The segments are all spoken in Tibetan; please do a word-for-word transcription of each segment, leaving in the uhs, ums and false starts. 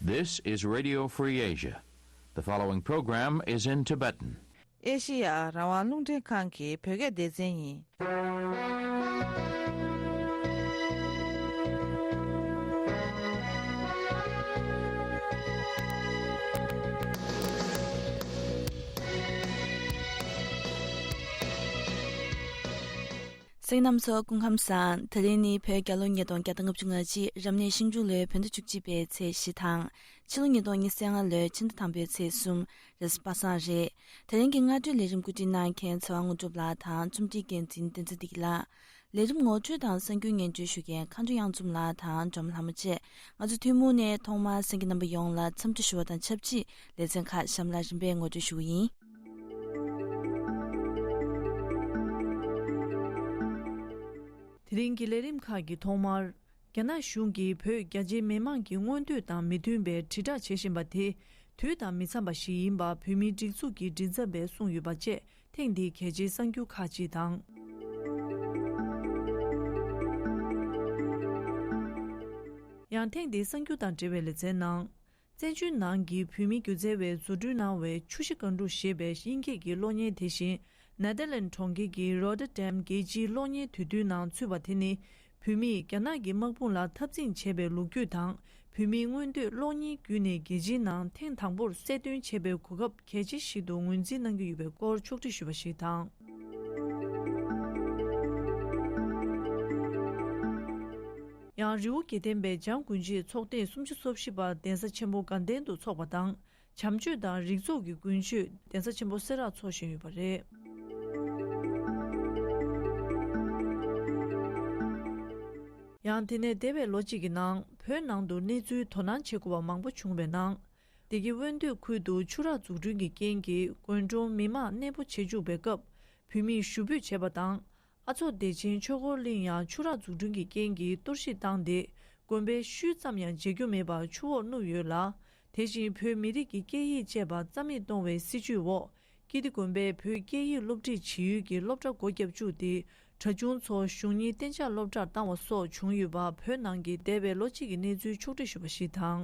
This is Radio Free Asia. The following program is in Tibetan. ཨེ་ཤི་ཡ་རང་དབང་རླུང་འཕྲིན་ཁང་གི་བོད་སྐད་སྡེ་ཚན་ཡིན། གསན་མཁན་རྣམ་ཚོ་སྐུ་ཁམས་བཟང་། དེ་རིང་ནི་བོད་རྒྱལ་ལོ་ཉིས་སྟོང་བརྒྱ་དང་ལྔ་བཅུ་ང་གཅིག་རབ་གནས་ཤིང་འབྲུག་ལོའི་བོད་ཟླ་བཅུ་གཅིག་པའི་ཚེས་བཞི་དང་། ཕྱི་ལོ་ཉིས་སྟོང་ཉི་ཤུ་རྩ་ལྔ་ལོའི་ཕྱི་ཟླ་དང་པོའི་ཚེས་གསུམ་རེས་གཟའ་པ་སངས་རེད། དེ་རིང་གི་སྔ་དྲོའི་ལས་རིམ་བཀོད་སྒྲིག་གནང་མཁན་ཚེ་དབང་དངོས་གྲུབ་ལགས་དང་རྩོམ་སྒྲིག་འགན་འཛིན་བསྟན་འཛིན་བདེ་སྐྱིད་ལགས། ལས་རིམ་ངོ་སྤྲོད་དང་གསར་འགྱུར་སྙན་སྒྲོན་ཞུ་མཁན་མཁའ་འགྲོ་གཡང་འཛོམས་ལགས་དང་སྒྲོལ་མ་ལྷ་མོ་བཅས། ང་ཚོ་ཐུན་མོང་ནས་ཐོག་མར་གསན་མཁན་རྣམ་པ་ཡོངས་ལ་འཚམས་འདྲི་ཞུ་བ་དང་ཆབས་ཅིག་ལེ་ཚན་ཁག་གཤམ་ལ་རིམ་པས་ངོ་སྤྲོད་ཞུ་གི་ཡིན། དེ་རིང་གི་ལས་རིམ་ཁག་གི་ཐོག་མར། རྒྱ་ནག་གཞུང་གིས་བོད་རྒྱ་ཆེའི་མི་མང་གི་མངོན་འདོད་དང་མི་མཐུན་པའི་དྲིལ་བསྒྲགས་བྱེད་བཞིན་པ་དེ། དུས་དང་མི་འཚམ་པ་ཞིག་ཡིན་པ་བོད་མིའི་སྒྲིག་འཛུགས་ཀྱི་མགྲིན་ཚབ་པས་གསུངས་ཡོད་པ་བཅས་ཐེངས་འདིའི་གལ་ཆེའི་གསར་འགྱུར་ཁག་ཅིག་དང་། ཡང་ཐེངས་འདིའི་གསར་འགྱུར་དང་འབྲེལ་བའི་ལེ་ཚན་ནང་། བཙན་བྱོལ་ནང་གི་བོད་མི་སྒྱུ་རྩལ་བས་བཟོ་སྐྲུན་གནང་བའི་ཆུ་བཞི་སྒང་དྲུག་ཞེས་པའི་དབྱིན་སྐད་ཀྱི་གློག་བརྙན་དེ་བཞིན། ནེ་ཐར་ལེན་གྲོང་ཁྱེར་གྱི་རོ་ཏར་ཌེམ་རྒྱལ་སྤྱིའི་གློག་བརྙན་དུས་སྟོན་ནང་ཚུད་པ་དེ་ནི། བོད་མིས་རྒྱ་ནག་གི་དམག་དཔུང་ལ་འཐབ་འཛིང་བྱས་པའི་ལོ་རྒྱུས་དང་། བོད་མིའི་མངོན་འདོད་གློག་བརྙན་བརྒྱུད་ནས་རྒྱལ་སྤྱིའི་ནང་ཐེངས་དང་པོར་གསལ་སྟོན་བྱས་པའི་གོ་སྐབས་གལ་ཆེ་ཞིག་ཏུ་ངོས་འཛིན་གནང་གི་ཡོད་པའི་སྐོར་ཕྱོགས་སྒྲིག་ཞུས་པ་ཞིག་དང་། ཡང་རི་བོ་དགེ་ལྡན་པའི་འཇང་དགུན་ཆོས་ཚོགས་ཐེངས་སུམ་ཅུ་སོ་བཞི་པ་གདན་ས་ཆེན་པོ་དགའ་ལྡན་དུ་འཚོགས་པ་དང་། བྱམས་ཆོས་དང་རིག་ཚོགས་ཀྱི་དགུན་ཆོས་གདན་ས་ཆེན་པོ་སེ་ར་འཚོགས་བཞིན་ཡོད་པ་རེད། ཡང་དེ་ནས་འདས་པའི་ལོ་གཅིག་གི་ནང་བོད་ནང་དུ་གནས་ཚུལ་དོ་སྣང་བྱེད་དགོས་པ་མང་པོ་བྱུང་བའི་ནང་། སྡེ་དགེ་དབོན་སྟོད་ཁུལ་དུ་ཆུ་རགས་འཛུགས་སྐྲུན་གྱི་རྐྱེན་གྱིས་དགོན་གྲོང་མི་མང་གནས་སྤོ་བྱེད་བཅུག་པའི་སྐབས་བོད་མིས་ཞུ་འབོད་བྱས་པ་དང་། ཨ་མཚོ་བདེ་ཆེན་ཆོས་འཁོར་གླིང་ཡང་ཆུ་རགས་འཛུགས་སྐྲུན་གྱི་རྐྱེན་གྱིས་གཏོར་བཤིག་བཏང་སྟེ། དགོན་པའི་ཤུལ་ཙམ་ཡང་མཇལ་རྒྱུ་མེད་པར་ཆུ་འོག་བསྣུབས་ཡོད་ལ། དེ་བཞིན་བོད་མི་རིགས་ཀྱི་སྐད་ཡིག་བཅས་པ་རྩ་མེད་གཏོང་བའི་སྲིད་བྱུས་འོག་ཀིརྟི་དགོན་པས་བོད་སྐད་ཡིག་སློབ་ཁྲིད་བྱེད་ཡུལ་གྱི་སློབ་གྲྭ་སྒོ་བརྒྱབ་བཅུག་སྟེ། གྲྭ་ཆུང་ཚོ་གཞུང་གཉེར་གཏན་འཇགས་སློབ་གྲྭར་བཏང་བ་སོགས་བྱུང་ཡོད་པ་བོད་ནང་གི་འདས་པའི་ལོ་གཅིག་གི་གནས་ཚུལ་ཕྱོགས་སྒྲིག་ཞུས་པ་ཞིག་དང་།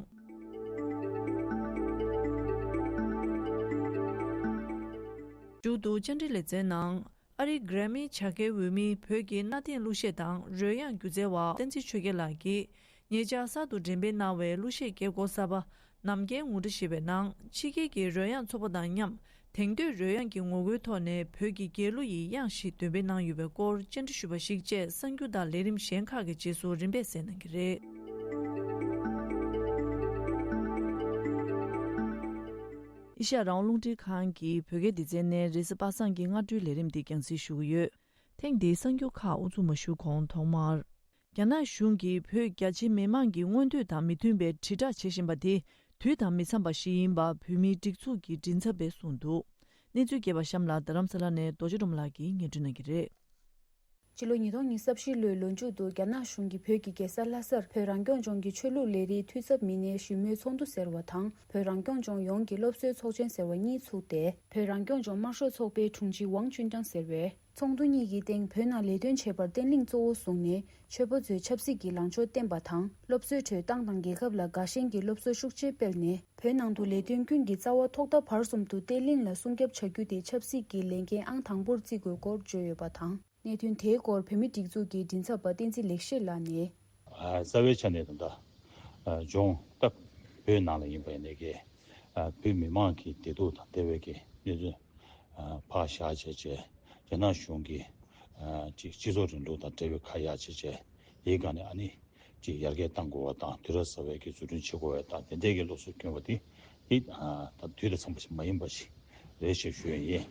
མཇུག་ཏུ་བཅར་འདྲི་ལེ་ཚན་ནང་། ཨ་རིའི་གྷི་རེ་མི་བྱ་དགའི་འོས་མི་བོད་ཀྱི་གནའ་དེང་གླུ་གཞས་དང་རོལ་དབྱངས་སྒྱུ་རྩལ་བ་བསྟན་འཛིན་ཆོས་རྒྱལ་ལགས་ཀྱིས་ཉེ་ཆར་གསར་དུ་འགྲེམས་སྤེལ་གནང་བའི་གླུ་གཞས་སྐྱེ་སྒོ་གསར་པ་ནམ་མཁའི་ངུ་སྒྲ་ཞེས་པའི་ནང་ཕྱི་རྒྱལ་གྱི་རོལ་དབྱངས་ཚོགས་པ་དང་མཉམ་དེང་དུས་རོལ་དབྱངས་ཀྱི་ངོ་རྒོལ་ཐོག་ནས་བོད་ཀྱི་རྒྱལ་གླུ་ཡི་དབྱངས་ཤིག་འདོན་སྤེལ་གནང་ཡོད་པའི་སྐོར་བཅར་འདྲི་ཞུས་པ་ཞིག་བཅས་གསར་འགྱུར་དང་ལས་རིམ་གཞན་ཁག་གི་རྗེས་སུ་རིམ་པས་གསན་གནང་གི་རེད། ཨེ་ཤ་ཡ་རང་དབང་རླུང་འཕྲིན་ཁང་གི་བོད་སྐད་སྡེ་ཚན་ནས་རེས་གཟའ་པ་སངས་ཀྱི་སྔ་དྲོའི་ལས་རིམ་འདི་རྒྱང་སྲིང་ཞུ་གི་ཡོད། ཐེངས་འདིའི་གསར་འགྱུར་ཁག་དབུ་འཛུགས་མ་ཞུ་གོང་ཐོག་མར། རྒྱ་ནག་གཞུང་གིས་བོད་རྒྱ་ཆེའི་མི་མང་གི་མངོན་འདོད་དང་མི་མཐུན་པའི་དྲིལ་བསྒྲགས་བྱེད་བཞིན་པ་དེ་དུས་དང་མི་འཚམ་པ་ཞིག་ཡིན་པ་བོད་མིའི་སྒྲིག་འཛུགས་ཀྱི་མགྲིན་ཚབ་པས་གསུངས་འདུག་གནས་ཚུལ་རྒྱས་པ་གཤམ་ལ་རྡ་རམ་ས་ལ་ནས་རྡོ་རྗེ་སྒྲོལ་མ་ལགས་ཀྱིས་སྙན་སྒྲོན་གནང་གི་རེད། ཕྱི་ལོ་ཉིས་སྟོང་ཉི་ཤུ་རྩ་བཞི་ལོའི་ལོ་མཇུག་ཏུ་རྒྱ་ནག་གཞུང་གིས་བོད་ཀྱི་རྒྱལ་ས་ལྷ་སར་བོད་རང་སྐྱོང་ལྗོངས་ཀྱི་ཆོས་ལུགས་ལས་རིགས་འཐུས་ཚབ་མི་སྣའི་ཞུ་མོལ་ཚོགས་འདུ་ཟེར་བ་དང་། བོད་རང་སྐྱོང་ལྗོངས་ཡོངས་ཀྱི་སློབ་གསོའི་ཚོགས་ཆེན་ཟེར་བ་གཉིས་ཚུགས་ཏེ། བོད་རང་སྐྱོང་ལྗོངས་དམར་ཤོག་ཚོགས་པའི་དྲུང་ཆེ་ཝང་ཅུན་ཀྲང་ཟེར་བས། ཚོགས་འདུ་གཉིས་ཀྱི་སྟེང་བོད་ནང་ལས་དོན་བྱེད་པར་བརྟན་ལྷིང་གཙོ་བོ་བཟུང་ནས། ཆོས་པ་ཚོས་ཆབ་སྲིད་ཀྱི་ལངས་ཕྱོགས་བསྟན་པ་དང་། སློབ་གསོའི་ཁྲོད་ཏང་དང་རྒྱལ་ཁབ་ལ་དགའ་ཞེན་གྱི་སློབ་གསོ་ཤུགས་ཆེ་སྤེལ་ནས། བོད་ནང་དུ་ལས་དོན་ཀུན་གྱི་རྩ་བ་ཐོག་མཐའ་བར་གསུམ་དུ་བརྟན་ལྷིང་ལ་སྲུང་སྐྱོབ་བྱ་རྒྱུ་དེ་ཆབ་སྲིད་ཀྱི་ལས་འགན་ཨང་དང་པོར་བརྩི་དགོས་སྐོར་བརྗོད་ཡོད་པ་དང་། གནད་དོན་དེའི་སྐོར་བོད་མིའི་སྒྲིག་འཛུགས་ཀྱི་མགྲིན་ཚབ་པ་བསྟན་འཛིན་ལེགས་བཤད་ལགས་ནས། ཨ། རྩ་བའི་ཆ་ནས་ད་ལྟ་ཨ་ལྗོངས་ད་བོད་ནང་ལ་ཡིན་པ་ཡིན་ནའི་གི་ཨ་བོད་མི་མང་གི་བདེ་སྡུག་དང་འབྲེལ་བའི་གི་གནད་དོན་ཨ་ཕར་བཞག་བྱས་བྱས། རྒྱ་ནག་གཞུང་གིས་ཨ་ཅིག་སྤྱི་ཚོགས་རིང་ལུགས་དང་འབྲེལ་བའི་ཁ་ཡ་བྱས་བྱས། དེའི་སྒང་ནས་ཨ་ནི་ཅིག་ཡར་རྒྱས་གཏང་དགོས་པ་དང་། དུས་རབས་གསར་པའི་གི་འཛུགས་སྐྲུན་བྱེད་དགོས་པ་དང་། དེ་འདྲའི་གི་སློབ་གསོ་བསྐྱོན་པ་དེ་དེ་ཨ་ད་དུས་དང་འཚམས་པ་ཞིག་མ་ཡིན་པ་ཞིག་རེད་ཅེས་ཞུ་ཡ་ཡིན།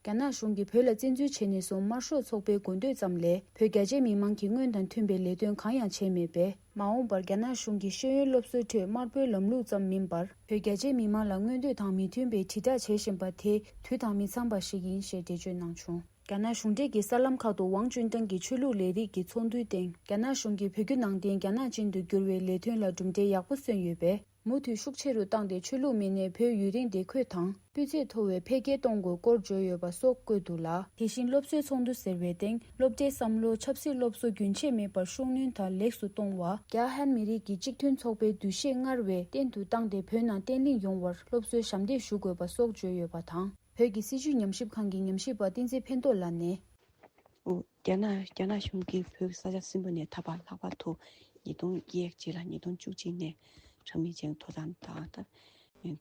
རྒྱ་ནག་གཞུང་གིས་བོད་ལ་བཙན་འཛུལ་བྱས་ནས་བཟུང་། དམར་ཤོག་ཚོགས་པའི་དགོས་འདོད་ཙམ་ལས། བོད་རྒྱ་ཆེའི་མི་མང་གི་སྔོན་དང་མཐུན་པའི་ལས་དོན་གང་ཡང་བྱས་མེད་པས། མ་འོངས་པར་རྒྱ་ནག་གཞུང་གིས་ཤེས་ཡོན་སློབ་གསོའི་ཁྲོད་དམར་པོའི་ལམ་ལུགས་ཙམ་མིན་པར། བོད་རྒྱ་ཆེའི་མི་མང་ལ་མངོན་འདོད་དང་མི་མཐུན་པའི་དྲིལ་བསྒྲགས་བྱེད་བཞིན་པ་དེ་དུས་དང་མི་འཚམ་པ་ཞིག་ཡིན་ཞེས་འགྲེལ་བརྗོད་གནང་བྱུང་། རྒྱ་ནག་གཞུང་འབྲེལ་གྱི་གསར་ལམ་ཁག་ཏུ་ཝང་ཅུན་ཀྲང་གིས་ཆོས་ལུགས་ལས་རིགས་ཀྱི་ཚོགས་འདུའི་སྟེང་། རྒྱ་ནག་གཞུང་གིས་བོད་བརྒྱུད་ནང་བསྟན་རྒྱ་ནག་ཅན་དུ་བསྒྱུར་བའི་ལས་དོན་ལ་གྲུབ་འབྲས་ཡག་པོ་སོན་ཡོད་པས། མུ་མཐུད་ཤུགས་ཆེ་རུ་བཏང་སྟེ་ཆོས་ལུགས་མི་སྣས་བོད་ཡུན་རིང་བདེ་འཁོད་དང་སྤུས་ཚད་མཐོ་བའི་འཕེལ་རྒྱས་གཏོང་དགོས་སྐོར་བརྗོད་ཡོད་པ་སོགས་བཀོད་འདུག་ལ། དེ་བཞིན་སློབ་གསོའི་ཚོགས་འདུ་ཟེར་བའི་སྟེང་སློབ་གྲྭའི་བསམ་བློ་ཆབ་སྲིད་སློབ་གསོ་རྒྱུན་ཆད་མེད་པར་ཤུགས་སྣོན་དང་ལེགས་སུ་གཏོང་བ། རྒྱ་ཧན་མི་རིགས་ཀྱི་གཅིག་མཐུན་ཚོགས་པའི་འདུ་ཤེས་སྔར་བས་བརྟན་དུ་བཏང་སྟེ་བོད་ནང་བརྟན་ལྷིང་ཡོང་བར་སློབ་གསོའི་ཞབས་འདེགས་ཞུ་དགོས་པ་སོགས་བརྗོད་ཡོད་པ་དང་། བོད་ཀྱི་སྲིད་བྱུས་ཉམས་ཞིབ་ཁང་གི་ཉམས་ཞིབ་པ་བསྟན་འཛིན་ཕན་ཐོགས་ལགས་ནས། ཨོ། རྒྱ་ནག་རྒྱ་ནག་གཞུང་གིས་བོད་ཀྱི་ས་ཆ་སྲིན་པོ་ནས་ད་བར་ལྷག་པར་དུ་ཉིས་སྟོང་བརྒྱད་ཅིག་ལ་ཉིས་སྟོང་བཅུ་གཅིག་ནས་ཁྲ་མིག་ཅན་དོ་དམ་དང་ད་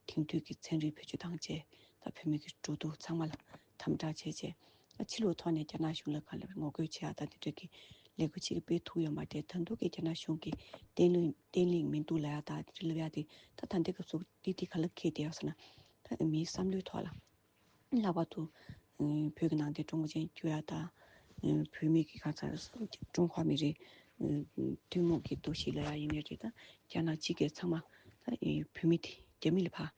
དེང་དུས་ཀྱི་ཚན་རིག་བེད་སྤྱོད་བཏང་བྱས་ད་བོད་མི་གི་འགྲོ་འདུག་ཚང་མ་ལ་དམ་དྲག་བྱས་བྱས་ད་ཕྱི་ལོགས་ཐོག་ནས་རྒྱ་ནག་གཞུང་ལ་གང་ལ་ངོ་རྒོལ་བྱེད་ཡ་ད་དེ་འདྲ་གི་ལས་འགུལ་ཅིག་སྤེལ་ཐུབ་ཡོད་མ་རེད། ད་དུང་གི་རྒྱ་ནག་གཞུང་གིས་བརྟན་ལྷིང་བརྟན་ལྷིང་མི་འདུག་ལབ་ཡ་ད་དེ་འདྲ་ལབ་ཡ་དེ་ད་ད་ལྟའི་སྐབས་སུ་དེ་དེ་ག་ལ་འཁེལ་བསྡད་ཡོད་ཟེར་ན་ད་མིའི་བསམ་བློའི་ཐོག་ལ། ལྷག་པར་དུ་ཨ་བོད་ཀྱི་ནང་བསྟན་སྲུང་སྐྱོབ་བྱེད་ཡ་དང་ཨ་བོད་མི་གི་གང་ཟག་ཀྲུང་ཧྭ་མི་རིགས་ཨ་ཐུན་མོང་གི་འདུ་ཤེས་ལ་ཡ་ཡིན་ནའི་རེད། ད་རྒྱ་ནག་ཕྱི་རྒྱལ་ཚང་མ་ད་ཨ་བོད་མི་དེ་རྒྱ་མི་ལ་ཕར་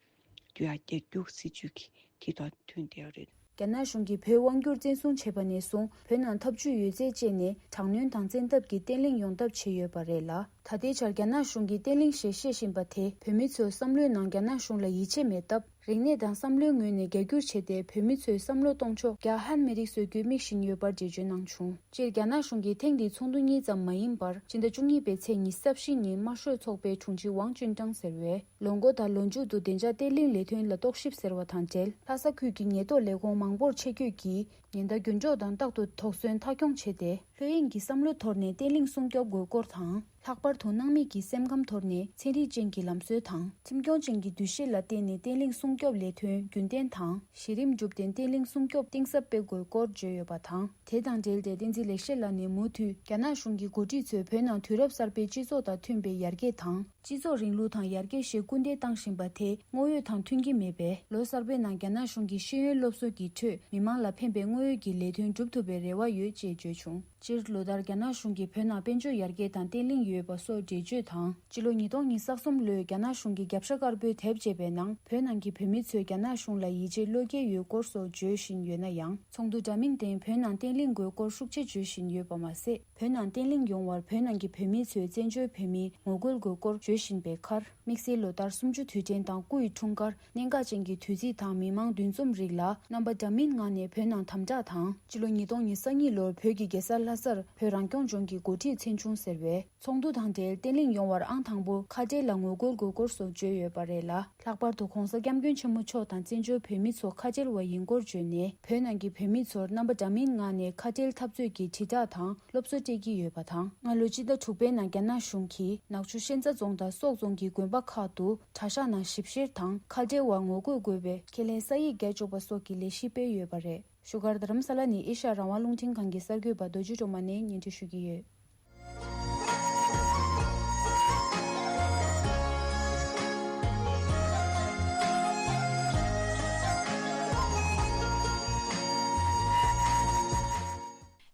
བསྒྱུར་ཡ་རྒྱ་སྒྱུར་སྲིད་ཇུས་ཀྱི་དེ་དང་མཐུན་བསྡད་ཡོད་རེད། རྒྱ་ནག་གཞུང་གིས་བོད་དབང་སྒྱུར་བཙན་བཟུང་བྱས་པ་ནས་བཟུང་བོད་ནང་འཐབ་ཇུས་ཡོད་ཚད་སྤྱད་ནས་དྲག་གནོན་དང་བཙན་ཐབས་ཀྱིས་བརྟན་ལྷིང་ཡོང་ཐབས་བྱས་ཡོད་པ་རེད་ལ། ད་ལྟའི་ཆར་རྒྱ་ནག་གཞུང་གིས་བརྟན་ལྷིང་ཞེས་བཤད་བཞིན་པ་དེ་བོད་མི་ཚོའི་བསམ་བློའི་ནང་རྒྱ་ནག་གཞུང་ལ་ཡིད་ཆེས་མེད་སྟབས། རིག་གནས་དང་བསམ་བློའི་ངོས་ནས་རྒྱ་སྒྱུར་བྱས་ཏེ་བོད་མི་ཚོའི་བསམ་བློ་གཏོང་ཕྱོགས་རྒྱ་ཧན་མི་རིགས་བཟོ་རྒྱུའི་དམིགས་བཞིན་ཡོད་པར་འགྲེལ་བརྗོད་གནང་བྱུང་། སྤྱིར་རྒྱ་ནག་གཞུང་གིས་ཐེངས་འདིའི་ཚོགས་འདུ་གཉིས་ཙམ་མ་ཡིན་པར་ཕྱི་ཟླ་བཅུ་གཉིས་པའི་ཚེས་ཉི་ཤུ་རྩ་བཞི་ཉིན་དམར་ཤོག་ཚོགས་པའི་དྲུང་ཆེ་ཝང་ཅུན་ཀྲང་ཟེར་བས་ལོ་འགོ་དང་ལོ་མཇུག་ཏུ་བདེ་འཇགས་བརྟན་ལྷིང་ལས་དོན་ལ་རྟོག་ཞིབ་ཟེར་བ་དང་འབྲེལ་ལྷ་ས་ཁུལ་གྱི་ཉེན་རྟོག་ལས་ཁུངས་མང་པོར་ཆེད་བསྐྱོད་ཀྱིས་ཉེན་བརྡ་རྒྱུན་སྒྲོག་དང་རྟག་ཏུ་དོགས་ཟོན་མཐའ་འཁྱོངས་བྱས་ཏེ། ལྷོད་གཡེང་གི་བསམ་བློ་དོར་ནས་བརྟན་ལྷིང་སྲུང་སྐྱོབ་དགོས་སྐོར་དང་། ལྷག་པར་དུ་སྣང་མེད་ཀྱི་སེམས་ཁམས་དོར་ནས་ཚན་རིག་ཅན་གྱི་ལམ་སྲོལ་དང་ཁྲིམས་སྐྱོང་ཅན་གྱི་འདུ་ཤེས་ལ་བརྟེན་ནས་བརྟན་ལྷིང་སྲུང་སྐྱོབ་ལས་དོན་རྒྱུན་གཏན་དང་གཞི་རིམ་སྒྲུབ་སྟེ་བརྟན་ལྷིང་སྲུང་སྐྱོབ་གཏིང་ཟབ་སྤེལ་དགོས་སྐོར་བརྗོད་ཡོད་པ་དང་། དེ་དང་འབྲེལ་ཏེ་བསྟན་འཛིན་ལེགས་བཤད་ལགས་ནས་མུ་མཐུད་རྒྱ་ནག་གཞུང་གི་འགོ་ཁྲིད་ཚོས་བོད་ནང་དུས་རབས་གསར་པའི་སྤྱི་ཚོགས་དང་མཐུན་པའི་ཡར་རྒྱས་དང་། སྤྱི་ཚོགས་རིང་ལུགས་དང་ཡར་རྒྱས་ཞེས་སྐུལ་འདེད་བཏང་བཞིན་པ་དེ་དངོས་ཡོད་དང་མཐུན་གྱི་མེད་པས། ལོ་གསར་པའི་ནང་རྒྱ་ནག་གཞུང་གིས་ཤེས་ཡོན་སློབ་གསོ་གི་ཁྲོད་མི་མང་ལ་ཕན་པའི་དངོས་ཡོད་ཀྱི་ལས་དོན་སྒྲུབ་ཐུབ་པའི་རེ་བ་ཡོད་ཅེས་བརྗོད་བྱུང་། སྤྱིར་ལོ་ལྟར་རྒྱ་ནག་གཞུང་གིས་བོད་ནང་དཔལ་འབྱོར་ཡར་རྒྱས་དང་བརྟན་ལྷིང་ཡོད་པ་སོགས་འགྲེལ་བརྗོད་དང་། སྤྱི་ལོ་ཉིས་སྟོང་ཉི་ཤུ་རྩ་གསུམ་ལོའི་རྒྱ་ནག་གཞུང་གིས་རྒྱབ་ཤ་དཀར་པོའི་དེབ་ཅེས་པའི་ནང་བོད་ནང་གི་བོད་མི་ཚོས་རྒྱ་ནག་གཞུང་ལ་ཡིད་ཆེས་བློ་སྐྱེད་ཡོད་སྐོར་སོགས་བརྗོད་བཞིན་ཡོད་ན་ཡང་། ཚོགས་འདུ་འདྲ་མིན་སྟེང་བོད་ནང་བརྟན་ལྷིང་དགོས་སྐོར་ཤུགས་ཆེ་བརྗོད་བཞིན་ཡོད་པ་མ་ཟད། བོད་ནང་བརྟན་ལྷིང་ཡོང་བར་བོད་ནང་གི་བོད་མི་ཚོས་བཙན་བྱོལ་བོད་མིའི་ངོ་རྒོལ་དགོས་སྐོར་བརྗོད་བཞིན་པའི་ཁར། དམིགས་བསལ་ལོ་ལྟར་གསུམ་བཅུ་དུས་དྲན་དང་སྐུ་ཡི་འཁྲུངས་སྐར། གནད་འགག་ཅན་གྱི་དུས་ཚིགས་དང་མི་མང་འདུ་འཛོམས་རིགས་ལ་རྣམ་པ་འདྲ་མིན་ངང་ནས་བོད་ནང་དམ་དྲག་དང་། སྤྱི་ལོ་ཉིས་སྟོང་ཉི་ཤུ་རྩ་གཉིས་ལོར་བོད་ཀྱི་རྒྱལ་ས་ལྷ་སར་བོད་རང་སྐྱོང་ལྗོངས་ཀྱི་འགོ་ཁྲིད་མཚན་ཆུང་ཟེར་བས། ཚོགས་འདུ་དང་འབྲེལ་བརྟན་ལྷིང་ཡོང་བར་ཨང་དང་པོ་ཁ་བྲལ་ལ་ངོ་རྒོལ་དགོས་སྐོར་སོགས་བརྗོད་ཡོད་པ་རེད་ལ། ལྷག་པར་དུ་༸གོང་ས་༸སྐྱབས་མགོན་ཆེན་པོ་མཆོག་དང་བཙན་བྱོལ་བོད་མི་ཚོ་ཁ་བྲལ་བ་ཡིན་སྐོར་བརྗོད་ནས། བོད་ནང་གི་བོད་མི་ཚོར་རྣམ་པ་འདྲ་མིན་ངང་ནས་ཁ་བྲལ་འཐབ་རྩོད་ཀྱི་དྲིལ་བསྒྲགས་དང་སློབ་གསོ་སྤྲད་ཀྱི་ཡོད་པ་དང་། སྔ་ལོ་སྤྱི་ཟླ་དྲུག་པའི་ནང་རྒྱ་ནག་གཞུང་གིས་ནག་ཆུ་ཤན་རྩ་རྫོང་དང་སོག་རྫོང་གི་དགོན་པ་ཁག་ཏུ་གྲྭ་ཤག་ནང་ཞིབ་བཤེར་དང་ཁ་བྲལ་བ་ངོ་རྒོལ་དགོས་པའི་ཁས་ལེན་ས་ཡིག་བརྒྱད་བཅུག་པ་སོགས་ཀྱི་ལས་གཞི་སྤེལ་ཡོད་པ་རེད། བཞུགས་སྒར་རྡ་རམ་ས་ལ་ནས་ཨེ་ཤ་ཡ་རང་དབང་རླུང་འཕྲིན་ཁང་གི་གསར་འགོད་པ་རྡོ་རྗེ་སྒྲོལ་མ་ནས་སྙན་སྒྲོན་ཞུ་གི་ཡོད།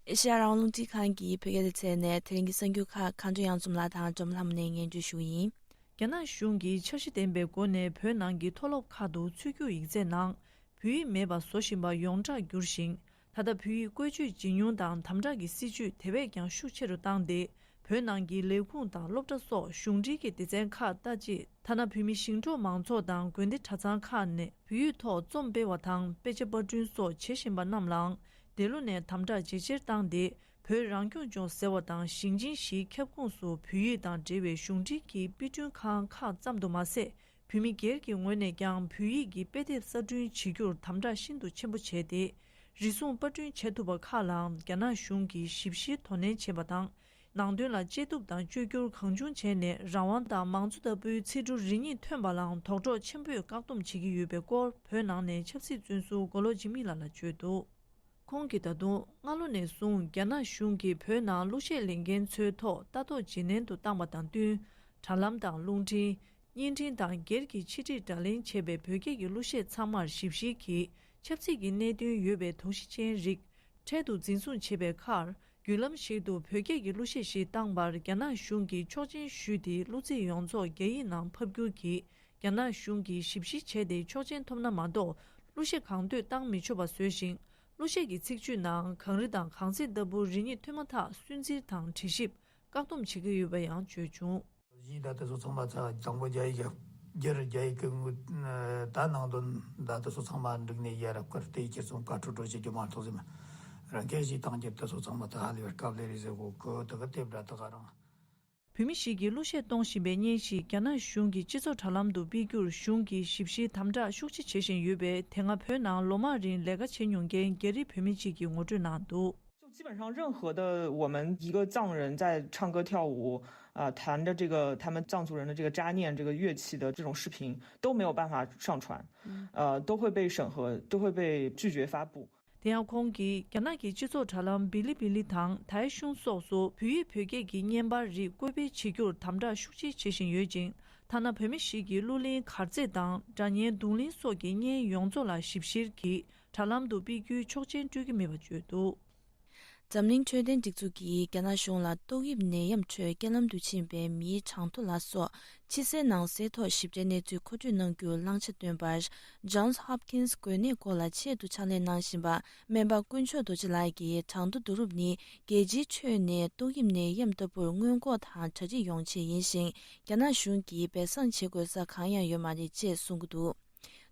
ཨེ་ཤ་ཡ་རང་དབང་རླུང་འཕྲིན་ཁང་གི་བོད་སྐད་སྡེ་ཚན་ནས་དེ་རིང་གི་གསར་འགྱུར་ཁག་མཁའ་འགྲོ་གཡང་འཛོམས་ལགས་དང་འཇམ་ལྷམ་ནས་སྙན་སྒྲོན་ཞུ་གི་ཡིན། རྒྱ་ནག་གཞུང་གིས་འཆར་གཞི་ལྡན་པའི་སྒོ་ནས་བོད་ནང་གི་མཐོ་སློབ་ཁག་ཏུ་ཚུད་རྒྱུགས་ཡིག་ཚད་ནང་བོད་ཡིག་མེད་པ་བཟོ་བཞིན་པ་ཡོངས་གྲགས་གྱུར་ཞིང་། ད་ལྟ་བོད་ཡིག་བཀོལ་སྤྱོད་ཇེ་ཉུང་དང་དམ་དྲག་གི་སྲིད་བྱུས་དེ་བས་ཀྱང་ཤུགས་ཆེ་རུ་བཏང་སྟེ། བོད་ནང་གི་ལས་ཁུངས་དང་སློབ་གྲྭ་སོགས་གཞུང་འབྲེལ་གྱི་སྡེ་ཚན་ཁག་ལྟ་ཅི། ཐ་ན་བོད་མི་ཞིང་འབྲོག་མང་ཚོགས་དང་དགོན་སྡེ་གྲྭ་ཚང་ཁག་ནས་བོད་ཡིག་ཐོག་རྩོམ་སྤེལ་བ་དང་དཔེ་ཆ་པར་སྐྲུན་སོགས་བྱེད་བཞིན་པ་རྣམས་ལའང་འདས་ལོ་ནས་དམ་དྲག་ཇེ་ཆེར་བཏང་སྟེ། བོད་རང་སྐྱོང་ལྗོངས་ཟེར་བ་དང་ཞིང་ཆེན་བཞིའི་ཁྱབ་ཁོངས་སུ་བོད་ཡིག་དང་འབྲེལ་བའི་གཞུང་འབྲེལ་གྱི་དཔེ་སྐྲུན་ཁང་ཁག་ཙམ་དུ་མ་ཟད། བོད་མི་སྒེར་གྱི་ངོས་ནས་ཀྱང་བོད་ཡིག་གི་དཔེ་དེབ་གསར་སྐྲུན་བྱེད་རྒྱུར་དམ་དྲག་ཤིན་ཏུ་ཆེན་པོ་བྱས་ཏེ། རེ་ཟུང་པར་སྐྲུན་བྱེད་ཐུབ་པ་ཁག་ལའང་རྒྱ་ནག་གཞུང་གིས་ཞིབ་བཤེར་དོ་ནན་བྱེད་པ་དང་། ནང་དོན་ལ་དཔྱད་བསྡུར་དང་བཅོས་བསྒྱུར་གང་བྱུང་བྱས་ནས་རང་དབང་དང་མང་གཙོ་ལྟ་བུའི་ཚིག་འབྲུ་རེ་གཉིས་ཐོན་པ་ལའང་དོགས་འདྲོག་ཆེན་པོས་བཀག་སྡོམ་བྱེད་ཀྱི་ཡོད་པའི་སྐོར་བོད་ནང་ནས་ཆབ་སྲིད་བཙོན་ཟུར་མགོ་ལོག་འཇིགས་མེད་ལགས་ལ་བརྗོད་འདུག་ཁོང་གིས་ད་དུང་སྔ་ལོ་ནས་བཟུང་རྒྱ་ནག་གཞུང་གིས་བོད་ནང་གླུ་གཞས་ལེན་མཁན་ཚོའི་ཐོག་ལྟ་རྟོག་ཇེ་ནན་དུ་བཏང་བ་དང་བསྟུན། དྲ་ལམ་དང་རླུང་འཕྲིན། བརྙན་འཕྲིན་དང་སྒེར་གྱི་ཕྱི་དྲིལ་བསྒྲགས་ལེན་བྱས་པའི་བོད་སྐད་ཀྱི་གླུ་གཞས་ཚང་མར་ཞིབ་བཤེར་གྱིས་ཆབ་སྲིད་ཀྱི་གནད་དོན་ཡོད་པའི་དོགས་གཞི་ཅན་རིགས་འཕྲལ་དུ་འཛིན་བཟུང་བྱེད་པའི་ཁར། བརྒྱུད་ལམ་ཞིག་ཏུ་བོད་སྐད་ཀྱི་གླུ་གཞས་ཤིག་བཏང་བར་རྒྱ་ནག་གཞུང་གིས་ཆོག་མཆན་ཞུས་ཏེ་གླུ་ཚིག་ཡོངས་རྫོགས་རྒྱ་ཡིག་ནང་ཕབ་བསྒྱུར་གྱིས་རྒྱ་ནག་གཞུང་གིས་ཞིབ་བཤེར་བྱས་ཏེ་ཆོག་མཆན་ཐོབ་ན་མ་གཏོགས་གླུ་གཞས་གང་འདོད་བཏང་མི་ཆོག་པ་བཟོས་ཤིང་། གླུ་གཞས་ཀྱི་ཚིག་བརྗོད་ནང་གངས་རི་དང་གངས་ཚད་ལྟ་བུ་རེ་གཉིས་ཐོན་མ་ཐག་སུན་གཙེར་དང་དྲི་ཞིབ་བཀག་སྡོམ་བྱེད་ཀྱི་ཡོད་པ་ཡང་བརྗོད་བྱུང་། གཞིས་ད་དེ་ཚོ་ཚང་མ་ཚ་དང་པོ་རྒྱ་ཡིག་གི་ རྒྱུར་རྒྱ་ཡིག་གི་ངོས་ད་ནང་དོན་ད་དེ་ཚོ་ཚང་མ་འགྲིག་ནས་ཡ་རབས་སྐར་དེའི་ཁྱེར་སོང་བཀའ་འཁྲོལ་འགྲོ་བྱེད་རྒྱུ་མ་གཏོགས་ཟེར་མ། རང་སྐད་ཞིག་བཏང་རྒྱུ་དེ་ཚོ་ཚང་མ་ད་ཧ་ལས་པའི་སྐབས་ལས་རེད་ཟེར་གོ་གི་དེ་ག་དེབ་འདྲ་དེ་ག་རང་། བོད་མི་ཞིག་གིས་གླུ་གཞས་གཏོང་བཞིན་པའི་བརྙན་ཞིག་རྒྱ་ནག་གཞུང་གིས་སྤྱི་ཚོགས་དྲ་ལམ་དུ་སྤེལ་རྒྱུར་གཞུང་གིས་ཞིབ་བཤེར་དམ་དྲག་ཤུགས་ཆེ་བྱེད་བཞིན་ཡོད་པས། དེ་སྔ་བོད་ནང་ལོ་མང་རིང་ལས་ཀ་བྱེད་མྱོང་མཁན་རྒྱ་རིགས་བོད་མི་གཅིག་གིས་ངོ་སྤྲོད་གནང་འདུག། 就基本上任何的我们一个藏人在唱歌跳舞，呃，弹着这个他们藏族人的这个扎念这个乐器的这种视频都没有办法上传，呃，都会被审核，都会被拒绝发布。 དེ་ཡང་ཁོང་གིས་རྒྱ་ནག་གི་སྤྱི་ཚོགས་དྲ་ལམ་བི་ལི་བི་ལི་དང་ཐའེ་ཤུང་སོགས་སུ་བོད་ཡིག་བོད་སྐད་ཀྱི་བརྙན་པར་རིགས་བཀོད་སྤེལ་བྱེད་རྒྱུར་དམ་དྲག་ཤུགས་ཆེ་བྱེད་བཞིན་ཡོད་ཅིང་། ཐ་ན་བོད་མི་ཞིག་གིས་གླུ་ལེན་གར་རྩེད་དང་སྒྲ་སྙན་རྡུང་ལེན་སོགས་ཀྱི་བརྙན་ཡོངས་རྫོགས་ལ་ཞིབ་བཤེར་གྱིས་དྲ་ལམ་དུ་སྤེལ་རྒྱུའི་ཆོག་མཆན་སྤྲོད་ཀྱི་མེད་པར་བརྗོད་འདུག། འཛམ་གླིང་འཕྲོད་བསྟེན་སྒྲིག་འཛུགས་ཀྱིས་རྒྱ་ནག་གཞུང་ལ་ཏོག་དབྱིབས་ནད་ཡམས་ཁྲོད་རྐྱེན་ལམ་དུ་ཕྱིན་པའི་མིའི་གྲངས་ཐོ་ལ་སོགས་ཕྱི་གསལ་ནང་གསལ་ཐོག་ཞིབ་ཕྲའི་གནས་ཚུལ་མཁོ་སྤྲོད་གནང་རྒྱུར་བླང་བྱ་བཏོན་པར། Johns Hopkins འགོས་ནད་སྐོར་ལ་ཆེད་དུ་ཕྱག་ལས་གནང་བཞིན་པ་སྨན་པ་དཀོན་མཆོག་རྡོ་རྗེ་ལགས་ཀྱིས། གྲངས་ཐོ་བསྡུ་རུབ་ནི་རྒྱལ་སྤྱིའི་ཁྲོད་ནས་ཏོག་དབྱིབས་ནད་ཡམས་ལྟ་བུར་སྔོན་འགོག་དང་གྲ་སྒྲིག་ཡོང་ཆེད་ཡིན་ཞིང་། རྒྱ་ནག་གཞུང་གིས་སྦས་གསང་བྱེད་དགོས་ས་གང་ཡང་ཡོད་མ་རེད་ཅེས་གསུང་གི་འདུག།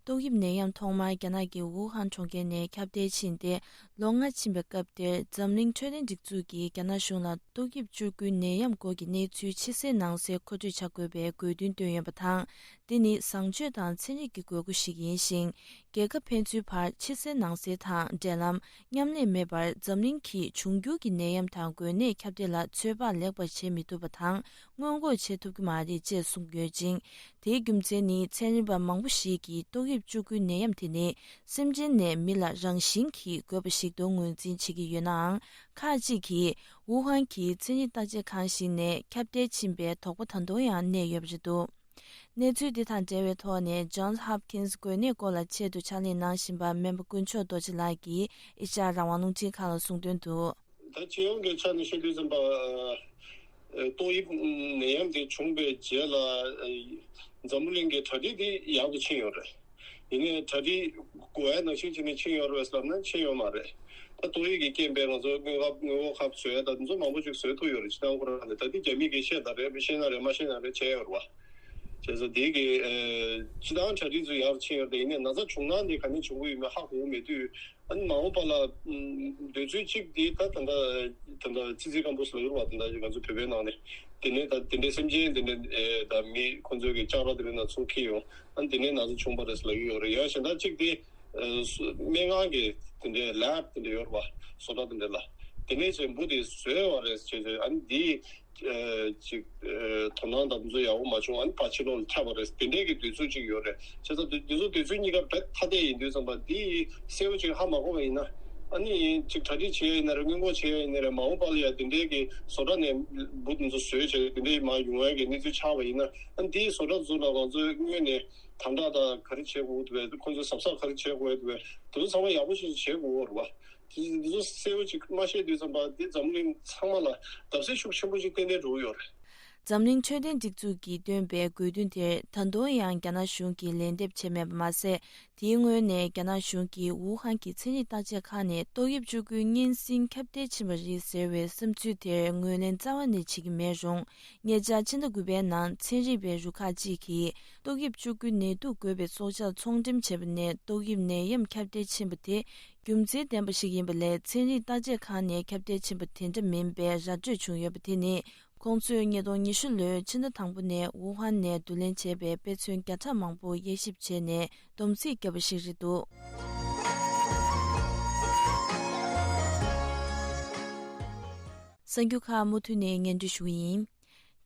ཏོག་དབྱིབས་ནད་ཡམས་ཐོག་མར་རྒྱ་ནག་གི་ཝུ་ཧན་གྲོང་ཁྱེར་ནས་ཁྱབ་གདལ་ཕྱིན་ཏེ། ལོ་ལྔ་ཕྱིན་པའི་སྐབས་དེར་འཛམ་གླིང་འཕྲོད་བསྟེན་སྒྲིག་འཛུགས་ཀྱིས་རྒྱ་ནག་གཞུང་ལ་ཏོག་དབྱིབས་བཅུ་དགུའི་ནད་ཡམས་སྐོར་གྱི་གནས་ཚུལ་ཕྱི་གསལ་ནང་གསལ་མཁོ་སྤྲོད་བྱ་དགོས་པའི་དགོས་འདུན་བཏོན་ཡོད་པ་དང་། འདི་ནི་བཟང་སྤྱོད་དང་ཚན་རིག་གི་དགོས་མཁོ་ཞིག་ཡིན་ཞིང་། རྒྱལ་ཁབ་ཕན་ཚུན་བར་ཕྱི་གསལ་ནང་གསལ་དང་འབྲེལ་ལམ་མཉམ་ལས་མེད་པར། འཛམ་གླིང་གི་འབྱུང་འགྱུར་གྱི་ནད་ཡམས་དང་འགོས་ནད་ཁྱབ་གདལ་ལ་ཚོད་དཔག་ལེགས་པར་བྱེད་མི་ཐུབ་པ་དང་། སྔོན་འགོག་བྱེད་ཐུབ་ཀྱི་མ་རེད་ཅེས་གསུངས་ཡོད་ཅིང་། དེའི་རྒྱུ་མཚན་ནི། ཚན་རིག་པ་མང་པོ་ཞིག་གིས་ཏོག་དབྱིབས་བཅུ་དགུའི་ནད་ཡམས་དེ་ནི། སེམས་ཅན་ནས་མི་ལ་རང་བཞིན་གྱིས་འགོས་པ་ཞིག་ཏུ་ངོས་འཛིན་བྱེད་ཀྱི་ཡོད་ནའང་། ཁག་ཅིག་གིས་ཝུ་ཧན་གྱི་ཚན་རིག་བརྟག་དཔྱད་ཁང་ཞིག་ནས་ཁྱབ་གདལ་ཕྱིན་པའི་དོགས་པ་ད་དུང་ཡང་གནས་ཡོད་པ་རེད་འདུག། གནས་ཚུལ་འདི་དང་འབྲེལ་བའི་ཐོག་ནས། Johns Hopkins འགོས་ནད་སྐོར་ལ་ཆེད་དུ་ཕྱག་ལས་གནང་བཞིན་པ་སྨན་པ་དཀོན་མཆོག་རྡོ་རྗེ་ལགས་ཀྱིས་ཨེ་ཤ་ཡ་རང་དབང་རླུང་འཕྲིན་ཁང་ལ་གསུངས་དོན་དུ། ད་སྤྱི་ཡོངས་ཀྱི་ཆ་ནས་བཤད་དུས་ཙམ་པ། ཨ། ཏོག་དབྱིབས་ནད་ཡམས་དེ་བྱུང་པའི་རྗེས་ལ། ཨ། འཛམ་བུ་གླིང་གི་གྲ་སྒྲིག་དེ་ཡག་ཏུ་ཕྱིན་ཡོད་རེད། ཡིན་ནའི་གྲ་སྒྲིག་དགོས་ཡ་ནང་བཞིན་བྱས་ནས་ཕྱིན་ཡོད་རེད་ཟེར་ན་ཕྱིན་ཡོད་མ་རེད། ད་ཏོག་དབྱིབས་ཀྱི་རྐྱེན་པས་ང་ཚོ་སྔོན་འགོག་སྔོན་འགོག་ཁབ་བཟོ་ཡ་ད་དེ་ཚོ་མང་པོ་ཅིག་བཟོས་ཐུབ་ཡོད་རེད། སྤྱི་བཏང་ཁོ་རང་ནས་ད་དེ་རྒྱ་མི་གིས་བཤད་ད་རེད། བཤད་ན་རེད་མ་བཤད་ན་རེད་བྱས་ཡོད་རེད་བ། བྱས་ཙང་དེ་གི་ཨ། སྤྱི་བཏང་གྲ་སྒྲིག་ཚོ་ཡག་ཕྱིན་ཡོད་རེད། ཡིན་ནའི་ན་ཚ་བྱུང་སྟངས་དེ་ག་ནས་བྱུང་གི་ཡོད་མེད་ཧ་གོ་གི་མེད་དུས། ཨ་ནི་མ་འོངས་པ་ལ་ཨམ། འདོད་ཚུལ་གཅིག་དེ་ད་ད་ལྟ་ད་ལྟ་ཙི་ཙི་སྐམ་པོ་ཟེར་ལ་ཡོད་རེད་བ། ད་ལྟ་ང་ཚོ་བོད་པའི་ནང་ནས་དེ་ནས་ད་དེ་འདྲའི་སེམས་ཅན་དེ་འདྲའི་ཨེ་ད་མི་ཁོང་ཚོའི་གི་ལྕགས་ར་དེ་འདྲའི་ནང་ཚུར་འཁྱེར་ཡོང་། ཨ་ནི་དེ་ནས་ན་ཚ་བྱུང་བ་རེད་ཟེར་ལ་ཡོད་རེད། ཡང་གཞན་དག་གཅིག་དེ་ཨ་སྨན་ཁང་གི་དེ་འདྲའི་ལེབ་དེ་འདྲ་ཡོད་རེད་བ། བཟོ་གྲྭ་དེ་འདྲ་ལ་དེ་ནས་ཅིག་འབུ་དེ་བཟོས་པ་རེད་ཟེར་བྱས། ཨ་ནི་དེ་ཅིག་དོ་སྣང་དང་དེ་ཚོ་ཡག་པོ་མ་བྱུང་། ཨ་ནི་ཕར་ཕྱི་ལོགས་ལ་ཁྱབ་པ་རེད། དེ་འདྲའི་གི་འདོད་ཚུལ་ཅིག་ཡོད་རེད། བྱས་ཙང་དེ་དེ་ཚོ་འདོད་ཚུལ་གཉིས་ཀ་རྦད་ཐ་དད་ཡིན་དུས་ཙམ་པ། དེ་གསལ་པོ་ཅིག་ཧ་མ་གོ་བ་ཡིན་ན། ཨ་ནི་ཅིག་གྲ་སྒྲིག་བྱེད་ཡ་ཡིན་ན་རེད། སྔོན་འགོག་བྱེད་ཡ་ཡིན་ན་རེད། མ་འོངས་པ་ལ་ཡ་དེ་འདྲའི་གི་བཟོ་གྲྭ་ནས་འབུ་དེ་ཚོ་བཟོས་བྱས་དེ་འདྲའི་མར་ཡོང་ཡ་གི་གནས་ཚུལ་ཆགས་པ་ཡིན་ན། ཨ་ནི་དེའི་བཟོ་གྲྭ་ཚོ་ལ་ང་ཚོས་སྔོན་ནས་དམ་དྲག་དང་ག་རེ་བྱེད་དགོས་འདུག་བས། ཁོང་ཚོས་གཟབ་གཟབ་ག་རེ་བྱེད་དགོས་འདུག་བས། དེ་ཚོ་ཚང་མ་ཡག་པོ་ཞིག་བྱེད་དགོས་རེད་བ། དེ་འདི་ཚོ་གསལ་པོ་ཅིག་མ་ཤེས་དུས་ཙམ་པ། འདི་འཛམ་གླིང་ཚང་མ་ལ་བརྡབ་གསིག་ཤུགས་ཆེན་པོ་ཅིག་ཏན་ཏན་འགྲོ་གི་ཡོད་རེད། འཛམ་གླིང་འཕྲོད་བསྟེན་སྒྲིག་འཛུགས་ཀྱིས་བཏོན་པའི་དགོས་འདུན་དེར་ད་དུང་ཡང་རྒྱ་ནག་གཞུང་གིས་ལན་འདེབས་བྱས་མེད་པ་མ་ཟད། དེའི་སྔོན་ནས་རྒྱ་ནག་གཞུང་གིས་ཝུ་ཧན་གྱི་ཚན་རིག་བརྟག་དཔྱད་ཁང་ནས་ཏོག་དབྱིབས་བཅུ་དགུའི་གཉན་སྲིན་ཁྱབ་གདལ་ཕྱིན་པ་རེད་ཟེར་བའི་བསམ་ཚུལ་དེར་ངོས་ལེན་རྩ་བ་ནས་བྱེད་ཀྱི་མེད་རུང་། ཉེ་ཆར་ཕྱི་ཟླ་དགུ་པའི་ནང་ཚན་རིག་པའི་རུ་ཁག་ཅིག་གིས་ཏོག་དབྱིབས་བཅུ་དགུ་ནད་དུག་འགོས་པའི་སྲོག་ཆགས་ཚོང་འགྲེམས་བྱས་པ་ནས་ཏོག་དབྱིབས་ནད་ཡམས་ཁྱབ་གདལ་ཕྱིན་པ་དེ་རྒྱུ་མཚན་ལྡན་པ་ཞིག་ཡིན་པ་ལས། ཚན་རིག་བརྟག་དཔྱད་ཁང་ནས་ཁྱབ་གདལ་ཕྱིན་པ་དེ་འདྲ་མིན་པའི་ར་སྤྲོད་བྱུང་ཡོད་པ་དེ་ནི། ཁོང་ཚོས་ཉིས་སྟོང་ཉི་ཤུ་ལོའི་ཕྱི་ཟླ་དང་པོ་ནས་ཝུ་ཧན་ནས་བསྡུ་ལེན་བྱས་པའི་དཔེ་མཚོན་བརྒྱ་ཕྲག་མང་པོ་དབྱེ་ཞིབ་བྱས་ནས་སྡོམ་ཚིག་བརྒྱབ་པ་ཞིག་རེད་འདུག། གསར་འགྱུར་ཁག་མུ་མཐུད་ནས་སྙན་སྒྲོན་ཞུ་གི་ཡིན།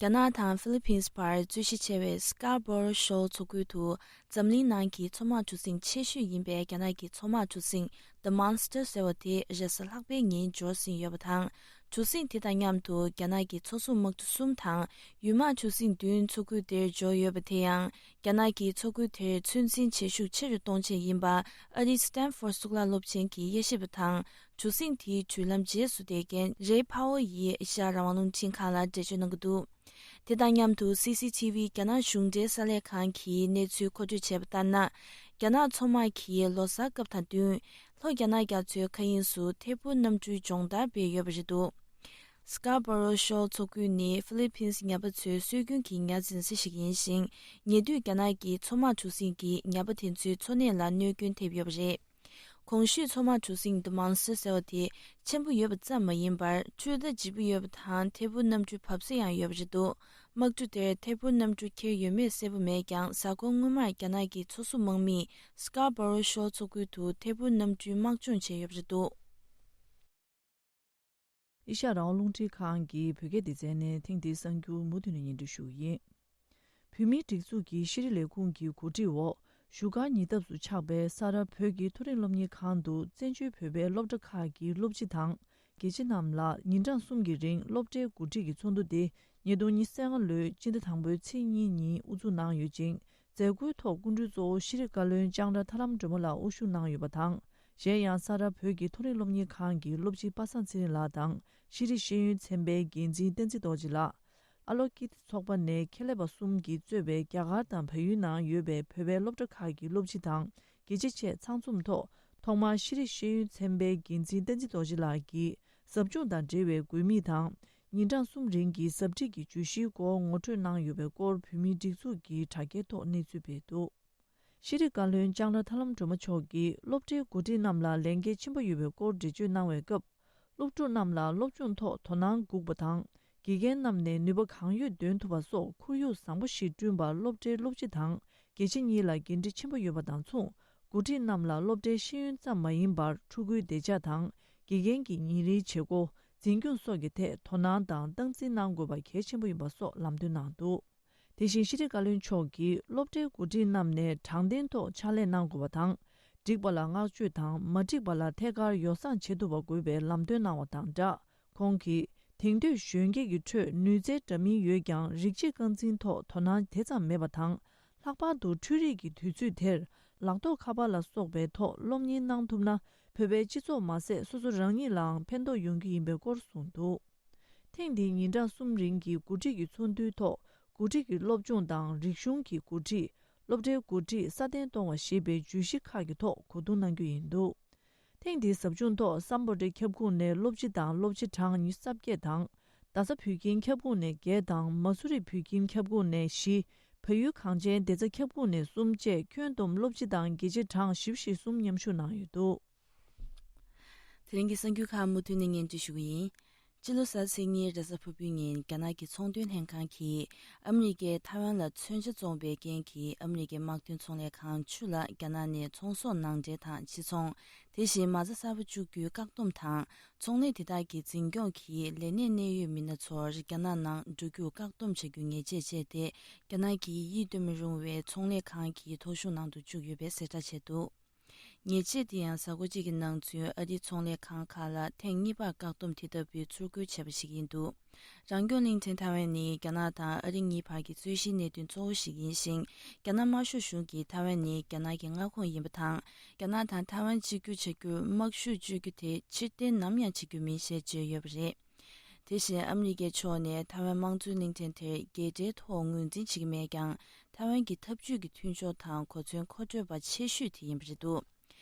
རྒྱ་ནག་དང་ཧྥི་ལི་ཕིན་བར་རྩོད་གཞི་ཆེ་བའི་སི་ཀར་བོ་རོ་ཤོར་མཚོ་ཁུལ་དུ་འཛམ་གླིང་ནང་གི་མཚོ་དམག་གྲུ་གཟིངས་ཆེ་ཤོས་ཡིན་པའི་རྒྱ་ནག་གི་མཚོ་དམག་གྲུ་གཟིངས་The Monster ཟེར་བ་དེ་རེས་གཟའ་ལྷག་པའི་ཉིན་འབྱོར་ཟིན་ཡོད་པ་དང་། གྲུ་གཟིངས་དེ་དང་མཉམ་དུ་རྒྱ་ནག་གི་མཚོ་སྲུང་དམག་གྲུ་གསུམ་དང་ཡུལ་དམག་གྲུ་གཟིངས་བདུན་མཚོ་ཁུལ་དེར་འབྱོར་ཡོད་པ་དེ་ཡང་རྒྱ་ནག་གིས་མཚོ་ཁུལ་དེར་ཚོད་འཛིན་བྱེད་ཤུགས་ཆེ་རུ་གཏོང་ཆེད་ཡིན་པ་ཨ་རིའི་སི་ཏན་ཧྥོར་གཙུག་ལག་སློབ་ཆེན་གྱི་དབྱེ་ཞིབ་པ་དང་། གྲུ་གཟིངས་དེའི་འགྲུལ་ལམ་རྗེས་སུ་བསྡད་མཁན་རེ་ཕ་ཝོ་ཡིས་ཨེ་ཤ་ཡ་རང་དབང་རླུང་འཕྲིན་ཁང་ལ་འགྲེལ་བརྗོད་གནང་གི་འདུག། དེ་དང་མཉམ་དུ་སི་སི་ཐི་ཝི་རྒྱ་ནག་གཞུང་འབྲེལ་གསར་ལས་ཁང་གིས་གནས་ཚུལ་མཁོ་སྤྲོད་བྱས་པ་ལྟར་ན། རྒྱ་ནག་མཚོ་དམག་གིས་ལོ་གསར་སྐབས་དང་བསྟུན། ལྷོ་རྒྱ་ནག་རྒྱ་མཚོའི་མཁའ་དབྱིངས་སུ་ཐད་འཕུར་གནམ་གྲུའི་སྦྱོང་བརྡར་སྤེལ་ཡོད་པ་རེད་འདུག། Scarborough Shoal མཚོ་ཁུལ་ནི་ཧྥི་ལི་ཕིན་ཉ་པ་ཚོའི་སྲོལ་རྒྱུན་གྱི་ཉ་འཛིན་ས་ཞིག་ཡིན་ཞིང་། ཉེ་དུས་རྒྱ་ནག་གི་མཚོ་དམག་གྲུ་གཟིངས་ཀྱིས་ཉ་པ་དེ་ཚོའི་འཚོ་གནས་ལ་གནོད་སྐྱོན་ཐེབས་ཡོད་པ་རེད། གོང་ཞུས་མཚོ་དམག་གྲུ་གཟིངས་The Monster ཟེར་བ་དེ་ཆེན་པོ་ཡོད་པ་ཙམ་མ་ཡིན་པར། འཕྲུལ་རྟ་ལྗིད་པོ་ཡོད་པ་དང་། ཐད་འཕུར་གནམ་གྲུའི་བབས་ས་ཡང་ཡོད་པ་རེད་འདུག། དམག་གྲུ་དེར་ཐད་འཕུར་གནམ་གྲུ་འཁྱེར་ཡོད་མེད་གསལ་པོ་མེད་ཀྱང་། གཟའ་འཁོར་སྔོན་མར་རྒྱ་ནག་གི་མཚོ་སྲུང་དམག་མིས་Scarborough Shoal མཚོ་ཁུལ་དུ་ཐད་འཕུར་གནམ་གྲུའི་དམག་སྦྱོང་བྱས་ཡོད་པ་རེད་འདུག། ཨེ་ཤ་ཡ་རང་དབང་རླུང་འཕྲིན་ཁང་གི་བོད་སྐད་སྡེ་ཚན་ནས་ཐེངས་འདིའི་གསར་འགྱུར་མུ་མཐུད་ནས་སྙན་སྒྲོན་ཞུ་གི་ཡིན། བོད་མིའི་སྒྲིག་འཛུགས་ཀྱི་ཤེས་རིག་ལས་ཁུངས་ཀྱི་གོ་སྒྲིག་འོག་བཞུགས་སྒར་ཉེ་འདབས་སུ་ཆགས་པའི་ས་རཱ་བོད་ཀྱི་མཐོ་རིམ་སློབ་གཉེར་ཁང་དུ་བཙན་བྱོལ་བོད་པའི་སློབ་གྲྭ་ཁག་གི་སློབ་སྤྱི་དང་དགེ་ཆེ་རྣམས་ལ་ཉིན་གྲངས་གསུམ་གྱི་རིང་སློབ་གྲྭའི་གོ་སྒྲིག་གི་ཚོགས་འདུ་དེ་ཉིས་སྟོང་ཉི་ཤུ་རྩ་ལྔ་ལོའི་སྤྱི་ཟླ་དང་པོའི་ཚེས་གཉིས་ཉིན་དབུ་འཛུགས་གནང་ཡོད་ཅིང་། མཛད་སྒོའི་ཐོག་སྐུ་མགྲོན་གཙོ་བོ་ཤེས་རིག་བཀའ་བློན་ལྕང་ར་ཐར་ལམ་སྒྲོལ་མ་ལགས་དབུ་བཞུགས་གནང་ཡོད་པ་དང་། གཞན་ཡང་ས་རཱ་བོད་ཀྱི་མཐོ་རིམ་སློབ་གཉེར་ཁང་གི་སློབ་སྤྱི་པ་སངས་ཚེ་རིང་ལགས་དང་ཤེས་རིག་ཤེས་ཡོན་ཚན་པའི་འགན་འཛིན་བསྟན་འཛིན་རྡོ་རྗེ་ལགས། ཨ་ལོ་ཀི་ཏི་ཚོགས་པ་ནས་མཁས་ལས་པ་གསུམ་གྱིས་གཙོས་པའི་རྒྱ་གར་དང་བལ་ཡུལ་ནང་ཡོད་པའི་བོད་པའི་སློབ་གྲྭ་ཁག་གི་སློབ་སྤྱི་དང་དགེ་ཆེ་བཅས་ཚང་འཛོམས་ཐོག་ཐོག་མར་ཤེས་རིག་ཤེས་ཡོན་ཚན་པའི་འགན་འཛིན་བསྟན་འཛིན་རྡོ་རྗེ་ལགས་ཀྱིས་ཟབ་སྦྱོང་དང་འབྲེལ་བའི་དགོས་དམིགས་དང་། ཉིན་གྲངས་གསུམ་རིང་གི་ཟབ་ཁྲིད་ཀྱི་བརྗོད་གཞིའི་སྐོར་ངོ་སྤྲོད་གནང་ཡོད་པའི་སྐོར་བོད་མིའི་སྒྲིག་འཛུགས་ཀྱི་དྲ་རྒྱའི་ཐོག་གནས་ཚུལ་སྤེལ་འདུག། ཤེས་རིག་བཀའ་བློན་ལྕང་ར་ཐར་ལམ་སྒྲོལ་མ་མཆོག་གིས་སློབ་གྲྭའི་འགོ་ཁྲིད་རྣམས་ལ་ལས་འགན་ཆེན་པོ་ཡོད་པའི་སྐོར་འགྲེལ་བརྗོད་གནང་བའི་སྐབས། སློབ་ཕྲུག་རྣམས་ལ་སློབ་སྦྱོང་ཐོག་དོ་སྣང་དགོས་པ་དང་། དགེ་རྒན་རྣམས་ནས་ནུས་པ་གང་ཡོད་འདོན་ཐུབ་པ་སོགས་ཁོར་ཡུག་བཟང་པོ་ཞིག་བསྐྲུན་པར་སློབ་གྲྭའི་སློབ་སྤྱི་དང་དགེ་ཆེ་གཉིས་ལ་འགན་འཁྲི་ཆེན་པོ་ཡོད་པ་དང་མཚུངས། འགོ་ཁྲིད་རྣམས་ལ་སློབ་གྲྭའི་ཤེས་ཡོན་ཙམ་མ་ཡིན་པར་ཕྲུ་གུའི་བདེ་འཇགས་དང་། དགེ་རྒན་གྱི་ཉིན་རེའི་བྱེད་སྒོ། འཛིན་སྐྱོང་སོགས་ཀྱི་ཐད་དོ་སྣང་དང་སྟངས་འཛིན་གནང་དགོས་པ་གལ་ཆེན་པོ་ཡིན་པ་སོགས་ལམ་སྟོན་གནང་འདུག། དེ་བཞིན་ཤེས་རིག་བཀའ་བློན་མཆོག་གིས་སློབ་གྲྭའི་འགོ་ཁྲིད་རྣམས་ནས་དྲང་བདེན་ཐོག་ཕྱག་ལས་གནང་དགོས་པ་དང་། འགྲིག་པ་ལ་བསྔགས་བརྗོད་དང་མ་འགྲིག་པ་ལ་ཐད་ཀར་ཡོ་བསྲང་བྱེད་ཐུབ་པ་དགོས་པའི་ལམ་སྟོན་གནང་བ་དང་སྦྲགས། ཁོང་གིས་དེང་དུས་གཞོན་སྐྱེས་ཀྱི་ཁྲོད་ནུས་རྩལ་འདྲ་མིན་ཡོད་ཀྱང་རིག་བྱེད་རྐང་འཛིན་ཐོག་དོ་སྣང་དེ་ཙམ་མེད་པ་དང་། ལྷག་པར་དུ་འཕྲུལ་རིག་གི་དུས་ཚོད་དེར་ལག་ཐོགས་ཁ་པར་ལ་སོགས་པའི་ཐོག་སློབ་གཉེར་གནང་ཐུབ་ན། བོད་པའི་སྤྱི་ཚོགས་མ་ཟད་སོ་སོ་རང་ཉིད་ལའང་ཕན་ཐོགས་ཡོང་རྒྱུ་ཡིན་པའི་སྐོར་གསུངས་འདུག། ཐེངས་འདིའི་ཉིན་གྲངས་གསུམ་རིང་གི་འགོ་ཁྲིད་ཀྱི་ཚོགས་འདུའི་ཐོག་འགོ་ཁྲིད་ཀྱི་སློབ་སྦྱོང་དང་རིག་གཞུང་གི་འགོ་ཁྲིད། སློབ་གྲྭའི་འགོ་ཁྲིད་སྲ་བརྟན་གཏོང་བ་ཞེས་པའི་བརྗོད་གཞི་ཁག་གི་ཐོག་གོ་བསྡུར་གནང་རྒྱུ་ཡིན་འདུག། ཐེངས་འདིའི་ཟབ་སྦྱོང་ཐོག་སམ་བྷོ་ཊའི་ཁྱབ་ཁོངས་ནས་སློབ་སྤྱི་དང་སློབ་སྤྱི་གྲངས་ཉི་ཤུ་རྩ་བརྒྱད་དང་། རྡ་ས་བོད་ཁྱིམ་ཁྱབ་ཁོངས་ནས་བརྒྱད་དང་མ་སུ་རི་བོད་ཁྱིམ་ཁྱབ་ཁོངས་ནས་བཞི། བལ་ཡུལ་གངས་ཅན་བདེ་རྩ་ཁྱབ་ཁོངས་ནས་གསུམ་བཅས་ཁྱོན་བསྡོམས་སློབ་སྤྱི་དང་དགེ་ཆེ་གྲངས་བཞི་བཅུ་ཞེ་གསུམ་མཉམ་ཞུགས་གནང་ཡོད་འདུག། དེ་རིང་གི་གསར་འགྱུར་ཁག་མུ་མཐུད་ནས་སྙན་སྒྲོན་ཞུ་གི་ཡིན། སྤྱི་ལོ་གཟའ་ཚེས་གཉིས་རེས་གཟའ་ཕུར་བུའི་ཉིན་རྒྱ་ནག་གི་ཚོང་དོན་ལྷན་ཁང་གིས་ཨ་མི་རི་ཀས་ཐའེ་ཝན་ལ་མཚོན་ཆ་བཙོང་པའི་རྐྱེན་གྱིས་ཨ་མི་རི་ཀའི་དམག་དོན་ཚོང་ལས་ཁང་བཅུ་ལ་རྒྱ་ནག་ནས་ཚོང་ཟོག་ནང་འདྲེན་དང་ཕྱིར་ཚོང་། དེ་བཞིན་མ་རྩ་གསར་པ་བཅུག་རྒྱུའི་བཀག་སྡོམ་དང་། ཚོང་ལས་དེ་དག་གི་འཛིན་སྐྱོང་གི་ལས་གནས་གནད་ཡོད་མི་སྣ་ཚོར་རྒྱ་ནག་ནང་འགྲོ་རྒྱུར་བཀག་སྡོམ་བྱ་རྒྱུའི་ཉེས་ཆད་བཅད་དེ། རྒྱ་ནག་གིས་ཡིད་རྟོན་མི་རུང་བའི་ཚོང་ལས་ཁང་གི་ཐོ་གཞུང་ནང་དུ་བཅུག་ཡོད་པའི་གསལ་བསྒྲགས་བྱས་འདུག། ཉེས་ཆད་དེ་ཡང་གཟའ་འཁོར་གཅིག་གི་ནང་ཚུན་ཨ་རིའི་ཚོང་ལས་ཁང་ཁག་ལ་ཐེངས་གཉིས་པར་བཀག་སྡོམ་དེ་ལྟ་བུའི་ཚུར་རྒོལ་བྱས་པ་ཞིག་ཡིན་འདུག། རང་སྐྱོང་གླིང་ཕྲན་ཐའེ་ཝན་ནི་རྒྱ་ནག་དང་ཨ་རི་གཉིས་བར་གྱི་རྩོད་གཞིའི་གནད་དོན་གཙོ་བོ་ཞིག་ཡིན་ཞིང་། རྒྱ་ནག་དམར་ཤོག་གཞུང་གིས་ཐའེ་ཝན་ནི་རྒྱ་ནག་གི་མངའ་ཁོངས་ཡིན་པ་དང་། རྒྱ་ནག་དང་ཐའེ་ཝན་གཅིག་གྱུར་བྱ་རྒྱུར་དམག་ཤུགས་སྤྱོད་རྒྱུ་དེ་ཕྱིར་འཐེན་ནམ་ཡང་བྱེད་རྒྱུ་མིན་ཞེས་བརྗོད་ཡོད་པ་རེད། དེ་བཞིན་ཨ་མི་རི་ཀའི་ཕྱོགས་ནས་ཐའེ་ཝན་དམངས་གཙོའི་གླིང་ཕྲན་དེར་རྒྱལ་འབྲེལ་ཐོག་ངོས་འཛིན་བྱེད་ཀྱི་མེད་ཀྱང་། ཐའེ་ཝན་གྱི་འཐབ་ཇུས་ཀྱི་མཐུན་ཕྱོགས་དང་གོ་མཚོན་མཁོ་སྤྲོད་པ་ཆེ་ཤོས་དེ་ཡིན་པ་རེད་འདུག།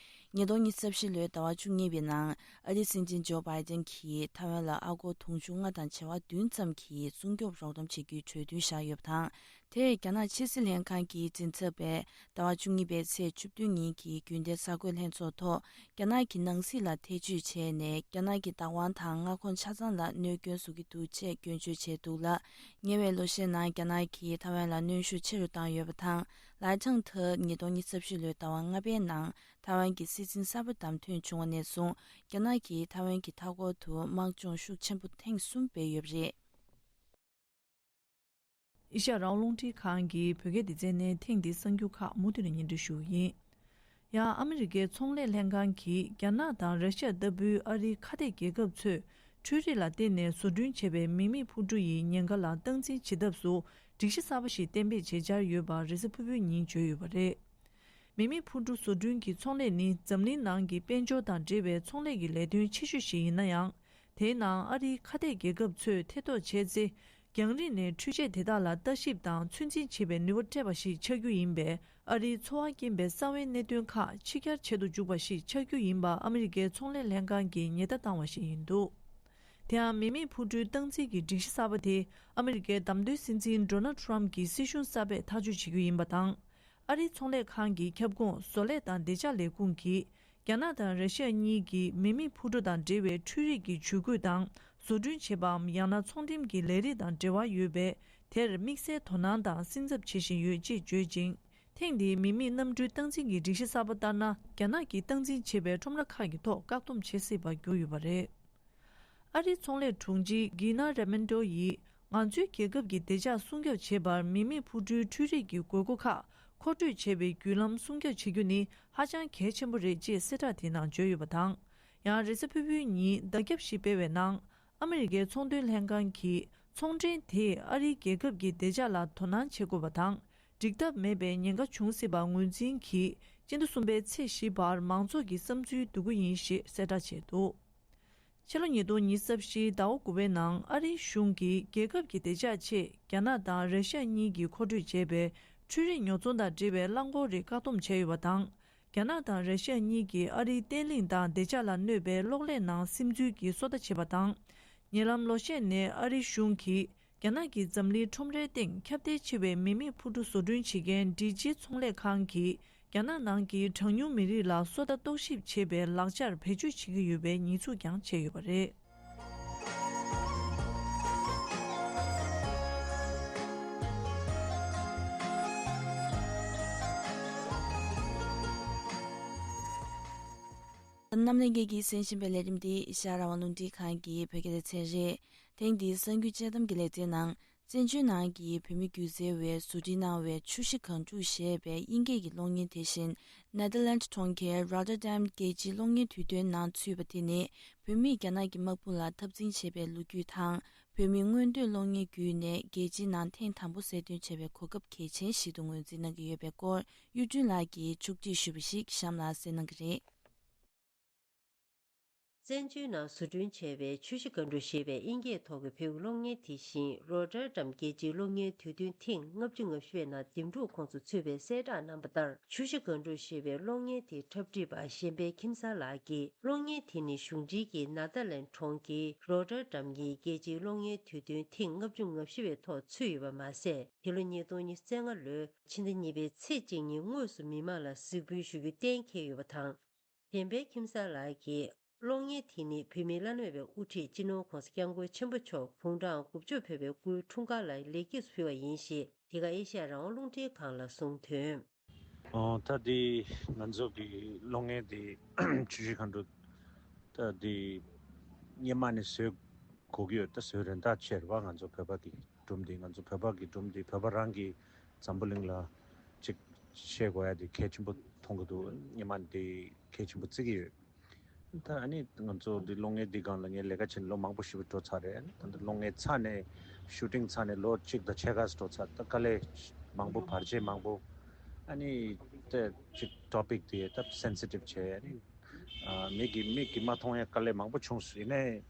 ཉིས་སྟོང་ཉི་ཤུ་རྩ་བཞི་ལོའི་ཟླ་བ་བཅུ་གཉིས་པའི་ནང་ཨ་རིའི་སྲིད་འཛིན་ཇོ་བྷའི་ཏན་གྱིས་ཐའེ་ཝན་ལ་ཨ་སྒོར་དུང་ཕྱུར་ལྔ་དང་བྱེ་བ་བདུན་ཙམ་གྱི་སྲུང་སྐྱོབ་རོགས་རམ་བྱེད་རྒྱུའི་གྲོས་མཐུན་བཞག་ཡོད་པ་དང་། དེས་རྒྱ་ནག་ཕྱི་སྲིད་ལྷན་ཁང་གི་མགྲིན་ཚབ་པས་ཟླ་བ་བཅུ་གཉིས་པའི་ཚེས་བཅུ་བདུན་ཉིན་གྱི་རྒྱུན་ལྡན་གསར་འགོད་ལྷན་ཚོགས་ཐོག་རྒྱ་ནག་གི་ནང་སྲིད་ལ་ཐེ་བྱུས་བྱས་ནས་རྒྱ་ནག་གི་བདག་དབང་དང་མངའ་ཁོངས་ཆ་ཚང་ལ་གནོད་སྐྱོན་བཟོ་གི་འདུག་ཅེས་སྐྱོན་བརྗོད་བྱས་འདུག་ལ། ཉེ་བའི་ལོ་ཤས་ནང་རྒྱ་ནག་གིས་ཐའེ་ཝན་ལ་གནོན་ཤུགས་ཆེ་རུ་བཏང་ཡོད་པ་དང་། ལའེ་ཁྲང་ཐེ་ཉིས་སྟོང་ཉི་ཤུ་རྩ་བཞི་ལོའི་ཟླ་བ་ལྔ་པའི་ནང་ཐའེ་ཝན་གྱི་སྲིད་འཛིན་གསར་པ་བདམས་ཐོན་བྱུང་བ་ནས་བཟུང་རྒྱ་ནག་གིས་ཐའེ་ཝན་གྱི་མཐའ་འཁོར་དུ་དམག་སྦྱོང་ཤུགས་ཆེན་པོ་ཐེངས་གསུམ་སྤེལ་ཡོད་པ་རེད། ཨེ་ཤ་ཡ་རང་དབང་རླུང་འཕྲིན་ཁང་གི་བོད་སྐད་སྡེ་ཚན་ནས་ཐེངས་འདིའི་གསར་འགྱུར་ཁག་མུ་མཐུད་ནས་སྙན་སྒྲོན་ཞུ་གི་ཡིན། ཡང་ཨ་མི་རི་ཀའི་ཚོང་ལས་ལྷན་ཁང་གིས་རྒྱ་ནག་དང་ར་ཤ་ཡ་ལྟ་བུའི་ཨ་རིའི་ཁ་གཏད་རྒྱལ་ཁབ་ཚོས་འཕྲུལ་རིག་ལ་བརྟེན་ནས་བཟོ་སྐྲུན་བྱས་པའི་མི་མེད་འཕུར་གྲུ་ཡི་ཉེན་ཁ་ལ་སྟངས་འཛིན་བྱེད་ཐབས་སུ་སྒྲིག་གཞི་གསར་པ་ཞིག་གཏན་འབེབས་བྱས་འཆར་ཡོད་པ་རེས་གཟའ་ཕུར་བུའི་ཉིན་བརྗོད་ཡོད་པ་རེད། མི་མེད་འཕུར་གྲུ་བཟོ་སྐྲུན་གྱི་ཚོང་ལས་ནི་འཛམ་གླིང་ནང་གི་དཔལ་འབྱོར་དང་འབྲེལ་བའི་ཚོང་ལས་ཀྱི་ལས་དོན་ཆེ་ཤོས་ཤིག་ཡིན་ན་ཡང་། དེའི་ནང་ཨ་རིའི་ཁ་གཏད་རྒྱལ་ཁབ་ཚོས་ཐེ་གཏོགས་བྱས་ཚེ། རྒྱང་རིང་ནས་འཕྲུལ་ཆས་དེ་དག་ལ་ལྟ་ཞིབ་དང་ཚོད་འཛིན་བྱེད་པའི་ནུས་པ་སྤྲད་པ་ཞིག་ཆགས་རྒྱུ་ཡིན་པས། ཨ་རིའི་འཚོ་བ་སྐྱེལ་བའི་རྩ་བའི་གནད་དོན་ཁག་ཕྱི་གྱར་བྱེད་དུ་འཇུག་པ་ཞིག་ཆགས་རྒྱུ་ཡིན་པ་ཨ་མི་རི་ཀའི་ཚོང་ལས་ལྷན་ཁང་གིས་ཉེན་བརྡ་བཏང་བ་ཞིག་ཡིན་འདུག། དེ་ཡང་མི་མེད་འཕུར་གྲུའི་སྟངས་འཛིན་གྱི་སྒྲིག་གཞི་གསར་པ་དེ་ཨ་མི་རི་ཀའི་བདམས་ཐོན་སྲིད་འཛིན་ཌོ་ནལ་ཊམ་གྱི་སྲིད་གཞུང་གསར་པས་ཐག་གཅོད་བྱེད་རྒྱུ་ཡིན་པ་དང་། ཨ་རིའི་ཚོང་ལས་ཁང་གི་ཁྱབ་ཁོངས་བཟོ་ལས་དང་བདེ་འཇགས་ལས་ཁུངས་ཀྱིས། རྒྱ་ནག་དང་ར་ཤི་ཡ་གཉིས་ཀྱིས་མི་མེད་འཕུར་གྲུ་དང་འབྲེལ་བའི་འཕྲུལ་རིག་གི་ཇུས་འགོད་དང་བཟོ་སྐྲུན་བྱེད་པའམ། ཡང་ན་ཚོང་འགྲེམས་ཀྱི་ལས་རིགས་དང་འབྲེལ་བ་ཡོད་པས། དེར་དམིགས་བསལ་དོ་སྣང་དང་སེམས་འཚབ་བྱེད་བཞིན་ཡོད་ཅེས་བརྗོད་ཅིང་། ཐེངས་འདིའི་མི་མེད་གནམ་གྲུའི་སྟངས་འཛིན་གྱི་སྒྲིག་གཞི་གསར་པ་ལྟར་ན། རྒྱ་ནག་གིས་སྟངས་འཛིན་བྱེད་པའི་ཁྲོམ་ར་ཁག་གི་ཐོག་བཀག་སྡོམ་བྱེད་སྲིད་པ་གྱུར་ཡོད་པ་རེད། ཨ་རིའི་ཚོང་ལས་དྲུང་ཆེ་གྷི་ན་རེ་མན་ཏོ་ཡིས། ང་ཚོའི་རྒྱལ་ཁབ་ཀྱི་བདེ་འཇགས་སྲུང་སྐྱོབ་བྱེད་པར་མི་མེད་འཕུར་གྲུའི་འཕྲུལ་རིག་གི་དགོས་མཁོ་ཁག་མཁོ་སྤྲོད་བྱེད་པའི་བརྒྱུད་ལམ་སྲུང་སྐྱོབ་བྱེད་རྒྱུ་ནི་ཧ་ཅང་གལ་ཆེན་པོ་རེད་ཅེས་གསལ་བསྒྲགས་དེའི་ནང་བརྗོད་ཡོད་པ་དང་། ཡང་རེས་གཟའ་ཕུར་བུའི་ཉིན་བརྡ་ཁྱབ་ཞིག་སྤེལ་བའི་ནང་། ཨ་མི་རི་ཀའི་ཚོང་དོན་ལྷན་ཁང་གིས་ཚོང་འབྲེལ་དེས་ཨ་རིའི་རྒྱལ་ཁབ་ཀྱི་བདེ་འཇགས་ལ་དོ་སྣང་བྱེད་དགོས་པ་དང་། འགྲིག་ཐབས་མེད་པའི་ཉེན་ཁ་འབྱུང་སྲིད་པ་ངོས་འཛིན་གྱིས། སྤྱི་ཟླ་གསུམ་པའི་ཚེས་བཞི་བར་མང་ཚོགས་ཀྱི་བསམ་ཚུལ་བསྡུ་རྒྱུ་ཡིན་ཞེས་གསལ་བསྒྲགས་བྱས་འདུག་ཕྱི་ལོ་ཉིས་སྟོང་ཉི་ཤུ་རྩ་བཞིའི་ཟླ་བ་དགུ་པའི་ནང་ཨ་རིའི་གཞུང་གིས་རྒྱལ་ཁབ་ཀྱི་བདེ་འཇགས་ཆེད་རྒྱ་ནག་དང་ར་ཤི་ཡ་གཉིས་ཀྱིས་མཁོ་སྤྲོད་བྱས་པའི་འཕྲུལ་རིག་ཉོ་ཚོང་དང་འབྲེལ་བའི་རླངས་འཁོར་རིགས་བཀག་སྡོམ་བྱས་ཡོད་པ་དང་། རྒྱ་ནག་དང་ར་ཤི་ཡ་གཉིས་ཀྱིས་ཨ་རིའི་བརྟན་ལྷིང་དང་བདེ་འཇགས་ལ་གནོད་པའི་གློག་ཀླད་ནང་སིམ་འཛུལ་གྱི་སོ་ལྟ་བྱེད་པ་དང་། ཉེ་ལམ་ལོ་ཤས་ནས་ཨ་རིའི་གཞུང་གིས། རྒྱ་ནག་གིས་འཛམ་གླིང་ཁྲོམ་རའི་སྟེང་ཁྱབ་གདལ་ཆེ་བའི་མི་མེད་འཕུར་གྲུ་བཟོ་སྐྲུན་བྱེད་མཁན་ཌི་ཇི་ཚོང་ལས་ཁང་གིས། རྒྱ་ནག་ནང་གི་གྲངས་ཉུང་མི་རིགས་ལ་སོ་ལྟ་རྟོག་ཞིབ་བྱེད་པའི་ལག་ཆར་བེད་སྤྱོད་བྱེད་ཀྱི་ཡོད་པའི་ཉེས་འཛུགས་ཀྱང་བྱས་ཡོད་པ་རེད། གནམ་ལྷན་རྒྱས་ཀྱིས་གསན་བཞིན་པའི་ལས་རིམ་འདི་ཨེ་ཤ་ཡ་རང་དབང་རླུང་འཕྲིན་ཁང་གི་བོད་སྐད་སྡེ་ཚན་རེད། ཐེངས་འདིའི་གསར་འགྱུར་དཔྱད་གཏམ་གྱི་ལེ་ཚན་ནང་། བཙན་བྱོལ་ནང་གི་བོད་མི་སྒྱུ་རྩལ་བས་བཟོ་སྐྲུན་གནང་བའི་ཆུ་བཞི་སྒང་དྲུག་ཞེས་པའི་དབྱིན་སྐད་ཀྱི་གློག་བརྙན་དེ་བཞིན། ནེ་དར་ལེནཌ་གྲོང་ཁྱེར་རོ་ཊར་ཌེམ་རྒྱལ་སྤྱིའི་གློག་བརྙན་དུས་སྟོན་ནང་ཚུད་པ་དེ་ནི། བོད་མིས་རྒྱ་ནག་གི་དམག་དཔུང་ལ་འཐབ་འཛིང་བྱེད་པའི་ལོ་རྒྱུས་དང་། བོད་མིའི་མངོན་འདོད་གློག་བརྙན་བརྒྱུད་ནས་རྒྱལ་སྤྱིའི་ནང་ཐེངས་དང་པོ་གསལ་སྟོན་བྱས་པའི་གོ་སྐབས་གལ་ཆེན་ཞིག་ཏུ་ངོས་འཛིན་གནང་གི་ཡོད་པའི་སྐོར། གཡུ་སྒྲོན་ལགས་ཀྱིས་ཕྱོགས་སྒྲིག་ཞུས་པ་ཞིག་གཤམ་ལ་གསན་གནང་གི་རེད། བཙན་བྱོལ་ནང་བཟོ་སྐྲུན་བྱས་པའི་ཆུ་བཞི་སྒང་དྲུག་ཞེས་པའི་དབྱིན་སྐད་ཐོག་གི་བོད་ཀྱི་གློག་བརྙན་དེ་བཞིན་རོ་ཊར་ཌམ་རྒྱལ་སྤྱིའི་གློག་བརྙན་དུས་སྟོན་ཐེངས་ལྔ་བཅུ་ང་བཞི་པའི་ནང་འདེམས་སྒྲུག་ཁོངས་སུ་ཚུད་པའི་གསལ་བསྒྲགས་གནང་པ་ལྟར། ཆུ་བཞི་སྒང་དྲུག་ཞེས་པའི་གློག་བརྙན་དེའི་འཁྲབ་ཁྲིད་པ་གཞན་ཕན་ཁྱིམ་གསར་ལགས་ཀྱིས། གློག་བརྙན་དེ་ནི་གཞུང་འབྲེལ་གྱི་ནེ་དར་ལེནཌ་གྲོང་ཁྱེར་རོ་ཊར་ཌམ་གྱི་རྒྱལ་སྤྱིའི་གློག་བརྙན་དུས་སྟོན་ཐེངས་ལྔ་བཅུ་ང་བཞི་པའི་ཐོག་ཚུད་ཡོད་པ་མ་ཟད། འདི་ལོ་ཉིས་སྟོང་ཉི་ཤུ་རྩ་ལྔ་ལོའི་ཕྱི་ཟླ་གཉིས་པའི་ཚེས་གཅིག་ཉིན་དངོས་སུ་མི་མང་ལ་གཟིགས་འབུལ་ཞུ་རྒྱུ་གཏན་འཁེལ་ཡོད་པ་དང་། འདེམས་པའི་ཁྱིམ་གསར་ལགས་ཀྱིས། གློག་བརྙན་དེ་ནི་བོད་མིའི་བླ་ན་མེད་པའི་དབུ་ཁྲིད་སྤྱི་ནོར་༧གོང་ས་༧སྐྱབས་མགོན་ཆེན་པོ་མཆོག་དགུང་གྲངས་དགུ་བཅུ་ཕེབས་པའི་སྐུའི་འཁྲུངས་སྐར་ལ་ལེགས་སྐྱེས་སུ་ཕུལ་བ་ཡིན་ཞེས། འདི་ག་ཨེ་ཤ་ཡ་རང་དབང་རླུང་འཕྲིན་ཁང་ལ་གསུངས་དོན། ཨོ། ད་འདི་ང་ཚོ་གི་གློག་བརྙན་འདི་ཆུ་བཞི་སྒང་དྲུག་ད་འདི་སྔོན་མ་ནས་བཟོ་དགོས་ཀྱི་ཡོད། ད་བཟོ་རན་ཐག་ཆོད་རེད་བ། ང་ཚོ་བོད་པ་གི་སྒྲུང་འདི། ང་ཚོ་བོད་པ་གི་སྒྲུང་འདི་བོད་པ་རང་གི་འཛམ་བུ་གླིང་ལ་ཅིག་བཤད་དགོས་ཡ་འདི་གལ་ཆེན་པོ་མཐོང་གི་འདུག་སྔོན་མ་འདི་གལ་ཆེན་པོ་བརྩི་གི་ཡོད། ད་ཨ་ནི་ང་ཚོ་འདི་གློག་བརྙན་འདི་སྒང་ལ་ངས་ལས་ཀ་བྱས་ནས་ལོ་མང་པོ་ཞེ་པོ་འགྲོ་ཚར་རེད། ད་འདི་གློག་བརྙན་ཚར་ནས་ཤུ་ཊིང་ཚར་ནས་ལོ་གཅིག་དང་ཕྱེད་ཀ་ཙམ་འགྲོ་ཚར། ད་དཀའ་ལས་མང་པོ། བར་ཆད་མང་པོ། ཨ་ནི་ད་ཅིག་ཊོ་པིག་དེ་ད་སེན་སི་ཊིབ་བྱས། ཨ་ནི་ཨ་མིག་གིས་མིག་གིས་མ་མཐོང་ཡ་དཀའ་ལས་མང་པོ་བྱུང་སོང་། ཡིན་ནའི་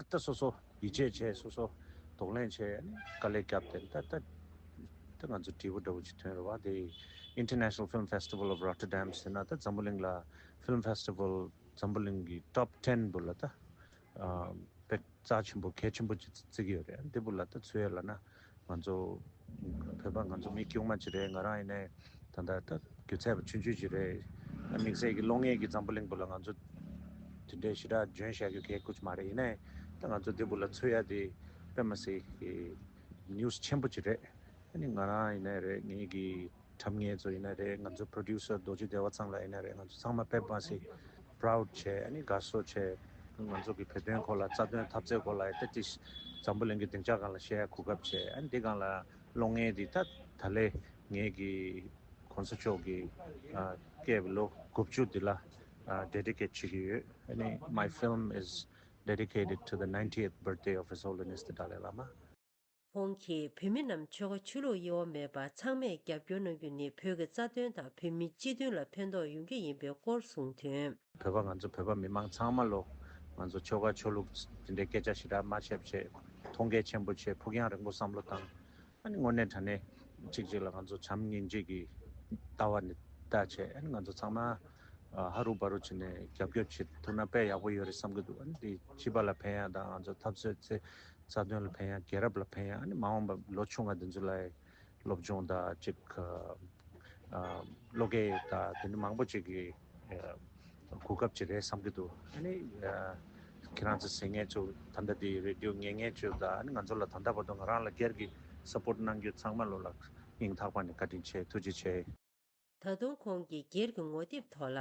ད་སོ་སོ་ཡིད་ཆེས་བྱས། སོ་སོ་གདོང་ལེན་བྱས། ཨ་ནི་དཀའ་ལས་བརྒྱབ་སྟེ་ད་ད་ད་ང་ཚོ་བྲིས་པ་འདྲ་བོ་ཅིག་ཐོན་རེད་བ། དེ་International Film Festival of Rotterdam ཟེར་ན་ད་འཛམ་བུ་གླིང་ལ་ཕི་ལིམ་ཕེ་སི་ཊི་བལ། འཛམ་བུ་གླིང་གི་ཊོབ་ཊེན་བུ་ལ་ད་ཨ་དཔེ་རྩ་ཆེན་པོ་གལ་ཆེན་པོ་ཅིག་བརྩི་གི་ཡོད་རེད། འདི་བུ་ལ་ད་ཚུད་ཡ་ལབ་ན་ང་ཚོ་བོད་པ་ང་ཚོ་མི་དཀྱུས་མ་ཅིག་རེད། ང་རང་ཡིན་ནའི་ད་ལྟ་ད་སྒྱུ་རྩལ་པ་ཆུང་ཆུང་ཅིག་རེད། ད་དམིགས་བསལ་གྱི་གློག་བརྙན་གྱི་འཛམ་བུ་གླིང་བུ་ལ་ང་ཚོ་དེ་འདྲའི་ཞེ་དྲག་འཇོན་བཞག་རྒྱུ་གལ་ཁུར་ཅིག་མ་རེད། ཡིན་ནའི་ད་ང་ཚོ་འདི་བུ་ལ་ཚུད་ཡ་དེ་དཔེ་མ་སྲིད་ཀྱི་ནིའུ་སི་ཆེན་པོ་ཅིག་རེད། ཨ་ནི་ང་རང་ཡིན་ནའི་རེད། ངེད་ཀྱི་འཁྲབ་མཁན་ཚོ་ཡིན་ནའི་རེད། ང་ཚོ་པྲོ་ཌིའུ་སར་རྡོ་རྗེ་བདེ་བ་ཚང་ལགས་ཡིན་ནའི་རེད། ང་ཚོ་ཚང་མ་དཔེ་མ་སྲིད་པ་རའུ་ཌི་བྱས། ཨ་ནི་དགའ་བསུ་བྱས། ང་ཚོ་གི་བོད་དོན་སྐོར་ལ། རྩ་དོན་འཐབ་རྩོད་སྐོར་ལ་ད་ཅིག་འཛམ་བུ་གླིང་གི་སྡིངས་ཆ་སྒང་ལ་བཤད་ཡ་གོ་སྐབས་བྱས། ཨ་ནི་འདི་སྒང་ལ་གློག་བརྙན་འདི་ད་ད་ལས་ངེད་ཀྱི་གོང་ས་མཆོག་གི་ཨ་སྐྱེས་པའི་ལོ་དགུ་བཅུ་འདི་ལ་ཨ་ཌེ་ཌི་ཀེཊ་བྱེད་ཀྱི་ཡོད། ཨ་ནི་My film is dedicated to the ninetieth birthday of His Holiness the Dalai Lama. ཁོང་གིས་བོད་མི་རྣམས་ཆོལ་ཁ་ཆོས་ལུགས་དབྱེ་བ་མེད་པར་ཚང་མས་རྒྱབ་སྐྱོར་གནང་རྒྱུ་ནི་བོད་ཀྱི་རྩ་དོན་དང་བོད་མིའི་སྤྱི་དོན་ལ་ཕན་ཐོགས་ཡོང་རྒྱུ་ཡིན་པའི་སྐོར་གསུངས་དོན། བོད་པ་ང་ཚོ་བོད་པ་མི་མང་ཚང་མ་ལོ་ང་ཚོ་ཆོལ་ཁ་ཆོས་ལུགས་དེ་འདྲའི་སྐད་ཆ་ཞེ་དྲག་མ་བཤད་བྱས། མཐོང་གལ་ཆེན་པོ་བྱས། ཕུགས་རྒྱང་རིང་པོ་བསམ་བློ་བཏང་། ཨ་ནི་དངོས་གནས་དྲང་གནས་གཅིག་གཅིག་ལ་ང་ཚོ་བྱམས་སྙིང་རྗེ་གི་ལྟ་བ་ནས་ལྟ་བྱས། ཨ་ནི་ང་ཚོ་ཚང་མ་ ཨ་ཧ་རུ་བ་རུ་བྱས་ནས་རྒྱབ་སྐྱོར་བྱེད་ཐུབ་ན་དཔེ་ཡག་པོ་ཡོད་རེད་བསམ་གྱི་འདུག་ཨ་ནི་དེ་སྤྱི་པ་ལ་ཕན་ཡག་དང་ང་ཚོ་འཐབ་རྩོད་ཚེ་རྩ་དོན་ལ་ཕན་ཡག་རྒྱལ་རབས་ལ་ཕན་ཡག་ཨ་ནི་མ་འོངས་པ་ལོ་ཆུང་བ་འདི་ཚོ་ལ་སློབ་སྦྱོང་དང་ཅིག་ཨ་ཨ་བློ་སྐྱེད་དང་དེ་འདྲ་མང་པོ་ཅིག་གི་ཨ་གོ་སྐབས་ཅིག་རེད་བསམ་གྱི་འདུག་ཨ་ནི་ཨ་ཁྱེད་རང་ཚོ་ཟེར་མཁན་ཚོ་ད་ལྟ་དེ་རེ་ཌིའོ་ཉན་མཁན་ཚོ་དང་ཨ་ནི་ང་ཚོ་ལ་ད་ལྟ་བར་དུ་ང་རང་ལ་སྒེར་གྱི་སཔོར་ཊི་གནང་རྒྱུ་ཚང་མ་ལོ་ལ་སྙིང་ཐག་པ་ནས་བཀའ་དྲིན་ཆེ། ཐུགས་རྗེ་ཆེ། ད་དུང་ཁོང་གིས་སྒེར་གྱི་ངོ་དེབ་ཐོག་ལ།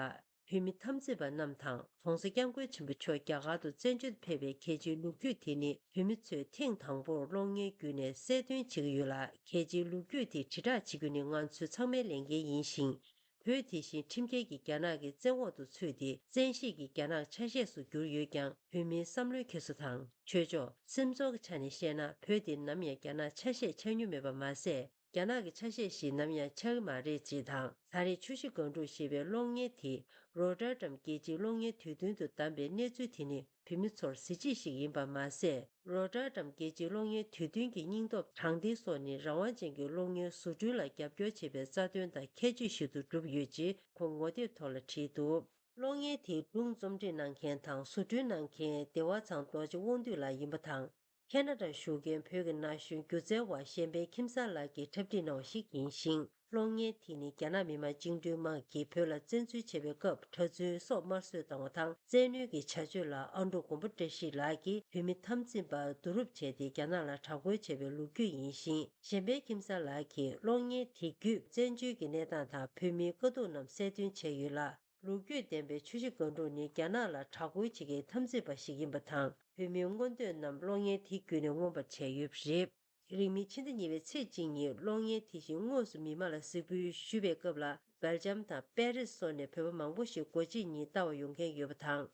བོད་མི་འཐབ་འཛིང་པ་རྣམས་དང་༸གོང་ས་༸སྐྱབས་མགོན་ཆེན་པོ་མཆོག་རྒྱ་གར་དུ་བཙན་བྱོལ་དུ་ཕེབས་པའི་གལ་ཆེའི་ལོ་རྒྱུས་དེ་ནི་བོད་མི་ཚོས་ཐེངས་དང་པོར་གློག་བརྙན་བརྒྱུད་ནས་གསལ་སྟོན་བྱེད་ཀྱི་ཡོད་ལ། གལ་ཆེའི་ལོ་རྒྱུས་དེ་དྲིལ་བསྒྲགས་བྱེད་རྒྱུ་ནི་ང་ཚོ་ཚང་མའི་ལས་འགན་ཡིན་ཞིང་། བོད་དེ་བཞིན་ཁྲིམས་འགལ་གྱི་རྒྱ་ནག་གི་བཙན་འོག་ཏུ་ཚུད་དེ་བཙན་ཤེད་ཀྱི་རྒྱ་ནག་ཆ་ཤས་སུ་གྱུར་ཡོད་ཀྱང་། བོད་མིའི་བསམ་བློའི་འཁྱེར་སོ་དང་ཆོས་ཕྱོགས། སེམས་ཚོར་གྱི་ཆ་ནས་བཤད་ན། བོད་དེ་ནམ་ཡང་རྒྱ་ནག་ཆ་ཤས་ཆགས་མྱོང་མེད་པ་མ་ཟད། རྒྱ་ནག་གི་ཆ་ཤས་ཤིག་ནམ་ཡང་ཆགས་ཀྱི་མ་རེད་ཅེས་དང་། ད་རེས་ཆུ་བཞི་སྒང་དྲུག་ཞེས་པའི་གློག་བརྙན་དེ་རོ་ཊར་ཌམ་རྒྱལ་སྤྱིའི་གློག་བརྙན་དུས་སྟོན་དུ་བདམས་པའི་གནས་ཚུལ་དེ་ནི་བོད་མི་ཚོར་གཟི་བརྗིད་ཞིག་ཡིན་པ་མ་ཟད། རོ་ཊར་ཌམ་རྒྱལ་སྤྱིའི་གློག་བརྙན་དུས་སྟོན་གྱི་སྙིང་སྟོབས་དྲང་བདེན་སོགས་ནི་རང་དབང་ཅན་གྱི་གློག་བརྙན་བཟོ་སྐྲུན་ལ་རྒྱབ་སྐྱོར་བྱེད་པའི་རྩ་དོན་དང་ཁྱད་ཆོས་ཤིག་ཏུ་གྲུབ་ཡོད་ཅེས་ཁོང་ངོ་དེབ་ཐོག་ལ་བྲིས་འདུག་གློག་བརྙན་དེའི་སྒྲུང་རྩོམ་སྒྲིག་གནང་མཁན་དང་བཟོ་སྐྲུན་གནང་མཁན་བདེ་བ་ཚང་རྡོ་རྗེ་དབང་འདུས་ལགས་ཡིན་པ་དང་། ཁེ་ན་ཌར་བཞུགས་མཁན་བོད་ཀྱི་ན་གཞོན་སྒྱུ་རྩལ་བ་གཞན་ཕན་ཁྱིམ་གསར་ལགས་ཀྱིས་འཁྲབ་ཁྲིད་གནང་བ་ཞིག་ཡིན་ཞིང་། གློག་བརྙན་དེ་ནི་རྒྱ་ནག་མི་དམངས་བཅིངས་འགྲོལ་དམག་གིས་བོད་ལ་བཙན་འཛུལ་བྱས་པའི་སྐབས་གྲྭ་བཙུན་སོགས་དམར་གསོད་བཏང་བ་དང་། བཙན་གནོན་གྱི་བྱ་སྤྱོད་ལ་ཨ་འབྲུག་མགོན་པོ་བཀྲ་ཤིས་ལགས་ཀྱིས་བོད་མི་འཐབ་འཛིང་པར་བསྡུ་རུབ་བྱས་ཏེ་རྒྱ་ནག་ལ་དྲག་རྒོལ་བྱས་པའི་ལོ་རྒྱུས་ཡིན་ཞིང་། གཞན་ཕན་ཁྱིམ་གསར་ལགས་ཀྱིས་གློག་བརྙན་དེ་བརྒྱུད་བཙན་བྱོལ་གྱི་གནས་སྟངས་དང་བོད་མིའི་དཀའ་སྡུག་རྣམས་གསལ་སྟོན་བྱས་ཡོད་ལ། ལོ་རྒྱུས་ལྡན་པའི་ཆུ་བཞི་སྒང་དྲུག་ནི་རྒྱ་ནག་ལ་དྲག་རྒོལ་བྱེད་མཁན་འཐབ་འཛིང་པ་ཞིག་ཡིན་པ་དང་། བོད་མིའི་མངོན་འདོད་རྣམས་གློག་བརྙན་དེ་བརྒྱུད་ནས་མངོན་པར་བྱས་ཡོད་པ་རེད། རིང་མིན་ཕྱི་ཟླ་གཉིས་པའི་ཚེས་གཅིག་ཉིན་གློག་བརྙན་དེ་བཞིན་དངོས་སུ་མི་མང་ལ་གཟིགས་འབུལ་ཞུས་པའི་སྐབས་ལ། སྦེལ་ཇམ་དང་པེ་རིས་སོགས་ནས་བོད་པ་མང་པོ་ཞིག་སྒོ་ཕྱེ་ཉིན་ལྟ་བར་ཡོང་མཁན་ཡོད་པ་དང་།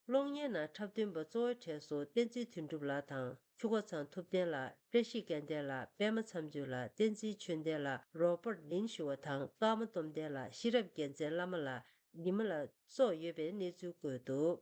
གློག་བརྙན་ནང་འཁྲབ་སྟོན་པ་གཙོ་བོའི་གྲས་སུ་བསྟན་འཛིན་དོན་གྲུབ་ལགས་དང་། ཆུ་ཁ་ཚང་ཐུབ་བསྟན་ལགས། བཀྲ་ཤིས་སྐལ་ལྡན་ལགས། པད་མ་མཚམས་གཅོད་ལགས། བསྟན་འཛིན་ཆོས་ལྡན་ལགས། རོ་པར་ལིན་ཞུ་བ་དང་། ཀརྨ་སྟོབས་ལྡན་ལགས། ཤེས་རབ་རྒྱལ་མཚན་བླ་མ་ལགས། ཉི་མ་ལགས་སོགས་ཡོད་པའི་གནས་ཚུལ་བཀོད་འདུག་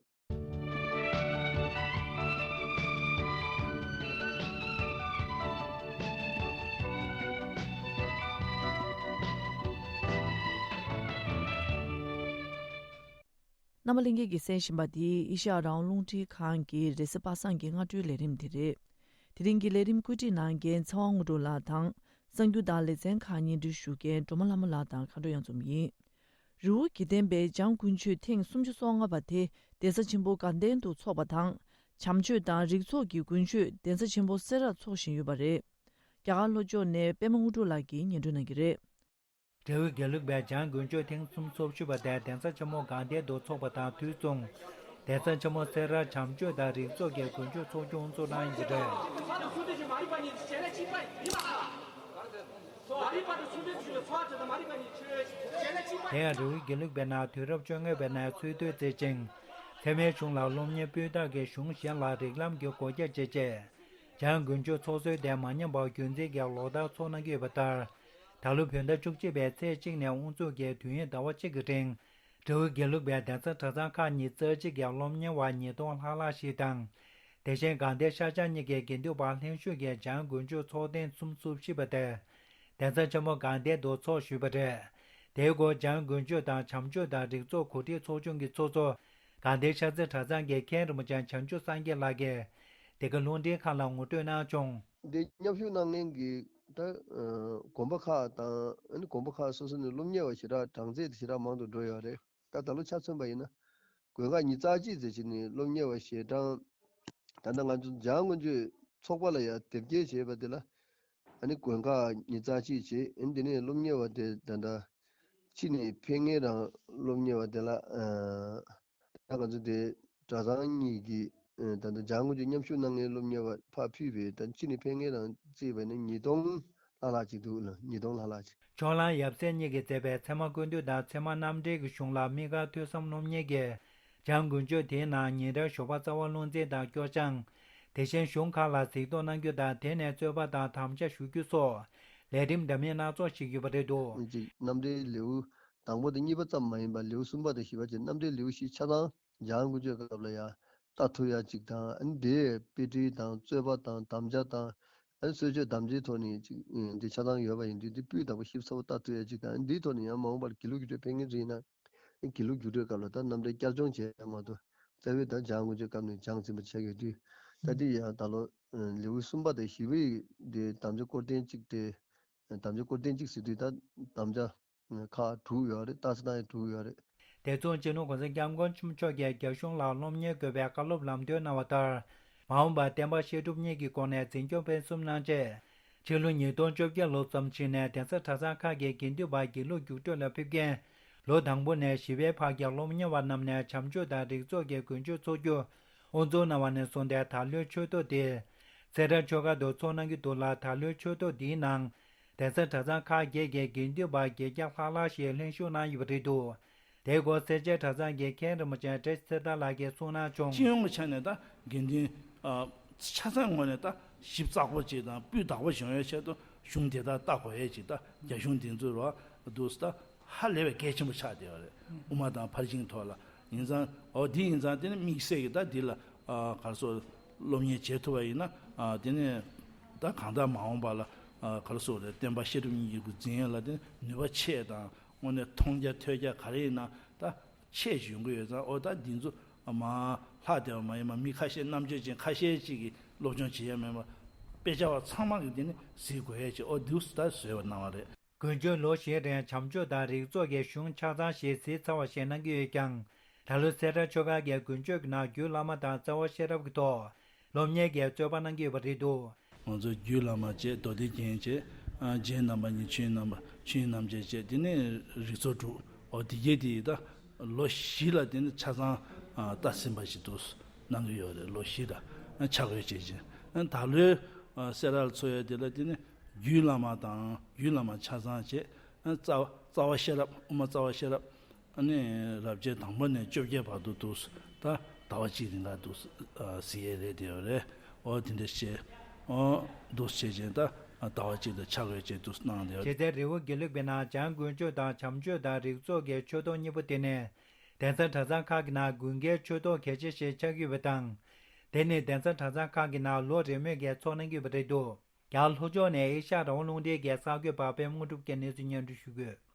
རྣམ་པ་ལྷན་རྒྱས་ཀྱིས་གསན་བཞིན་པ་འདི་ཨེ་ཤ་ཡ་རང་དབང་རླུང་འཕྲིན་ཁང་གི་རེས་གཟའ་པ་སངས་ཀྱི་སྔ་དྲོའི་ལས་རིམ་དེ་རེད། དེ་རིང་གི་ལས་རིམ་བཀོད་སྒྲིག་གནང་མཁན་ཚེ་དབང་དངོས་གྲུབ་ལགས་དང་། གསར་འགྱུར་དང་ལེ་ཚན་ཁག་སྙན་སྒྲོན་ཞུ་མཁན་སྒྲོལ་མ་ལྷ་མོ་ལགས་དང་མཁའ་འགྲོ་གཡང་འཛོམས་ཡིན། རི་བོ་དགེ་ལྡན་པའི་འཇང་དགུན་ཆོས་ཐེངས་སུམ་ཅུ་སོ་ལྔ་པ་དེ་གདན་ས་ཆེན་པོ་དགའ་ལྡན་དུ་འཚོགས་པ་དང་། བྱམས་ཆོས་དང་རིགས་ཚོགས་ཀྱི་དགུན་ཆོས་གདན་ས་ཆེན་པོ་སེ་རར་འཚོགས་བཞིན་ཡོད་པ་རེད། རྒྱ་གར་ལྷོ་ཕྱོགས་ནས་པད་མ་དངོས་གྲུབ་ལགས་ཀྱིས་སྙན་སྒྲོན་གནང་གི་རེད། འབྲས་བུ་དགེ་ལུགས་པའི་འཇང་དགུན་ཆོས་ཐེངས་སུམ་ཅུ་སོ་བཞི་པ་དེ་གདན་ས་ཆེན་མོ་དགའ་ལྡན་དུ་འཚོགས་པ་དང་དུས་མཚུངས། གདན་ས་ཆེན་མོ་སེ་རར་བྱམས་ཆོས་དང་རིགས་ཚོགས་ཀྱི་དགུན་ཆོས་ཚོགས་ཆུང་དབུ་འཛུགས་གནང་ཡོད་པ་རེད། དེ་ཡང་རི་བོ་དགེ་ལུགས་པའི་ནང་དུས་རབས་བཅོ་ལྔ་པའི་ནང་འཚོ་སྡོད་མཛད་ཅིང་། ཚད་མའི་གཞུང་ལ་སློབ་གཉེར་སྤུས་དག་གིས་གཞུང་གཞན་ལ་རིགས་ལམ་གྱི་སྒོ་རྒྱག་བྱས་རྗེས། འཇང་དགུན་ཆོས་ཚོགས་སྲོལ་དེ་མ་ཉམས་པར་རྒྱུན་འཛིན་གྱིས་ལོ་ལྟར་འཚོགས་གནང་གི་ཡོད་པ་ལྟར། ད་ལོ་བོད་ཟླ་བཅུ་གཅིག་པའི་ཚེས་གཅིག་ནས་དབུ་འཛུགས་ཀྱིས་དུས་ཡུན་ཟླ་བ་གཅིག་གི་རིང་། འབྲས་བུ་དགེ་ལུགས་པའི་གདན་ས་གྲྭ་ཚང་ཁག་གཉིས་རྩ་གཅིག་གི་སློབ་གཉེར་བ་ཉིས་སྟོང་ལྷག་ལྷག་ཞིག་དང་། དེ་བཞིན་དགའ་ལྡན་ཤར་བྱང་གཉིས་ཀྱི་དགེ་འདུན་པ་ལྷན་ཞུགས་ཀྱིས་འཇང་དགུན་ཆོས་ཚོགས་ཐེངས་སུམ་ཅུ་སོ་བཞི་པ་དེ། གདན་ས་ཆེན་མོ་དགའ་ལྡན་དུ་འཚོགས་ཞུས་པ་རེད། དེའི་སྐོར་འཇང་དགུན་ཆོས་དང་བྱམས་ཆོས་དང་རིགས་ཚོགས་གོ་སྒྲིག་ཚོགས་ཆུང་གི་ཚོགས་གཙོ། དགའ་ལྡན་ཤར་རྩེ་གྲྭ་ཚང་གི་མཁན་རིན་པོ་ཆེ་བྱང་ཆུབ་སངས་རྒྱས་ལགས་ཀྱིས། འདི་ག་རླུང་འཕྲིན་ཁང་ལ་ངོ་སྤྲོད་གནང་བྱུང་། འདི་མཉམ་ཞུགས་གནང་མཁན་གྱི་ད་དགོན་པ་ཁག་དང་ཨ་ནི་དགོན་པ་ཁག་སོ་སོ་ནས་སློབ་གཉེར་བ་ཞེ་དྲག་གྲངས་ཚད་དེ་ཞེ་དྲག་མང་དུ་འགྲོ་ཡོད་རེད། ད་ད་ལོ་ཆ་མཚོན་པ་ཡིན་ན། དགོན་ཁག་ཉི་ཤུ་རྩ་གཅིག་ཙམ་ཞིག་ནས་སློབ་གཉེར་བ་ཞལ་གྲངས། ད་ལྟ་ང་ཚོ་འཇང་དགུན་ཆོས་ཚོགས་པ་ལ་ཡང་དེབ་སྐྱེལ་བྱས་པ་དེ་ལ། ཨ་ནི་དགོན་ཁག་ཉི་ཤུ་རྩ་གཅིག་བྱས། ཨ་ནི་དེ་ནས་སློབ་གཉེར་བ་དེ་ད་ལྟ་ཕྱི་ནས་ཕེབས་མཁན་རང་སློབ་གཉེར་བ་དེ་ལ། ད་ང་ཚོ་དེ་གྲྭ་ཚང་གཉིས་ཀྱི་ད་ལྟ་འཇང་དགུན་ཆོས་མཉམ་ཞུགས་གནང་མཁན་སློབ་གཉེར་བ་ཕར་ཕུད་པའི་ད་ཕྱི་ནས་ཕེབས་མཁན་རང་བརྩིས་པ་ཡིན་ན་ཉིས་སྟོང་ལྷག་ལྷག་ཅིག་འདུག་ལ། ཉིས་སྟོང་ལྷག་ལྷག་ཅིག་ཕྱོགས་གླང་ཡབ་སྲས་གཉིས་ཀྱིས་མཛད་པའི་ཚད་མ་ཀུན་བཏུས་དང་ཚད་མ་རྣམ་འགྲེལ་གྱི་གཞུང་ལ་དམིགས་བཀར་ཐོས་བསམ་སློབ་གཉེར་གྱིས། འཇང་དགུན་ཆོས་དེའི་ནང་ཉིན་རེར་ཞོགས་པ་རྩ་བ་བློ་འཛིན་དང་སྐྱོར་སྦྱང་། དེ་བཞིན་གཞུང་ཁག་ལ་གཟིགས་རྟོག་གནང་རྒྱུ་དང་དེ་ནས་རྩོད་པ་དང་དམ་བཅའ་ཞུ་རྒྱུ་སོགས་ལས་རིམ་འདྲ་མིན་སྣ་ཚོགས་ཤིག་ཡོད་པ་རེད་འདུག་ཅིག་རྣམ་འགྲེལ་ལེའུ་དང་པོ་དང་གཉིས་པ་ཙམ་མ་ཡིན་པར་ལེའུ་གསུམ་པ་དང་བཞི་པ་བཅས་རྣམ་འགྲེལ་ལེའུ་བཞི་ཆ་ཚང་འཇང་དགུན་ཆོས་སྐབས་ལ་ཡང་ལྟ་ཐུབ་ཡ་ཅིག་དང་། ཨ་ནི་དེའི་དཔེ་ཁྲིད་དང་རྩོད་པ་དང་དམ་བཅའ་དང་། ཨ་ནི་གསོལ་མཆོད་དམ་བཅའི་ཐོག་ནས་ཅིག་འདི་ཆ་ཚང་ཡོད་པ་ཡིན་དུས་འདི་སྤུས་དག་པོ་ཞིབ་ཚགས་པོ་ལྟ་ཐུབ་ཡ་ཅིག་དང་། ཨ་ནི་འདིའི་ཐོག་ནས་ཡང་མ་འོངས་པར་དགེ་ལུགས་ཀྱི་ཁྲོད་ཕེབས་མཁན་ཅིག་ཡིན་ན། དགེ་ལུགས་རྒྱུགས་སྤྲོད་སྐབས་ལ་ད་རྣམ་གྲངས་བསྐྱར་སྦྱོང་བྱས་མ་གཏོགས། རྩ་བའི་ད་འཇང་དངོས་གཞིའི་སྐབས་ནས་འཇང་འཛིན་པ་ཆགས་ཡོད་དུས། ད་དེ་ཡང་ད་ལོ་ལེའུ་གསུམ་པ་དང་བཞི་པའི་དེ་དམ་བཅའ་སྐོར་ཐེངས་གཅིག་དེ། དམ་བཅའ་སྐོར་ཐེངས་གཅིག་ཟེར་དུས་ད་དམ་བཅའ་ཁག་དྲུག་ཡོད་རེད། རྟགས་གསལ་བཏང་ཡ་དྲུག་ཡོད་རེད། དེ་མཚུངས་སྤྱི་ནོར་༸གོང་ས་༸སྐྱབས་མགོན་ཆེན་པོ་མཆོག་གིས་རྒྱ་གཞུང་ལ་སློབ་གཉེར་དགོས་པའི་བཀའ་སློབ་ལམ་སྟོན་གནང་བ་ལྟར། མ་འོངས་པར་བསྟན་པ་བཤད་སྒྲུབ་གཉིས་ཀྱི་སྒོ་ནས་འཛིན་སྐྱོང་སྤེལ་གསུམ་གནང་ཆེད། ཕྱི་ལོ་ཉིས་སྟོང་བཅོ་བརྒྱད་ལོ་ཙམ་ཞིག་ནས་གདན་ས་གྲྭ་ཚང་ཁག་གི་དགེ་འདུན་པ་དགེ་ལུགས་རྒྱུགས་སྤྲོད་ལ་ཕེབས་མཁན། ལོ་དང་པོ་ནས་བཞི་པའི་བར་གྱི་སློབ་གཉེར་བ་རྣམས་ནས་བྱམས་ཆོས་དང་རིག་ཚོགས་ཀྱི་དགུན་ཆོས་ཚོགས་རྒྱུ་དབུ་འཛུགས་གནང་བ་ནས་བཟུང་སྟེ་ད་ལོའི་ཆོས་ཐོག་དེ་སེ་ར་ཆོས་སྒར་དུ་ཚོགས་གནང་གི་འདུག་ལ། ད་ལོའི་ཆོས་ཐོག་འདིའི་ནང་གདན་ས་གྲྭ་ཚང་ཁག་བརྒྱད་ཀྱི་དགེ་འདུན་པ་བརྒྱད་བརྒྱ་ལྷག་ལྷག་ཞིག་ལྷན་ཞུགས་གནང་ཡོད་པ་རེད་འདུག་དེའི་སྐོར་སེར་བྱེས་གྲྭ་ཚང་གི་མཁན་རིན་པོ་ཆེ་བཀྲ་ཤིས་ཚེ་བརྟན་ལགས་ཀྱིས་གསུངས་གནང་བྱུང་། སྤྱི་ཡོངས་ཀྱི་ཆ་ནས་ད་དགེ་འདུན་ཨ་ཆ་ཚང་ངོས་ནས་ད་ཞིབ་ཚགས་པོ་ཅིག་དང་སྤུས་དག་པོ་བྱུང་བའི་ཆེད་དུ་གཞུང་དེ་དག་ལྟ་དགོས་ཡས་ཅིག་ད་རྒྱ་གཞུང་དེ་ཚོ་རོ་འདུག་ད་ཧ་ལས་པའི་གལ་ཆེན་པོ་ཆགས་བསྡད་ཡོད་རེད། དབུ་མ་དང་ཕར་ཕྱིན་ཐོག་ལ་ཡིན་ཙང་། འོ་འདི་ཡིན་ཙང་དེ་ནི་དམིགས་བསལ་གྱི་ད་འདི་ལ་ཨ་ག་རེ་ཟེར་སློབ་གཉེར་བྱེད་ཐུབ་པ་ཡིན་ན། ཨ་དེ་ནི་ད་གང་ལྟར་མ་འོངས་པ་ལ་ཨ་ག་རེ་ཟེར་རེད། བསྟན་པ་བཤད་སྒྲུབ་གཉིས་ཀྱི་འཛིན་ཡོད་ལ་དེ་ནུས་པ་ཆེ་དང་། དངོས་གནས་མཐོང་རྒྱ་ཐོས་རྒྱ་ག་རེ་ཡིན་ན་ད་ཆེ་ཞིག་ཡོང་གི་ཡོད་ཙང་། འོ་ད་འདི་ཚོ་མ་ལྷག་བསྡད་པ་མ་ཡིན་པ། མི་ཁ་ཤས་རྣམ་དཔྱོད་ཅན་ཁ་ཤས་ཅིག་གིས་སློབ་སྦྱོང་བྱེད་ཡ་མེད་པ། དཔེ་ཆ་བ་ཚང་མ་གིས་འདི་ནི་གཟིགས་དགོས་ཡ་ཅིག་འོ་འདུག་སེ་ད་བཟོས་པ་གནང་བ་རེད། དགུན་ཆོས་ལོ་བཞིའི་རིང་བྱམས་ཆོས་དང་རིག་ཚོགས་ཀྱི་གཞུང་ཆ་ཚང་ཞིག་གཟིགས་ཚར་བ་ཞིག་གནང་གི་ཡོད་ཀྱང་། ད་ལོ་སེ་ར་ཆོས་སྒར་གྱི་དགུན་ཆོས་ཀྱི་ནང་རྒྱུད་བླ་མ་དང་རྩ་བ་ཤེས་རབ་ཀྱི་ཐོག་སློབ་གཉེར་གྱི་རྩོད་པ་གནང་གི་ཡོད་པ་རེད་འདུག་ང་ཚོ་རྒྱུད་བླ་མ་བྱས། མདོ་སྡེ་རྒྱན་བྱས། ཨ་རྗེ་རྣམ་པ་གཉིས། ཆོས་རྣམ་པ། ཆོས་རྣམ་འབྱེད་བྱས། དེ་ནས་རིག་ཚོགས་དྲུག་འོ་དེ་གྱད་དེ་ད་ལོ་བཞི་ལ་དེ་ནས་ཆ་ཚང་ཨ་ལྟ་ཟིན་པ་ཞིག་འདུག་གནང་གི་ཡོད་རེད། ལོ་བཞི་ལ་ཨ་ཆ་བགོས་བྱས་ཅིང་། ཨ་ད་ལོའི་ཨ་སེ་ར་ལ་ཚོགས་ཡ་དེ་ལ་དེ་ནས་རྒྱུད་བླ་མ་དང་། རྒྱུད་བླ་མ་ཆ་ཚང་བྱས། ཨ་རྩ་བ། རྩ་བ་ཤེས་རབ། དབུ་མ་རྩ་བ་ཤེས་རབ། ཨ་ནི་རབ་བྱེད་དང་པོ་ནས་བཅོ་བརྒྱད་བར་དུ་འདུག་ད་ཟླ་བ་གཅིག་རིང་ལ་འདུག་ཨ་གཟིགས་ཡས་རེད་དེ་ཡོད་རེད། འོ་དེ་འདྲ་བྱས། འོ་འདུག་བྱས་ཅིང་ད་ཟླ་བ་གཅིག་དང་ཆ་བགོས་བྱས་འདུག་གནང་བསྡད་ཡོད། རྗེ་བཙུན་རི་བོ་དགེ་ལུགས་པའི་ནང་བྱམས་དགུན་ཆོས་དང་བྱམས་ཆོས་དང་རིག་ཚོགས་ཀྱི་ཆོས་ཐོག་གཉིས་པོ་དེ་ནི་གདན་ས་གྲྭ་ཚང་ཁག་གི་ནང་དགུན་ཁའི་ཆོས་ཐོག་གལ་ཆེ་ཞིག་ཆགས་ཀྱི་ཡོད་པ་དང་། དེ་ནི་གདན་ས་གྲྭ་ཚང་ཁག་གི་ནང་ལོ་རེ་མོས་ཀྱི་ཚོགས་གནང་གི་ཡོད་པ་རེད་འདུག་རྒྱ་ལྷོ་ཕྱོགས་ནས་ཨེ་ཤ་ཡ་རང་དབང་རླུང་འཕྲིན་གྱི་གསར་འགོད་པ་པད་མ་དངོས་གྲུབ་ཀྱིས་གནས་ཚུལ་སྙན་སྒྲོན་ཞུ་གི་ཡོད།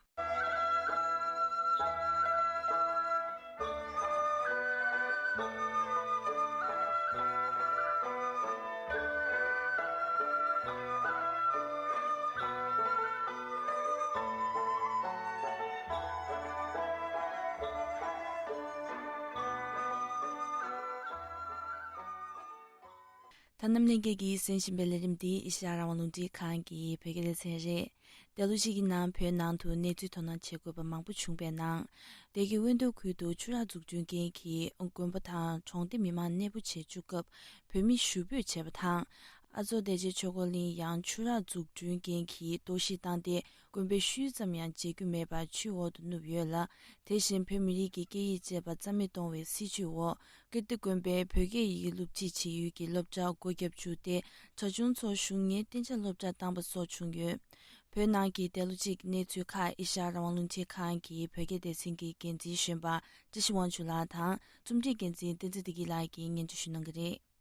ད་རྣམ་གླིང་སྐད་ཀྱིས་གསན་བཞིན་པའི་ལས་རིམ་འདི་ཨེ་ཤ་ཡ་རང་དབང་རླུང་འཕྲིན་ཁང་གི་བོད་སྐད་སྡེ་ཚན་རེད། འདས་ལོ་གཅིག་གི་ནང་བོད་ནང་དུ་གནས་ཚུལ་དོ་སྣང་བྱེད་དགོས་པ་མང་པོ་བྱུང་པའི་ནང་། སྡེ་དགེ་དབོན་སྟོད་ཁུལ་དུ་ཆུ་རགས་འཛུགས་སྐྲུན་འགན་གྱིས་དགོན་པ་དང་གྲོང་སྡེ་མི་མང་གནས་སྤོ་བྱེད་བཅུག་སྐབས་བོད་མི་ཞུ་འབོད་བྱས་པ་དང་། ཨ་མཚོ་བདེ་ཆེན་ཆོས་འཁོར་གླིང་ཡང་ཆུ་རགས་འཛུགས་སྐྲུན་འགན་གྱིས་གཏོར་བཤིག་བཏང་སྟེ་དགོན་པའི་ཤུལ་ཙམ་ཡང་མཇལ་རྒྱུ་མེད་པར་ཆུའི་འོག་ཏུ་ནུབ་ཡོད་ལ། དེ་བཞིན་བོད་མི་རིགས་ཀྱི་སྐད་ཡིག་ཅེས་པ་རྩ་མེད་གཏོང་བའི་སྲིད་བྱུས་འོག་ཀིརྟི་དགོན་པའི་བོད་སྐད་ཡི་གེ་སློབ་ཁྲིད་བྱེད་ཡུལ་གྱི་སློབ་གྲྭ་སྒོ་བརྒྱབ་བཅུག་སྟེ། གྲྭ་ཆུང་ཚོ་གཞུང་གཉེར་གཏན་འཇགས་སློབ་གྲྭར་བཏང་པ་སོགས་བྱུང་ཡོད། བོད་ནང་གི་འདས་ལོ་གཅིག་གི་གནས་ཚུལ་ཁག་ཨེ་ཤ་ཡ་རང་དབང་རླུང་འཕྲིན་ཁང་གི་བོད་སྐད་སྡེ་ཚན་གྱི་འགན་འཛིན་གཞོན་པ་བཀྲ་ཤིས་དབང་ཕྱུག་ལགས་དང་རྩོམ་སྒྲིག་འགན་འཛིན་བསྟན་འཛིན་བདེ་སྐྱིད་ལགས་ཀྱིས་སྙན་སྒྲོན་ཞུ་གནང་གི་རེད།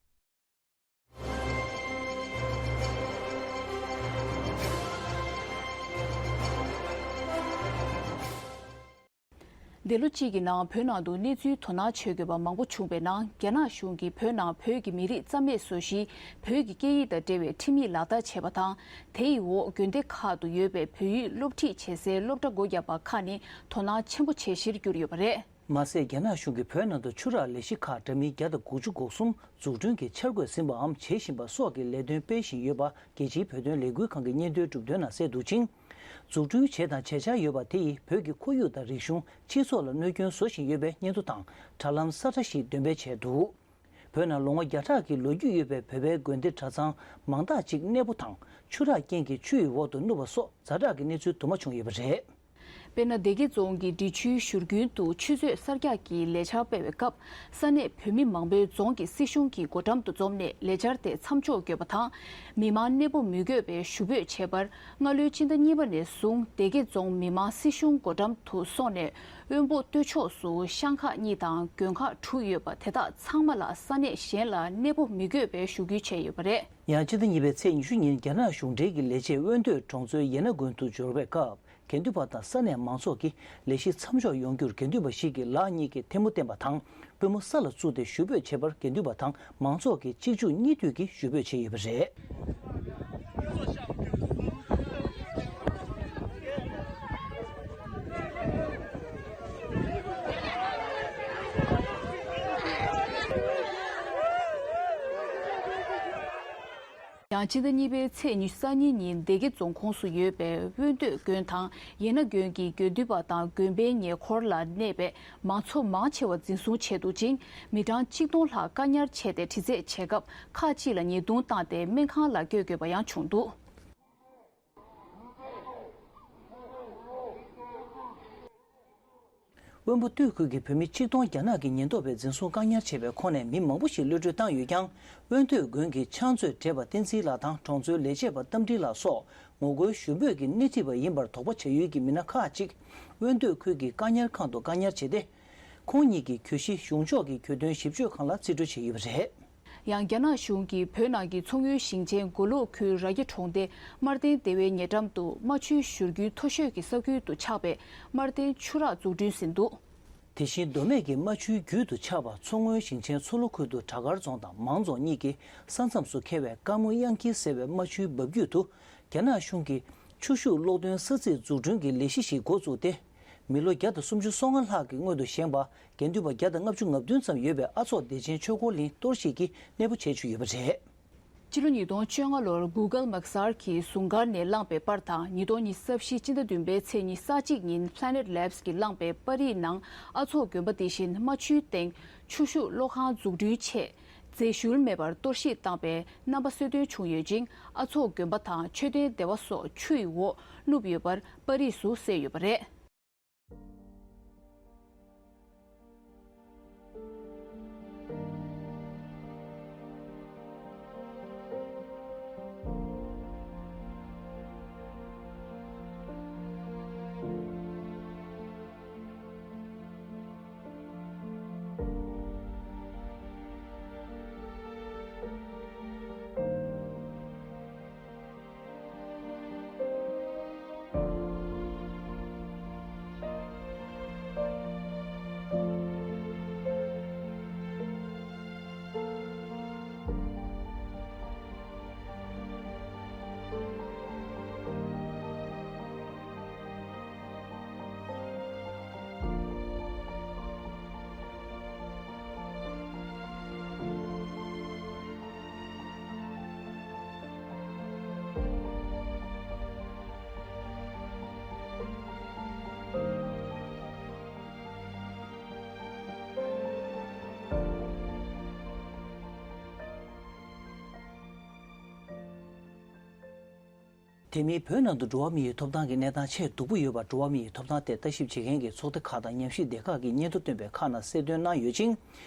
འདས་ལོ་གཅིག་གི་ནང་བོད་ནང་དུ་གནས་ཚུལ་དོ་སྣང་བྱེད་དགོས་པ་མང་པོ་བྱུང་བའི་ནང་། རྒྱ་ནག་གཞུང་གིས་བོད་ནང་བོད་ཀྱི་མི་རིགས་རྩ་མེད་བཟོ་གཞིའི་བོད་ཀྱི་སྐད་ཡིག་དང་འབྲེལ་བའི་ཁྲིམས་ཡིག་ལག་བསྟར་བྱས་པ་དང་། དེ་ཡི་འོག་དགོན་སྡེ་ཁག་ཏུ་ཡོད་པའི་བོད་ཡིག་སློབ་ཁྲིད་བྱེད་སའི་སློབ་གྲྭ་སྒོ་བརྒྱབ་པ་ཁག་ནི་དོ་སྣང་ཆེན་པོ་བྱེད་གཞིར་གྱུར་ཡོད་པ་རེད། མ་ཟད། རྒྱ་ནག་གཞུང་གིས་བོད་ནང་དུ་ཆུ་རགས་ལས་གཞི་ཁག་འདྲ་མིན་བརྒྱ་དང་དགུ་བཅུ་གོ་གསུམ་འཛུགས་སྐྲུན་གྱི་འཆར་འགོད་ཟིན་པའམ་བྱེད་བཞིན་པ་སོགས་ཀྱི་ལས་དོན་སྤེལ་བཞིན་ཡོད་པ། རྒྱལ་སྤྱིའི་བོད་དོན་ལས་འགུལ་ཁང་གི་སྙན་ཐོའི་གྲུབ་དོན་ནང་གསལ་འདུག་ཅིང་། འཛུགས་སྐྲུན་བྱས་དང་བྱེད་འཆར་ཡོད་པ་དེ་ཡིས་བོད་ཀྱི་ཁོར་ཡུག་དང་རིག་གཞུང་། སྤྱི་ཚོགས་ལ་གནོད་སྐྱོན་བཟོ་བཞིན་ཡོད་པའི་སྙན་ཐོ་དང་དྲ་ལམ་ས་ཁྲ་ཞིག་འདོན་སྤེལ་བྱས་འདུག་བོད་ནང་ལོ་ངོ་བརྒྱ་ཕྲག་གི་ལོ་རྒྱུས་ཡོད་པའི་བོད་པའི་དགོན་སྡེ་གྲྭ་ཚང་མང་དག་ཅིག་གནས་སྤོ་དང་ཆུ་རགས་རྐྱེན་གྱིས་ཆུ་ཡི་འོག་ཏུ་བསྣུབས་པ་སོགས་ཛ་དྲག་གི་གནས་ཚུལ་དུ་མ་བྱུང་ཡོད་པ་རེད། དཔེར་ན། སྡེ་དགེ་རྫོང་གི་འབྲི་ཆུའི་བཞུར་རྒྱུན་དུ་ཆུ་མཛོད་གསར་རྒྱག་གི་ལས་འཆར་སྤེལ་བའི་སྐབས། ས་གནས་བོད་མི་མང་པོས་རྫོང་གི་སྲིད་གཞུང་གི་སྒོ་འགྲམ་དུ་འཛོམས་ནས་ལས་འཆར་དེ་མཚམས་འཇོག་བཀོད་པ་དང་། མི་མང་གནས་སྤོ་མི་དགོས་པའི་ཞུ་འབོད་བྱས་པར། སྔ་ལོའི་སྤྱི་ཟླ་གཉིས་པ་ནས་བཟུང་སྡེ་དགེ་རྫོང་མི་མང་སྲིད་གཞུང་སྒོ་འགྲམ་དུ་སོང་ནས། དབོན་པོ་སྟོད་ཕྱོགས་སུ་ཤང་ཁག་གཉིས་དང་དགོན་ཁག་དྲུག་ཡོད་པ་དེ་དག་ཚང་མ་ལ་ས་གནས་གཞན་ལ་གནས་སྤོ་མི་དགོས་པའི་ཞུ་སྐུལ་བྱས་ཡོད་པ་རེད། ཡང་། སྤྱི་ཟླ་གཉིས་པའི་ཚེས་ཉི་ཤུ་ཉིན་རྒྱ་ནག་གཞུང་འབྲེལ་གྱི་ལས་བྱེད་དབོན་སྟོད་གྲོང་ཚོའི་ཡེ་ན་དགོན་དུ་འབྱོར་བའི་སྐབས། དགེ་འདུན་པ་དང་ས་གནས་མང་ཚོགས་ཀྱིས་ལས་གཞི་མཚམས་འཇོག་ཡོང་རྒྱུར་དགེ་འདུན་པ་ཞིག་གིས་ལག་གཉིས་ཀྱིས་ཐལ་མོ་བསྟན་པ་དང་། པུས་མོ་ས་ལ་བཙུགས་ཏེ་ཞུ་འབོད་བྱས་པར། དགེ་འདུན་པ་དང་མང་ཚོགས་ཀྱིས་གཅིག་མཇུག་གཉིས་མཐུད་ཀྱིས་ཞུ་འབོད་བྱས་ཡོད་པ་རེད། ཡང་། སྤྱི་ཟླ་གཉིས་པའི་ཚེས་ཉི་ཤུ་རྩ་གཉིས་ཉིན་སྡེ་དགེ་རྫོང་ཁོངས་སུ་ཡོད་པའི་དབོན་སྟོད་དགོན་དང་ཡེ་ན་དགོན་གྱི་དགེ་འདུན་པ་དང་དགོན་པའི་ཉེ་འཁོར་ལ་གནས་པའི་མང་ཚོགས་མང་ཆེ་བ་འཛིན་བཟུང་བྱས་འདུག་ཅིང་། མི་གྲངས་གཅིག་སྟོང་ལྷག་བཀག་ཉར་བྱས་ཏེ་དྲི་རྩད་བྱེད་སྐབས། ཁག་ཅིག་ལ་ཉེས་རྡུང་བཏང་སྟེ་སྨན་ཁང་ལ་བསྐྱོད་དགོས་པ་ཡང་བྱུང་འདུག། དབོན་པོ་སྟོད་ཁུལ་གྱི་བོད་མི་ཆིག་སྟོང་རྒྱ་ནག་གི་ཉེན་རྟོག་པས་འཛིན་བཟུང་བཀག་ཉར་བྱས་པའི་ཁོངས་ནས་མི་མང་པོ་ཞིག་གློད་གྲོལ་བཏང་ཡོད་ཀྱང་། དབོན་སྟོད་དགོན་གྱི་ཕྱག་མཛོད་བགྲེས་པ་བསྟན་འཛིན་ལགས་དང་གྲོང་ཚོའི་ལས་བྱེད་པ་རྟ་མགྲིན་ལགས་སོགས་ངོ་རྒོལ་ཞུ་འབོད་ཀྱི་སྣེ་ཁྲིད་པ་ཡིན་པར་དོགས་པ་བྱ་ཡུལ་གྱི་མི་སྣ་ཁག་ཅིག་དབོན་སྟོད་ཁུལ་གྱི་བཀག་ཉར་ཁང་དུ་བཀག་ཉར་བྱས་ཏེ། ཁོང་ཉིད་ཀྱི་གྱོད་གཞི་གཞུང་ཕྱོགས་ཀྱི་གྱོད་དོན་ཞིབ་དཔྱོད་ཁང་ལ་རྩིས་སྤྲོད་བྱས་ཡོད་པ་རེད། ཡང་། རྒྱ་ནག་གཞུང་གིས་བོད་ནང་གི་མཚོ་སྔོན་ཞིང་ཆེན་མགོ་ལོག་ཁུལ་ར་རྒྱ་གྲོང་སྡེ་དམར་སྟེང་སྡེ་བའི་ཉེ་འགྲམ་དུ་རྨ་ཆུའི་བཞུར་རྒྱུན་མཐོ་ཤོས་ཀྱི་ས་ཁུལ་དུ་ཆགས་པའི་དམར་སྟེང་ཆུ་རགས་འཛུགས་སྐྲུན་ཟིན་འདུག། དེ་བཞིན་མདོ་སྨད་ཀྱི་རྨ་ཆུའི་རྒྱུད་དུ་ཆགས་པ་མཚོ་སྔོན་ཞིང་ཆེན་མཚོ་ལྷོ་ཁུལ་དུ་བྲག་དཀར་རྫོང་དང་མང་རྫོང་གཉིས་ཀྱི་ས་མཚམས་སུ་འཁེལ་བའི་དཀར་མོ་གཡང་འཁྱིལ་ཟེར་བའི་རྨ་ཆུའི་འབབ་རྒྱུད་དུ། རྒྱ་ནག་གཞུང་གིས་ཆུ་ཤུགས་གློག་འདོན་ས་ཚིགས་འཛུགས་སྐྲུན་གྱི་ལས་གཞི་ཞིག་འགོ་བཙུགས་ཏེ། མི་ལོ་བརྒྱ་དང་སུམ་ཅུ་སོ་ལྔ་ལྷག་གི་སྔོན་དུ་བཞེངས་པ། དགེ་འདུན་པ་བརྒྱ་དང་ལྔ་བཅུ་ང་བདུན་ཙམ་ཡོད་པའི་ཨ་ཚོགས་བདེ་ཆེན་ཆོས་འཁོར་གླིང་གཏོར་བཤིག་གི་གནས་སྤོ་བྱས་བཅུག་ཡོད་པ་རེད། ཕྱི་ལོ་ཉིས་སྟོང་བཅོ་ལྔ་ལོར་Google Maxar གྱི་ཟུང་སྒར་ནས་བླངས་པའི་པར་དང་། ཉིས་སྟོང་ཉི་ཤུ་རྩ་བཞི་སྤྱི་ཟླ་བདུན་པའི་ཚེས་ཉི་ཤུ་རྩ་གཅིག་ཉིན་Planet Labs གྱིས་བླངས་པའི་པར་རིས་ནང་། ཨ་ཚོགས་དགོན་པ་དེ་བཞིན་རྨ་ཆུའི་སྟེང་ཆུ་ཤུགས་གློག་ཁང་འཛུགས་སྐྲུན་ཆེད། རྫས་ཞུར་མེད་པར་གཏོར་བཤིག་བཏང་པའི་རྣམ་པ་གསལ་སྟོན་བྱུང་ཡོད་ཅིང་། ཨ་ཚོགས་དགོན་པ་དང་མཆོད་རྟེན་སྡེ་བ་སོགས་ཆུ་ཡི་འོག་བླུགས་ཡོད་པར་པར་རིས་སུ་གསལ་ཡོད་པ་རེད། དེ་མིན་བོད་ནང་དུ་འགྲོ་བ་མིའི་ཐོབ་ཐང་གི་གནས་སྟངས་ཆེས་སྡུག་པོ་ཡོད་པ། འགྲོ་བ་མིའི་ཐོབ་ཐང་ཐད་ལྟ་ཞིབ་བྱེད་མཁན་གྱི་ཚོགས་སྡེ་ཁག་དང་ཉམས་ཞིབ་སྡེ་ཁག་གིས་སྙན་ཐོ་བཏོན་པའི་ཁག་ནང་གསལ་སྟོན་གནང་ཡོད་ཅིང་།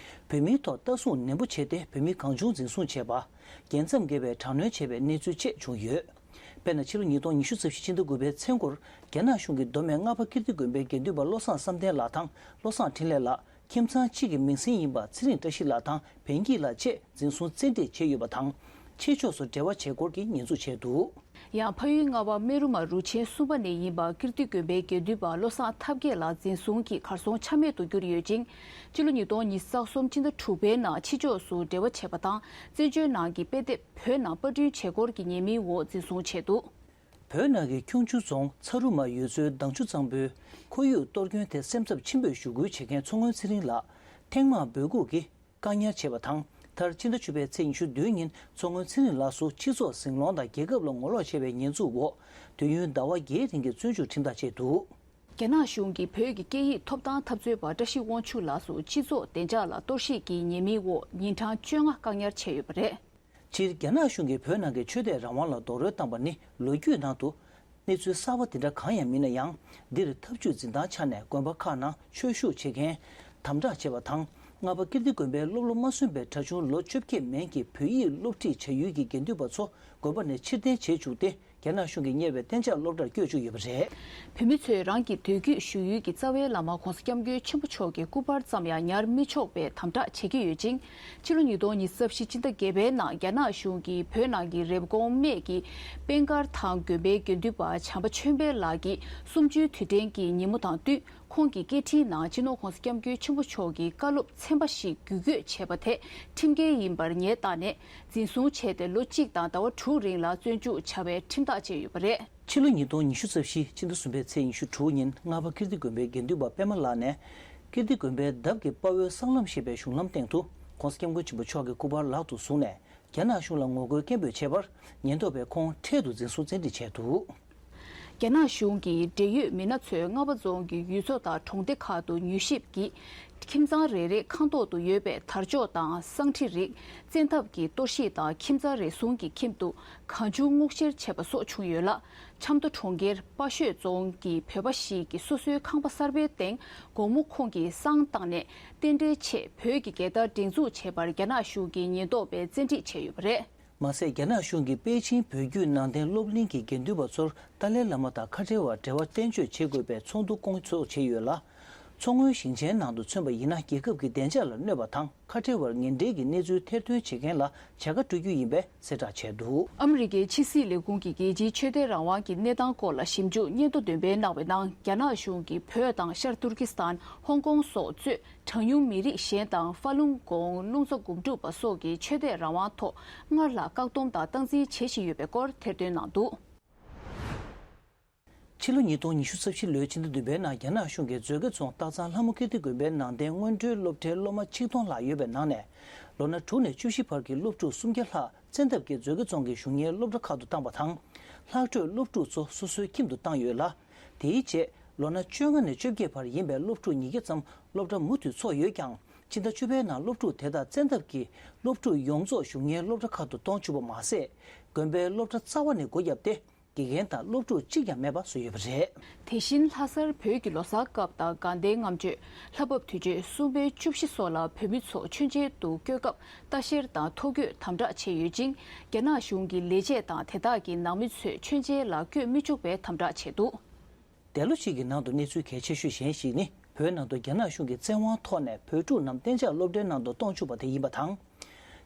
བོད་མིའི་ཐོག་ལྟ་སྲུང་ནན་པོ་བྱས་ཏེ་བོད་མི་གང་བྱུང་འཛིན་བཟུང་བྱས་པ། རྒྱལ་མཚམས་བརྒལ་བའི་དྲག་གནོན་བྱས་པའི་གནས་ཚུལ་བཅས་བྱུང་ཡོད། དཔེར་ན། ཕྱི་ལོ་ཉིས་སྟོང་ཉི་ཤུ་རྩ་བཞི་ཕྱི་ཟླ་དགུ་པའི་མཚན་འགོར་རྒྱ་ནག་གཞུང་གིས་མདོ་སྨད་རྔ་པ་ཀིརྟི་དགོན་པའི་དགེ་འདུན་པ་བློ་བཟང་བསམ་གཏན་ལགས་དང་བློ་བཟང་འཕྲིན་ལས་ལགས། ཁྱིམ་ཚང་གཅིག་གི་མིང་སྲིང་ཡིན་པ་ཚེ་རིང་བཀྲ་ཤིས་ལགས་དང་བན་སྐྱིད་ལགས་བཅས་འཛིན་བཟུང་བཙན་ཁྲིད་བྱས་ཡོད་པ་དང་། ཕྱི་ཕྱོགས་སུ་འབྲེལ་བ་བྱེད་སྐོར་གྱི་ཉེས་འཛུགས་བྱས་འདུག། ཡང་། ཕ་ཡུལ་རྔ་བ་སྨན་རུ་མ་རུ་ཆེན་གསུམ་པ་ནས་ཡིན་པ་ཀིརྟི་དགོན་པའི་དགེ་འདུན་པ་བློ་བཟང་ཐབས་མཁས་ལགས་འཛིན་བཟུང་གིས་གར་སོང་ཆ་མེད་དུ་གྱུར་ཡོད་ཅིང་། སྤྱི་ལོ་ཉིས་སྟོང་ཉི་ཤུ་རྩ་གསུམ་ཕྱི་ཟླ་དྲུག་པའི་ནང་ཕྱི་ཕྱོགས་སུ་འབྲེལ་བ་བྱས་པ་དང་། བཙན་བྱོལ་ནང་གི་དཔེ་དེབ་བོད་ནང་པར་སྐྲུན་བྱེད་སྐོར་གྱི་ཉེས་མིང་འོག་འཛིན་བཟུང་བྱས་འདུག། བོད་ནང་གི་ཁྱུང་མཆུ་རྫོང་ཚ་རུ་མ་ཡུལ་ཚོའི་མདང་ཆུ་གཙང་པོའི་ཁོར་ཡུག་གཏོར་སྐྱོན་ཐད་སེམས་འཚབ་ཆེན་པོས་ཞུ་སྐུལ་བྱེད་མཁན་མཚོ་སྔོན་ཚེ་རིང་ལགས་ཐེངས་མང་འབོད་འགུག་གིས་བཀག་ཉར་བྱས་པ་དང་། མཐར་ཕྱི་ཟླ་བཅུ་པའི་ཚེས་ཉི་ཤུ་བདུན་ཉིན་མཚོ་སྔོན་ཚེ་རིང་ལགས་སུ་སྤྱི་ཚོགས་ཟིང་སློང་དང་རྒྱལ་ཁབ་ལ་ངོ་ལོག་བྱས་པའི་ཉེས་འཛུགས་འོག་དུས་ཡུན་ཟླ་བ་བརྒྱད་རིང་གི་བཙོན་འཇུག་ཁྲིམས་ཐག་བཅད་འདུག། རྒྱ་ནག་གཞུང་གིས་བོད་ཀྱི་སྐད་ཡིག་ཐོབ་ཐང་འཐབ་རྩོད་པ་བཀྲ་ཤིས་དབང་ཕྱུག་ལགས་སུ་སྤྱི་ཚོགས་བདེ་འཇགས་ལ་གཏོར་བཤིག་གི་ཉེས་མིང་འོག་ཉིན་གྲངས་བཅོ་ལྔ་བཀག་ཉར་བྱས་ཡོད་པ་རེད། སྤྱིར་རྒྱ་ནག་གཞུང་གིས་བོད་ནང་གི་ཆོས་དད་རང་དབང་ལ་རྡོག་རོལ་བཏང་པ་ནི་ལོ་རྒྱུས་ནང་དུ་གནས་ཚུལ་གསར་པ་དེ་འདྲ་གང་ཡང་མིན་ན་ཡང་། འདིར་ཐབས་ཇུས་འཛིན་སྟངས་ཆ་ནས་དགོན་པ་ཁག་ནང་ཆོས་ཞུགས་བྱེད་མཁན་དམ་དྲག་བྱས་པ་དང་། རྔ་པ་ཀིརྟི་དགོན་པའི་སློབ་ལོ་མ་སོན་པའི་གྲྭ་ཆུང་ལོ་བཅོ་བརྒྱད་མན་གྱི་བོད་ཡིག་སློབ་ཁྲིད་བྱ་ཡུལ་གྱི་དགེ་འདུན་པ་ཚོ་དགོན་པ་ནས་ཕྱིར་འཐེན་བྱེད་བཅུག་སྟེ། རྒྱ་ནག་གཞུང་གིས་གཉེར་བའི་གཏན་འཇགས་སློབ་གྲྭར་བསྐྱོད་བཅུག་ཡོད་པ་རེད། བོད་མི་ཚོས་རང་གི་སྡོད་རྒྱུད་བཞུགས་ཡུལ་གྱི་རྩ་བའི་བླ་མ་༸གོང་ས་༸སྐྱབས་མགོན་ཆེན་པོ་མཆོག་གི་སྐུ་པར་ཙམ་ཡང་ཉར་མི་ཆོག་པའི་དམ་དྲག་བྱེད་ཀྱི་ཡོད་ཅིང་། ཕྱི་ལོ་ཉིས་སྟོང་ཉི་ཤུ་རྩ་བཞི་ཕྱི་ཟླ་བརྒྱད་པའི་ནང་རྒྱ་ནག་གཞུང་གིས་བོད་ནང་གི་རེབ་གོང་སྨད་ཀྱི་དཔལ་མཁར་ཐང་དགོན་པའི་དགེ་འདུན་པ་བྱམས་པ་ཆོས་འཕེལ་ལགས་ཀྱི་གསུམ་བཅུའི་དུས་དྲན་གྱི་ཉིན་མོ་དང་བསྟུན། ཁོང་གི་སྐད་འཕྲིན་ནང་སྤྱི་ནོར་༸གོང་ས་༸སྐྱབས་མགོན་ཆེན་པོ་མཆོག་གི་བཀའ་སློབ་ཚན་པ་ཞིག་བརྒྱུད་སྐུལ་བྱས་པ་དེ་ཁྲིམས་འགལ་ཡིན་པར་ངེས་བཏགས་ནས། འཛིན་བཟུང་བྱས་ཏེ་ལོ་གཅིག་དང་ཟླ་བ་དྲུག་རིང་ལ་བཙོན་འཇུག་བྱ་བའི་ཁྲིམས་ཐག་བཅད་ཡོད་པ་རེད། ཕྱི་ལོ་ཉིས་སྟོང་ཉི་ཤུ་རྩ་བཞི་ཕྱི་ཟླ་གསུམ་པའི་ཚེས་ཉི་ཤུ་དྲུག་ཉིན་རྔ་པ་ཀིརྟི་དགོན་པའི་དགེ་འདུན་པ་པད་མ་ལགས་ནས། ཀིརྟི་དགོན་པའི་འདབས་ཀྱི་དཔའ་བོའི་སྲང་ལམ་ཞེས་པའི་གཞུང་ལམ་སྟེང་དུ་༸གོང་ས་༸སྐྱབས་མགོན་ཆེན་པོ་མཆོག་གི་སྐུ་པར་ལག་ཏུ་བཟུང་ནས། རྒྱ་ནག་གཞུང་ལ་ངོ་རྒོལ་སྐད་འབོད་བྱས་པར། ཉེན་རྟོག་པས་ཁོང་འཕྲལ་དུ་འཛིན་བཟུང་བཙན་ཁྲིད་བྱས་འདུག་རྒྱ་ནག་གཞུང་གིས་འབྲེལ་ཡོད་མི་སྣ་ཚོས་རྔ་པ་རྫོང་གི་ཡུལ་ཚོ་དང་གྲོང་སྡེ་ཁག་ཏུ་མྱུལ་ཞིབ་ཀྱིས། ཁྱིམ་ཚང་རེ་རེའི་ཁང་ཐོག་ཏུ་ཡོད་པའི་དར་ལྕོག་དང་སང་ཁྲི་རིགས་བཙན་ཐབས་ཀྱིས་གཏོར་བཤིག་དང་ཁྱིམ་ཚང་རེ་ཟུང་གི་ཁྱིམ་དུ་གང་བྱུང་སྔོག་བཤེར་བྱས་པ་སོགས་བྱུང་ཡོད་ལ། ཆབ་མདོ་གྲོང་ཁྱེར་དཔའ་ཤོད་རྫོང་གི་བོད་པ་ཞིག་གིས་སོ་སོའི་ཁང་པ་གསར་པའི་སྟེང་དགོང་མོ་ཁོང་གི་སང་བཏང་ནས་རྟེན་འབྲེལ་ཆེད་བོད་ཀྱི་རྒྱལ་དར་སྒྲེང་འཛུགས་བྱས་པར་རྒྱ་ནག་གཞུང་གི་ཉེན་རྟོག་པས་བཙན་ཁྲིད་བྱས་ཡོད་པ་རེད། མ་ཟད། རྒྱ་ནག་གཞུང་གིས་པེ་ཅིང་བོད་བརྒྱུད་ནང་བསྟན་སློབ་གླིང་གི་དགེ་འདུན་པ་ཚོར་ཏཱ་ལའི་བླ་མ་དང་ཁ་བྲལ་བར་འབྲེལ་བ་གཏན་གཅོད་བྱེད་དགོས་པའི་ཚོགས་འདུ་སྐོང་ཚོགས་བྱས་ཡོད་ལ། མཚོ་སྔོན་ཞིང་ཆེན་ནང་དུ་མཚོན་པ་ཡིན་ན། རྒྱལ་ཁབ་ཀྱི་བདེ་འཇགས་ལ་གནོད་པ་དང་། ཁ་བྲལ་བར་ངན་འབྲེལ་གྱི་གནས་ཚུལ་ཐེར་འདོན་བྱེད་མཁན་ལ་བྱ་དགའ་སྤྲོད་རྒྱུ་ཡིན་པའི་གསལ་བསྒྲགས་བྱས་འདུག་ཨ་མི་རི་ཀའི་ཕྱི་སྲིད་ལས་ཁུངས་ཀྱི་རྒྱལ་སྤྱིའི་ཆོས་དད་རང་དབང་གི་གནས་སྟངས་སྐོར་ལ་ཞིབ་འཇུག་སྙན་ཐོ་འདོན་པའི་གནང་བའི་ནང་། རྒྱ་ནག་གཞུང་གིས་བོད་དང་ཤར་ཏུར་ཀི་སི་ཐན། ཧོང་ཀོང་སོགས་གཙོས། གྲངས་ཉུང་མི་རིགས་གཞན་དང་ཧྥ་ལུང་ཀོང་རླུང་རྟ་དགུ་འཁྲུག་པ་སོགས་ཀྱི་ཆོས་དད་རང་དབང་ཐོག་སྔར་ལྷག་བཀག་སྡོམ་དང་སྟངས་འཛིན་བྱེད་བཞིན་ཡོད་པའི་སྐོར་ཐེར་འདོན་གནང་འདུག་ཕྱི་ལོ་ཉིས་སྟོང་ཉི་ཤུ་རྩ་བཞི་ལོའི་ཕྱི་ཟླ་བདུན་པའི་ནང་རྒྱ་ནག་གཞུང་གིས་མཛོད་དགེ་རྫོང་སྟག་ཚང་ལྷ་མོ་ཀིརྟི་དགོན་པའི་ནང་བསྟན་སྔོན་འགྲོའི་སློབ་གྲྭའི་སློབ་མ་ཆིག་སྟོང་ལྷག་ཡོད་པའི་ནང་ནས། ལོ་ན་དྲུག་ནས་བཅུ་བཞི་བར་གྱི་སློབ་ཕྲུག་སུམ་བརྒྱ་ལྷག་བཙན་ཐབས་ཀྱིས་མཛོད་དགེ་རྫོང་གི་གཞུང་གཉེར་སློབ་གྲྭ་ཁག་ཏུ་བཏང་བ་དང་། ལྷག་འཕྲོས་སློབ་ཕྲུག་ཚོ་སོ་སོའི་ཁྱིམ་དུ་བཏང་ཡོད་ལ། དེའི་རྗེས་ལོ་ན་བཅོ་ལྔ་ནས་བཅོ་བརྒྱད་བར་ཡིན་པའི་སློབ་ཕྲུག་ཉིས་བརྒྱ་ཙམ་སློབ་གྲྭ་མུ་མཐུད་འཚོགས་ཡོད་ཀྱང་། ཕྱི་ཟླ་བཅུ་པའི་ནང་སློབ་ཕྲུག་དེ་དག་བཙན་ཐབས་ཀྱིས་སློབ་ཕྲུག་ཡོངས་རྫོགས་གཞུང་གཉེར་སློབ་གྲྭ་ཁག་ཏུ་གཏོང་བཅུག་པ་མ་ཟད། དགོན་པའི་སློབ་གྲྭ་རྩ་བ་ནས་སྒོ་བརྒྱབ་སྟེ། དགེ་རྒན་དང་སློབ་ཕྲུག་གཅིག་ཀྱང་མེད་པ་བཟོས་ཡོད་པ་རེད། དེ་བཞིན་ལྷ་སར་བོད་ཀྱི་ལོ་གསར་སྐབས་དང་དགའ་ལྡན་ལྔ་མཆོད། ལྷ་བབས་དུས་ཆེན་གསུམ་པའི་བཅུ་བཞི་སོགས་ལ་བོད་མི་ཚོ་མཆོད་མཇལ་དུ་བསྐྱོད་སྐབས་ལྟ་བཤལ་དང་ཐོ་འགོད་དམ་དྲག་བྱས་ཡོད་ཅིང་། རྒྱ་ནག་གཞུང་གི་ལས་བྱེད་དང་དེ་དག་གི་ནང་མི་ཚོས་མཆོད་མཇལ་ལ་བསྐྱོད་མི་ཆོག་པའི་དམ་དྲག་བྱས་འདུག་དེ་ལོ་གཅིག་གི་ནང་དུ་གནས་ཚུལ་གལ་ཆེ་ཤོས་གཞན་ཞིག་ནི། བོད་ནང་དུ་རྒྱ་ནག་གཞུང་གི་བཙན་དབང་ཐོག་ནས་བོད་ཕྲུག་རྣམས་གཏན་འཇགས་སློབ་གྲྭའི་ནང་དུ་གཏོང་བཅུག་པ་དེ་ཡིན་པ་དང་།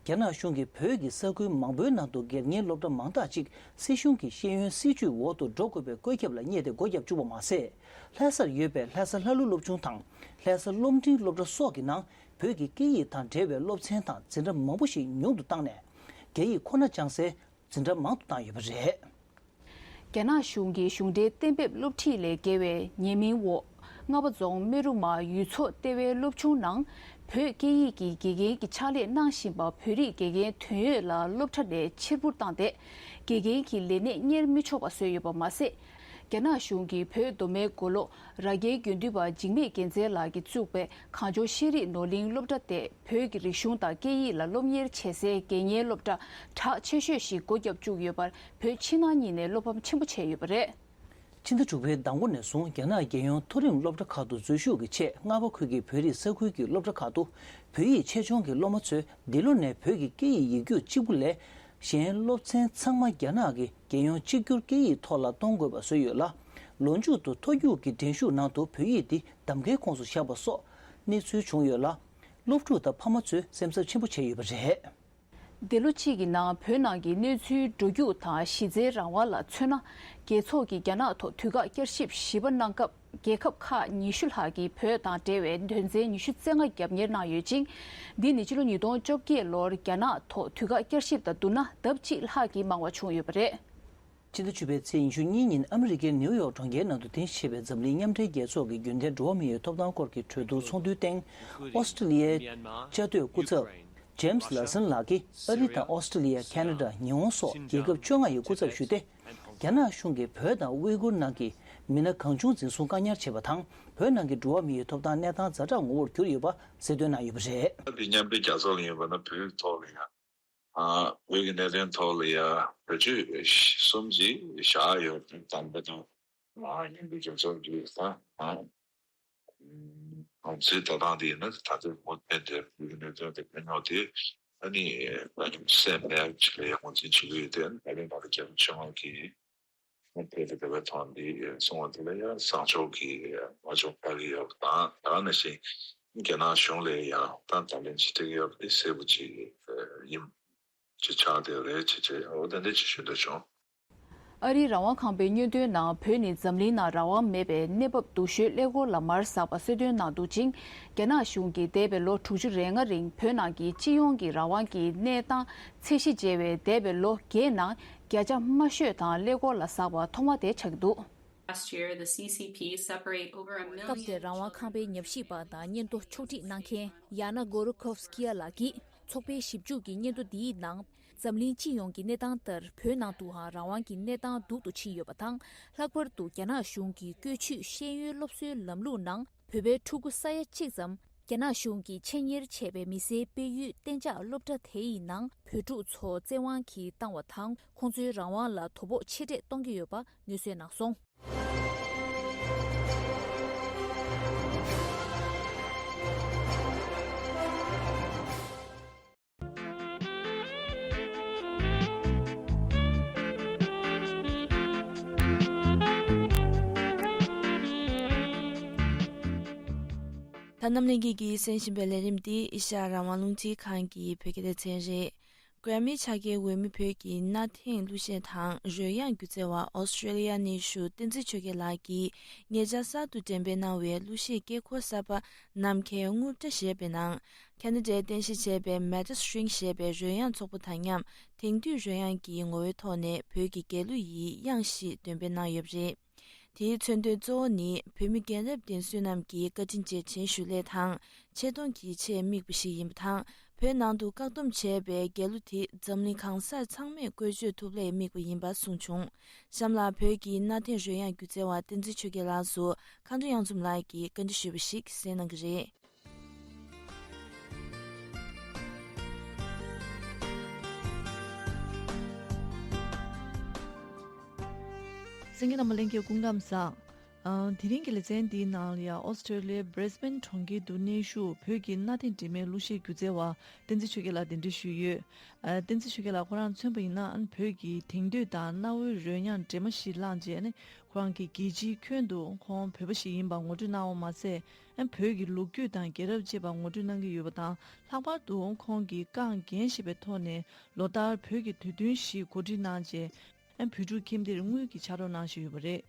རྒྱ་ནག་གཞུང་གིས་བོད་ཀྱི་ས་ཁུལ་མང་པོའི་ནང་དུ་སྒེར་གཉེར་སློབ་གྲྭ་མང་དག་ཅིག་སྲིད་གཞུང་གི་ཤེས་ཡོན་སྲིད་ཇུས་འོག་ཏུ་འགྲོ་དགོས་པའི་བཀོད་ཁྱབ་ལ་བསྙད་དེ་སྒོ་བརྒྱབ་བཅུག་པ་མ་ཟད། ལྷ་སར་ཡོད་པའི་ལྷ་ས་ལྷ་ཀླུ་སློབ་ཆུང་དང་། ལྷ་ས་སློབ་འབྲིང་སློབ་གྲྭ་སོགས་ཀྱི་ནང་བོད་ཀྱི་སྐད་ཡིག་དང་འབྲེལ་བའི་སློབ་ཚན་དང་འཛིན་གྲྭ་མང་པོ་ཞིག་ཉུང་དུ་བཏང་ནས། རྒྱ་ཡིག་ཁོ་ན་སྦྱང་སའི་འཛིན་གྲྭ་མང་དུ་བཏང་ཡོད་པ་རེད། རྒྱ་ནག་གཞུང་གི་གཞུང་འབྲེལ་གཏན་འབེབས་སློབ་ཁྲིད་ལས་འགལ་བའི་ཉེས་མིང་འོག་རྔ་པ་རྫོང་སྨན་རུ་མ་ཡུལ་ཚོ་ལྟེ་བའི་སློབ་ཆུང་ནང་བོད་སྐད་ཡིག་གི་དགེ་རྒན་གྱི་ཕྱག་ལས་གནང་བཞིན་པ་བོད་རིགས་དགེ་རྒན་དོན་ཡོད་ལགས་སློབ་གྲྭ་ནས་ཕྱིར་འབུད་བཏང་སྟེ། དགེ་རྒན་གྱི་ལས་གནས་གཉེར་མི་ཆོག་པ་བཟོས་ཡོད་པ་མ་ཟད། རྒྱ་ནག་གཞུང་གིས་བོད་མདོ་སྨད་མགོ་ལོག་རྭ་རྒྱའི་དགེ་འདུན་པ་འཇིགས་མེད་རྒྱལ་མཚན་ལགས་ཀྱིས་བཙུགས་པའི་གངས་ལྗོངས་ཤེས་རིག་ནོར་གླིང་སློབ་གྲྭ་དེ་བོད་ཀྱི་རིག་གཞུང་དང་སྐད་ཡིག་ལ་སློབ་གཉེར་བྱེད་སའི་དགེ་རྒན་སློབ་གྲྭ་གྲགས་ཆེ་ཤོས་ཤིག་སྒོ་བརྒྱབ་བཅུག་ཡོད་པར། བོད་ཕྱི་ནང་གཉིས་ནས་བློ་ཕམ་ཆེན་པོ་བྱས་ཡོད་པ་རེད། ཕྱི་ཟླ་དྲུག་པའི་ཟླ་མགོ་ནས་བཟུང་རྒྱ་ནག་རྒྱལ་ཡོངས་མཐོ་རིམ་སློབ་གྲྭ་ཁག་ཏུ་འཛུལ་ཞུགས་ཀྱི་ཆེད་རྔ་པ་ཁུལ་གྱི་བོད་རིགས་ས་ཁུལ་གྱི་སློབ་གྲྭ་ཁག་ཏུ་བོད་ཡིག་ཆེད་སྦྱོང་གི་སློབ་མ་ཚོས་འདི་ལོ་ནས་བོད་ཀྱི་སྐད་ཡིག་ཡིག་རྒྱུགས་གཅིག་པུ་ལས་གཞན་སློབ་ཚན་ཚང་མ་རྒྱ་ནག་གི་རྒྱལ་ཡོངས་གཅིག་གྱུར་སྐད་ཡིག་ཐོག་ལ་གཏོང་དགོས་པ་བཟོས་ཡོད་ལ། ལོ་མཇུག་ཏུ་མཐོ་རྒྱུགས་ཀྱི་འགྲན་ཞུགས་ནང་དུ་བོད་ཡིག་འདི་གདམ་ཀའི་ཁོངས་སུ་བཞག་པ་སོགས་གནས་ཚུལ་བྱུང་ཡོད་ལ། སློབ་ཕྲུག་དང་ཕ་མ་ཚོས་སེམས་འཚབ་ཆེན་པོ་བྱས་ཡོད་པ་རེད། འདི་ལོ་གཅིག་གི་ནང་བོད་ནང་གི་གནས་ཚུལ་འགྲོ་རྒྱུགས་དང་གཞི་རྩའི་རང་དབང་ལ་མཚོན་ན། རྒྱལ་ཚོགས་ཀྱིས་རྒྱ་ནག་ཐོག་དུས་བཀག་བསྐྱར་ཞིབ་བཞི་པ་གནང་སྐབས། རྒྱལ་ཁབ་ཁག་ཉི་ཤུ་ལྷག་གིས་བོད་དང་འབྲེལ་བའི་དོན་ཚན་ཉི་ཤུ་རྩ་ལྔ་རྒྱབ་གཉེར་གནང་ཡོད་ཅིང་། འདི་ནི་ཕྱི་ལོ་ཉིས་སྟོང་བཅོ་བརྒྱད་ལོར་རྒྱ་ནག་ཐོག་དུས་བཀག་བསྐྱར་ཞིབ་དང་བསྡུར་ན་ལྡབ་གཅིག་ལྷག་གིས་མང་བ་བྱུང་ཡོད་པ་རེད། ཕྱི་ཟླ་བཅུ་པའི་ཚེས་ཉི་ཤུ་གཉིས་ཉིན་ཨ་མི་རི་ཀའི་ནིའུ་ཡོག་གྲོང་ཁྱེར་ནང་དུ་རྟེན་གཞི་བྱས་པའི་འཛམ་གླིང་མཉམ་འབྲེལ་རྒྱལ་ཚོགས་ཀྱི་རྒྱུན་ལྡན་འགྲོ་བ་མི་ཡི་ཐོབ་ཐང་སྐོར་གྱི་གྲོས་བསྡུར་ཚོགས་འདུའི་སྟེང་། ཨོ་སི་ཀྲི་ལི་ཡའི་བཅའ་སྡོད་སྐུ་ཚབ། ཇེམ་སི་ལར་སན་ལགས་ཀྱིས་ཨ་རི་དང་ཨོ་སི་ཀྲི་ལི་ཡ། ཁ་ན་ཌ། ཉི་ཧོང་སོགས་རྒྱལ་ཁབ་བཅོ་ལྔ་ཡི་སྐུ་ཚབ་ཞུས་ཏེ། རྒྱ་ནག་གཞུང་གིས་བོད་དང་ཝེ་གུར་ནང་གི་མི་སྣ་གང་བྱུང་འཛིན་བཟུང་བཀག་ཉར་བྱས་པ་དང་། བོད་ནང་གི་འགྲོ་བ་མི་ཡི་ཐོབ་ཐང་གནས་སྟངས་ཛ་དྲག་ངོ་བོར་གྱུར་ཡོད་པ་གསལ་སྟོན་གནང་ཡོད་པ་རེད། ད་འདི་མཉམ་འབྲེལ་རྒྱལ་ཚོགས་ལ་ཡིན་པ་ན་བོད་ཐོག་ལ་ཡ། ཨ། བོད་ཀྱི་གནད་དོན་ཐོག་ལ་ཡ་བེད་སྤྱོད་གསུམ་གྱིས་བཞག་ཡོད་དམ་པ་དང་། ཨ། མཉམ་འབྲེལ་རྒྱལ་ཚོགས་ཀྱི་ད། ཨ། ང་ཚོའི་ལྟ་སྟངས་དེ་ཡིན་ན་ད་ལྟའི་ངོ་སྤྲོད་དེ་བོད་ཀྱི་གནད་དོན་དེ་ཕན་ཡོད་དེ། ཨ་ནི་སེམས་ནད་ཅིག་ལ་ཡ་ངོས་འཛིན་བྱེད་ཀྱི་ཡོད་དེ། ཨ་ནི་ད་ལྟ་རྒྱལ་ཁབ་ཆེན་མོ་གི་ དེ་ལས་དེ་བས་ཐོག་འདི་གསུང་བ་དེ་ལ་ཡང་བཟང་ཕྱོགས་ཀྱི་མ་ཕྱོགས་ཕ་གི་ཡོད་པ་དང་ད་ག་ནང་བཞིན་རྒྱ་ནག་གཞུང་ལས་ཡང་ད་ད་ལན་ཅི་སྤྲད་ཀྱི་ཡོད་པ་དེ་གསལ་པོ་ཅིག་ཡིན་ཅིག་ཆགས་བསྡད་ཡོད་རེད་ཅེས་ཅེས་འོ་དེ་འདྲ་ཅིག་ཞུ་འདོད་བྱུང་། ཨ་རིའི་རང་དབང་ཁང་པའི་སྙན་ཐོའི་ནང་བོད་ནི་འཛམ་གླིང་ནང་རང་དབང་མེད་པའི་གནས་བབ་སྡུག་ཤོས་ཀླད་ཀོར་ལ་མར་ཟགས་པ་གསལ་སྟོན་གནང་འདུག་ཅིང་། རྒྱ་ནག་གཞུང་གིས་འདས་པའི་ལོ་དྲུག་ཅུ་རེ་ལྔ་རིང་བོད་ནང་གི་སྤྱི་ཡོངས་ཀྱི་རང་དབང་གི་གནས་སྟངས་ཚད་གཞི་བྱས་པའི་འདས་པའི་ལོ་བརྒྱད་ནང་བརྒྱ་ཆ་དམའ་ཤོས་དང་ཀླད་ཀོར་ལ་ཟགས་པ་ཐོག་མ་དེ་ཆགས་ཀྱི་འདུག། Last year, the C C P separate over a million སྐབས་དེར་རང་དབང་ཁང་པའི་ཉམས་ཞིབ་པ་དང་སྙན་ཐོ་ཕྱོགས་སྒྲིག་གནང་མཁན་ཡ་ན་གོ་རུ་ཁོབ་སི་ཀི་ཡ་ལགས་ཀྱིས། ཚོགས་པའི་ཞིབ་འཇུག་གི་སྙན་ཐོ་འདིའི་ནང་། འཛམ་གླིང་སྤྱི་ཡོངས་ཀྱི་གནས་སྟངས་ལྟར་བོད་ནང་དུའང་རང་དབང་གི་གནས་སྟངས་སྡུག་ཏུ་ཕྱིན་ཡོད་པ་དང་། ལྷག་པར་དུ་རྒྱ་ནག་གཞུང་གིས་བཀོལ་སྤྱོད་ཤེས་ཡོན་སློབ་གསོའི་ལམ་ལུགས་ནང་བོད་པའི་ཕྲུ་གུ་ས་ཡ་གཅིག་ཙམ་རྒྱ་ནག་གཞུང་གིས་ཆེད་གཉེར་བྱས་པའི་མི་སེར་སྤེལ་ཡུལ་གཏན་འཇགས་སློབ་གྲྭ་དེ་ཡི་ནང་བོད་ཕྲུག་ཚོ་བཙན་དབང་གིས་བཏང་བ་དང་ཁོང་ཚོའི་རང་དབང་ལ་དོ་ཕོག་ཆེ་གྲས་གཏོང་གི་ཡོད་པ་ངོས་བཟུང་གནང་སོང་། ད་རྣམ་གླིང་གི་གིས་གསན་བཞིན་པའི་ལས་རིམ་འདི་ཨེ་ཤ་ཡ་རང་དབང་རླུང་འཕྲིན་ཁང་གི་བོད་སྐད་སྡེ་ཚན་རེད། གྷ་ར་མི་ཕྱག་རྒྱའི་འོས་མི་བོད་ཀྱི་གནའ་དེང་གླུ་གཞས་དང་རོལ་དབྱངས་སྒྱུ་རྩལ་བ་ཨོ་སི་ཀྲེ་ལི་ཡ་ནས་བཞུགས་བསྟན་འཛིན་ཆོས་རྒྱལ་ལགས་ཀྱིས་ཉེ་ཆར་གསར་དུ་འགྲེམས་སྤེལ་གནང་བའི་གླུ་གཞས་དཀྱིལ་འཁོར་གསར་པ་ནམ་མཁའི་རྔུབ་སྒྲ་ཞེས་པའི་ནང་། ཁ་ན་ཌའི་རྟེན་གཞི་བྱས་པའི་Metis String ཞེས་པའི་རོལ་དབྱངས་ཚོགས་པ་དང་མཉམ་དེང་དུས་རོལ་དབྱངས་ཀྱི་ངོ་བོའི་ཐོག་ནས་བོད་ཀྱི་རྒྱལ་གླུ་ཡི་དབྱངས་ཤིག་འདོན་སྤེལ་གནང་ཡོད་པ་རེད། དེའི་མཚོན་དོན་གཙོ་བོ་ནི་བོད་མི་རྒན་རབས་འདི་ཚོ་བསོད་ནམས་ཀྱི་བཀའ་དྲིན་རྗེས་དྲན་ཞུ་སླད་དང་ཆེ་མཐོང་གི་ཆེད་དམིགས་པ་ཞིག་ཡིན་པ་དང་། བོད་ནང་དུ་བཀག་སྡོམ་བྱས་པའི་རྒྱལ་གླུ་དེ་འཛམ་གླིང་གང་སར་ཚང་མས་བཀོལ་སྤྱོད་ཐུབ་སླད་དམིགས་པ་ཡིན་པ་གསུངས་བྱུང་། གཤམ་ལ་བོད་ཀྱི་གནའ་དེང་རོལ་དབྱངས་སྒྱུ་རྩལ་བ་བསྟན་འཛིན་ཆོས་རྒྱལ་ལགས་སུ་མཁའ་འགྲོ་གཡང་འཛོམས་ལགས་ཀྱིས་བཀའ་འདྲི་ཞུས་པ་ཞིག་གསན་གནང་གི་རེད། གསན་མཁན་རྣམ་པ་ལྷན་རྒྱས་སྐུ་ཁམས་བཟང་། ཨ། དེ་རིང་གི་ལེ་ཚན་འདིའི་ནང་ལ་ཡང་ཨོ་སི་ཀྲེ་ལི་ཡའི་Brisbane གྲོང་ཁྱེར་དུ་གནས་བཞུགས་བོད་ཀྱི་གནའ་དེང་འདྲེས་མའི་གླུ་གཞས་སྒྱུ་རྩལ་བ་བསྟན་འཛིན་ཆོས་རྒྱལ་ལགས་གདན་འདྲེན་ཞུས་ཡོད། ཨ། བསྟན་འཛིན་ཆོས་རྒྱལ་ལགས་ཁོ་རང་མཚོན་པ་ཡིན་ན་ཨ་ནི་བོད་ཀྱི་དེང་དུས་དང་གནའ་བོའི་རོལ་དབྱངས་འདྲེས་མ་ཞིག་བླངས་རྗེས་ཨ་ནི་ཁོ་རང་གི་རྒྱལ་སྤྱིའི་ཁྱོན་དུ་ཁོང་བོད་པ་ཞིག་ཡིན་པ་ངོ་སྤྲོད་གནང་བ་མ་ཟད། ཨ་ནི་བོད་ཀྱི་ལོ་རྒྱུས་དང་རྒྱལ་རབས་བཅས་པ་ངོ་སྤྲོད་གནང་གི་ཡོད་པ་དང་། ལྷག་པར་དུ་ཁོང་གིས་རྐང་འགན་བཞེས་པའི་ཐོག་ནས་ལོ་ལྟར་བོད་ཀྱི་དུས་སྟོན་ཞིག་གོ་སྒྲིག་གནང་རྗེས། ཨ་ནི་བོད་ཕྲུག་ཁྱིམ་སྡེར་དངུལ་གྱི་ཕྱག་རོགས་གནང་བཞིན་ཡོད་པ་རེད།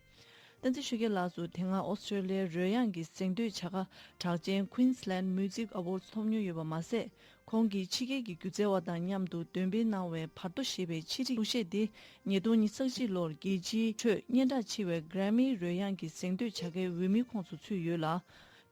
བསྟན་འཛིན་ཆོས་རྒྱལ་ལགས་སུ་དེ་སྔ་ཨོ་སི་ཀྲེ་ལི་ཡའི་རོལ་དབྱངས་ཀྱི་གཟེངས་བསྟོད་བྱ་དགའ་གྲགས་ཅན་Queensland Music Awards ཐོབ་མྱོང་ཡོད་པ་མ་ཟད། ཁོང་གིས་ཕྱི་རྒྱལ་གྱི་སྒྱུ་རྩལ་བ་དང་མཉམ་དུ་འདོན་སྤེལ་གནང་བའི་བར་དོ་ཞེས་པའི་ཆེད་སྒྲིག་གླུ་གཞས་འདི་ཉིས་སྟོང་ཉི་ཤུ་རྩ་གཅིག་ལོར་རྒྱལ་སྤྱིའི་ཁྲོད་སྙན་གྲགས་ཆེ་བའི་Grammy རོལ་དབྱངས་ཀྱི་གཟེངས་བསྟོད་བྱ་དགའི་འོས་མིའི་ཁོངས་སུ་ཚུད་ཡོད་ལ།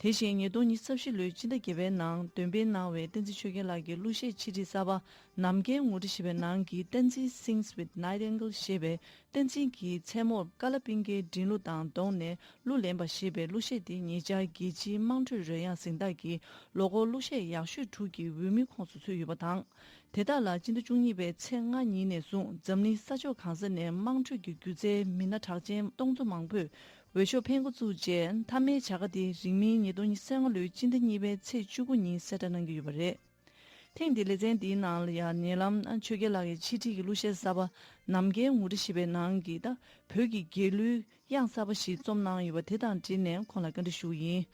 དེ་བཞིན་ཉིས་སྟོང་ཉི་ཤུ་རྩ་བཞི་ལོའི་སྤྱི་ཟླ་བརྒྱད་པའི་ནང་འདོན་སྤེལ་གནང་བའི་བསྟན་འཛིན་ཆོས་རྒྱལ་ལགས་ཀྱི་གླུ་གཞས་ཆེད་སྒྲིག་གསར་པ་ནམ་མཁའི་ངུ་སྒྲ་ཞེས་པའི་ནང་གི་བསྟན་འཛིན་Sings with Nightingale ཞེས་པའི་བསྟན་འཛིན་གྱི་མཚན་མོར་ཀ་ལ་པིང་ཀའི་མགྲིན་གླུ་དང་བསྡོངས་ནས་གླུ་ལེན་པ་ཞེས་པའི་གླུ་གཞས་དེ་ཉེ་ཆར་རྒྱལ་སྤྱིའི་དམངས་ཁྲོད་རོལ་དབྱངས་གཟེངས་རྟགས་ཀྱི་ལོ་འཁོར་གླུ་གཞས་ཡག་ཤོས་དྲུག་གི་འོས་མིའི་ཁོངས་སུ་ཚུད་ཡོད་པ་དང་། དེ་དག་ལ་སྤྱི་ཟླ་བཅུ་གཉིས་པའི་ཚེས་ལྔ་ཉིན་ནས་བཟུང་འཛམ་གླིང་ས་ཕྱོགས་གང་ས་ནས་དམངས་ཁྲོད་ཀྱི་སྒྱུ་རྩལ་མི་སྣ་གྲགས་ཅན་སྟོང་ཚོ་མང་པོས་འོས་ཤོག་འཕེན་འགོ་བཙུགས་རྗེས། མཐའ་མའི་བྱ་དགའ་དེ་རིང་མིན་ཉིས་སྟོང་ཉི་ཤུ་རྩ་ལྔ་ལོའི་སྤྱི་ཟླ་གཉིས་པའི་ཚེས་བཅུ་དགུ་ཉིན་གསལ་བསྒྲགས་གནང་གི་ཡོད་པ་རེད། ཐེངས་འདིའི་ལེ་ཚན་འདིའི་ནང་ལ་ཡང་ཉེ་ལམ་ཆོས་རྒྱལ་ལགས་ཀྱི་ཆེད་སྒྲིག་གི་གླུ་གཞས་གསར་པ་ནམ་མཁའི་ངུ་སྒྲ་ཞེས་པའི་ནང་གི་ད་བོད་ཀྱི་རྒྱལ་གླུའི་དབྱངས་གསར་པ་ཞིག་རྩོམ་གནང་ཡོད་པ་དེ་དང་འབྲེལ་ནས་ཁོང་ལ་བཀའ་འདྲི་ཞུ་གི་ཡིན།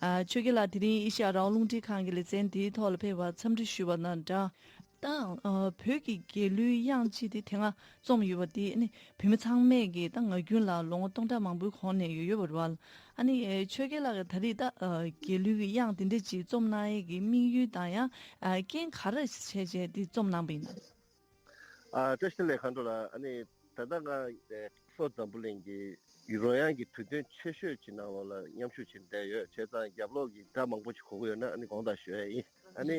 ཨ། ཆོས་རྒྱལ་ལགས་དེ་རིང་ཨེ་ཤ་ཡ་རང་དབང་རླུང་འཕྲིན་ཁང་གི་ལེ་ཚན་འདིའི་ཐོག་ལ་ཕེབས་པར་འཚམས་འདྲི་ཞུས་པ་དང་སྦྲགས། ད་ཨ་བོད་ཀྱི་རྒྱལ་གླུའི་དབྱངས་གཅིག་དེ་དེ་སྔ་རྩོམ་ཡོད་པ་དེ་ནི་བོད་མི་ཚང་མས་ཀྱི་ད་ངག་རྒྱུན་ལ་ལོ་ངོ་སྟོང་ཕྲག་མང་པོའི་གོང་ནས་ཡོད་ཡོད་པ་རེད་བ། ཨ་ནི་ཨེ་ཆོས་རྒྱལ་ལགས་ཀྱིས་ད་རེས་ད་ཨ་རྒྱལ་གླུའི་གི་དབྱངས་དེ་འདྲ་ཅིག་རྩོམ་གནང་ཡས་ཀྱི་དམིགས་ཡུལ་དང་ཡང་ཨ་རྐྱེན་ག་རེ་བྱས་བྱས་འདི་རྩོམ་གནང་པ་ཡིན་ན། ཨ་བཀྲ་ཤིས་བདེ་ལེགས་མཁའ་འགྲོ་ལགས། ཨ་ནི་ད་ལྟ་ང་ལྷོ་འཛམ་བུ་གླིང་གི་རོལ་དབྱངས་ཀྱི་དུས་སྟོན་ཆེ་ཤོས་ཀྱི་ནང་ལོགས་ལ་མཉམ་ཞུགས་བྱས་བསྡད་ཡོད། བྱས་ཙང་རྒྱབ་ལོགས་ཀྱི་སྒྲ་མང་པོ་ཞིག་གོ་གི་ཡོད་ན་ཨ་ནི་དགོངས་དག་ཞུ་ཡ་ཡིན། ཨ་ནི་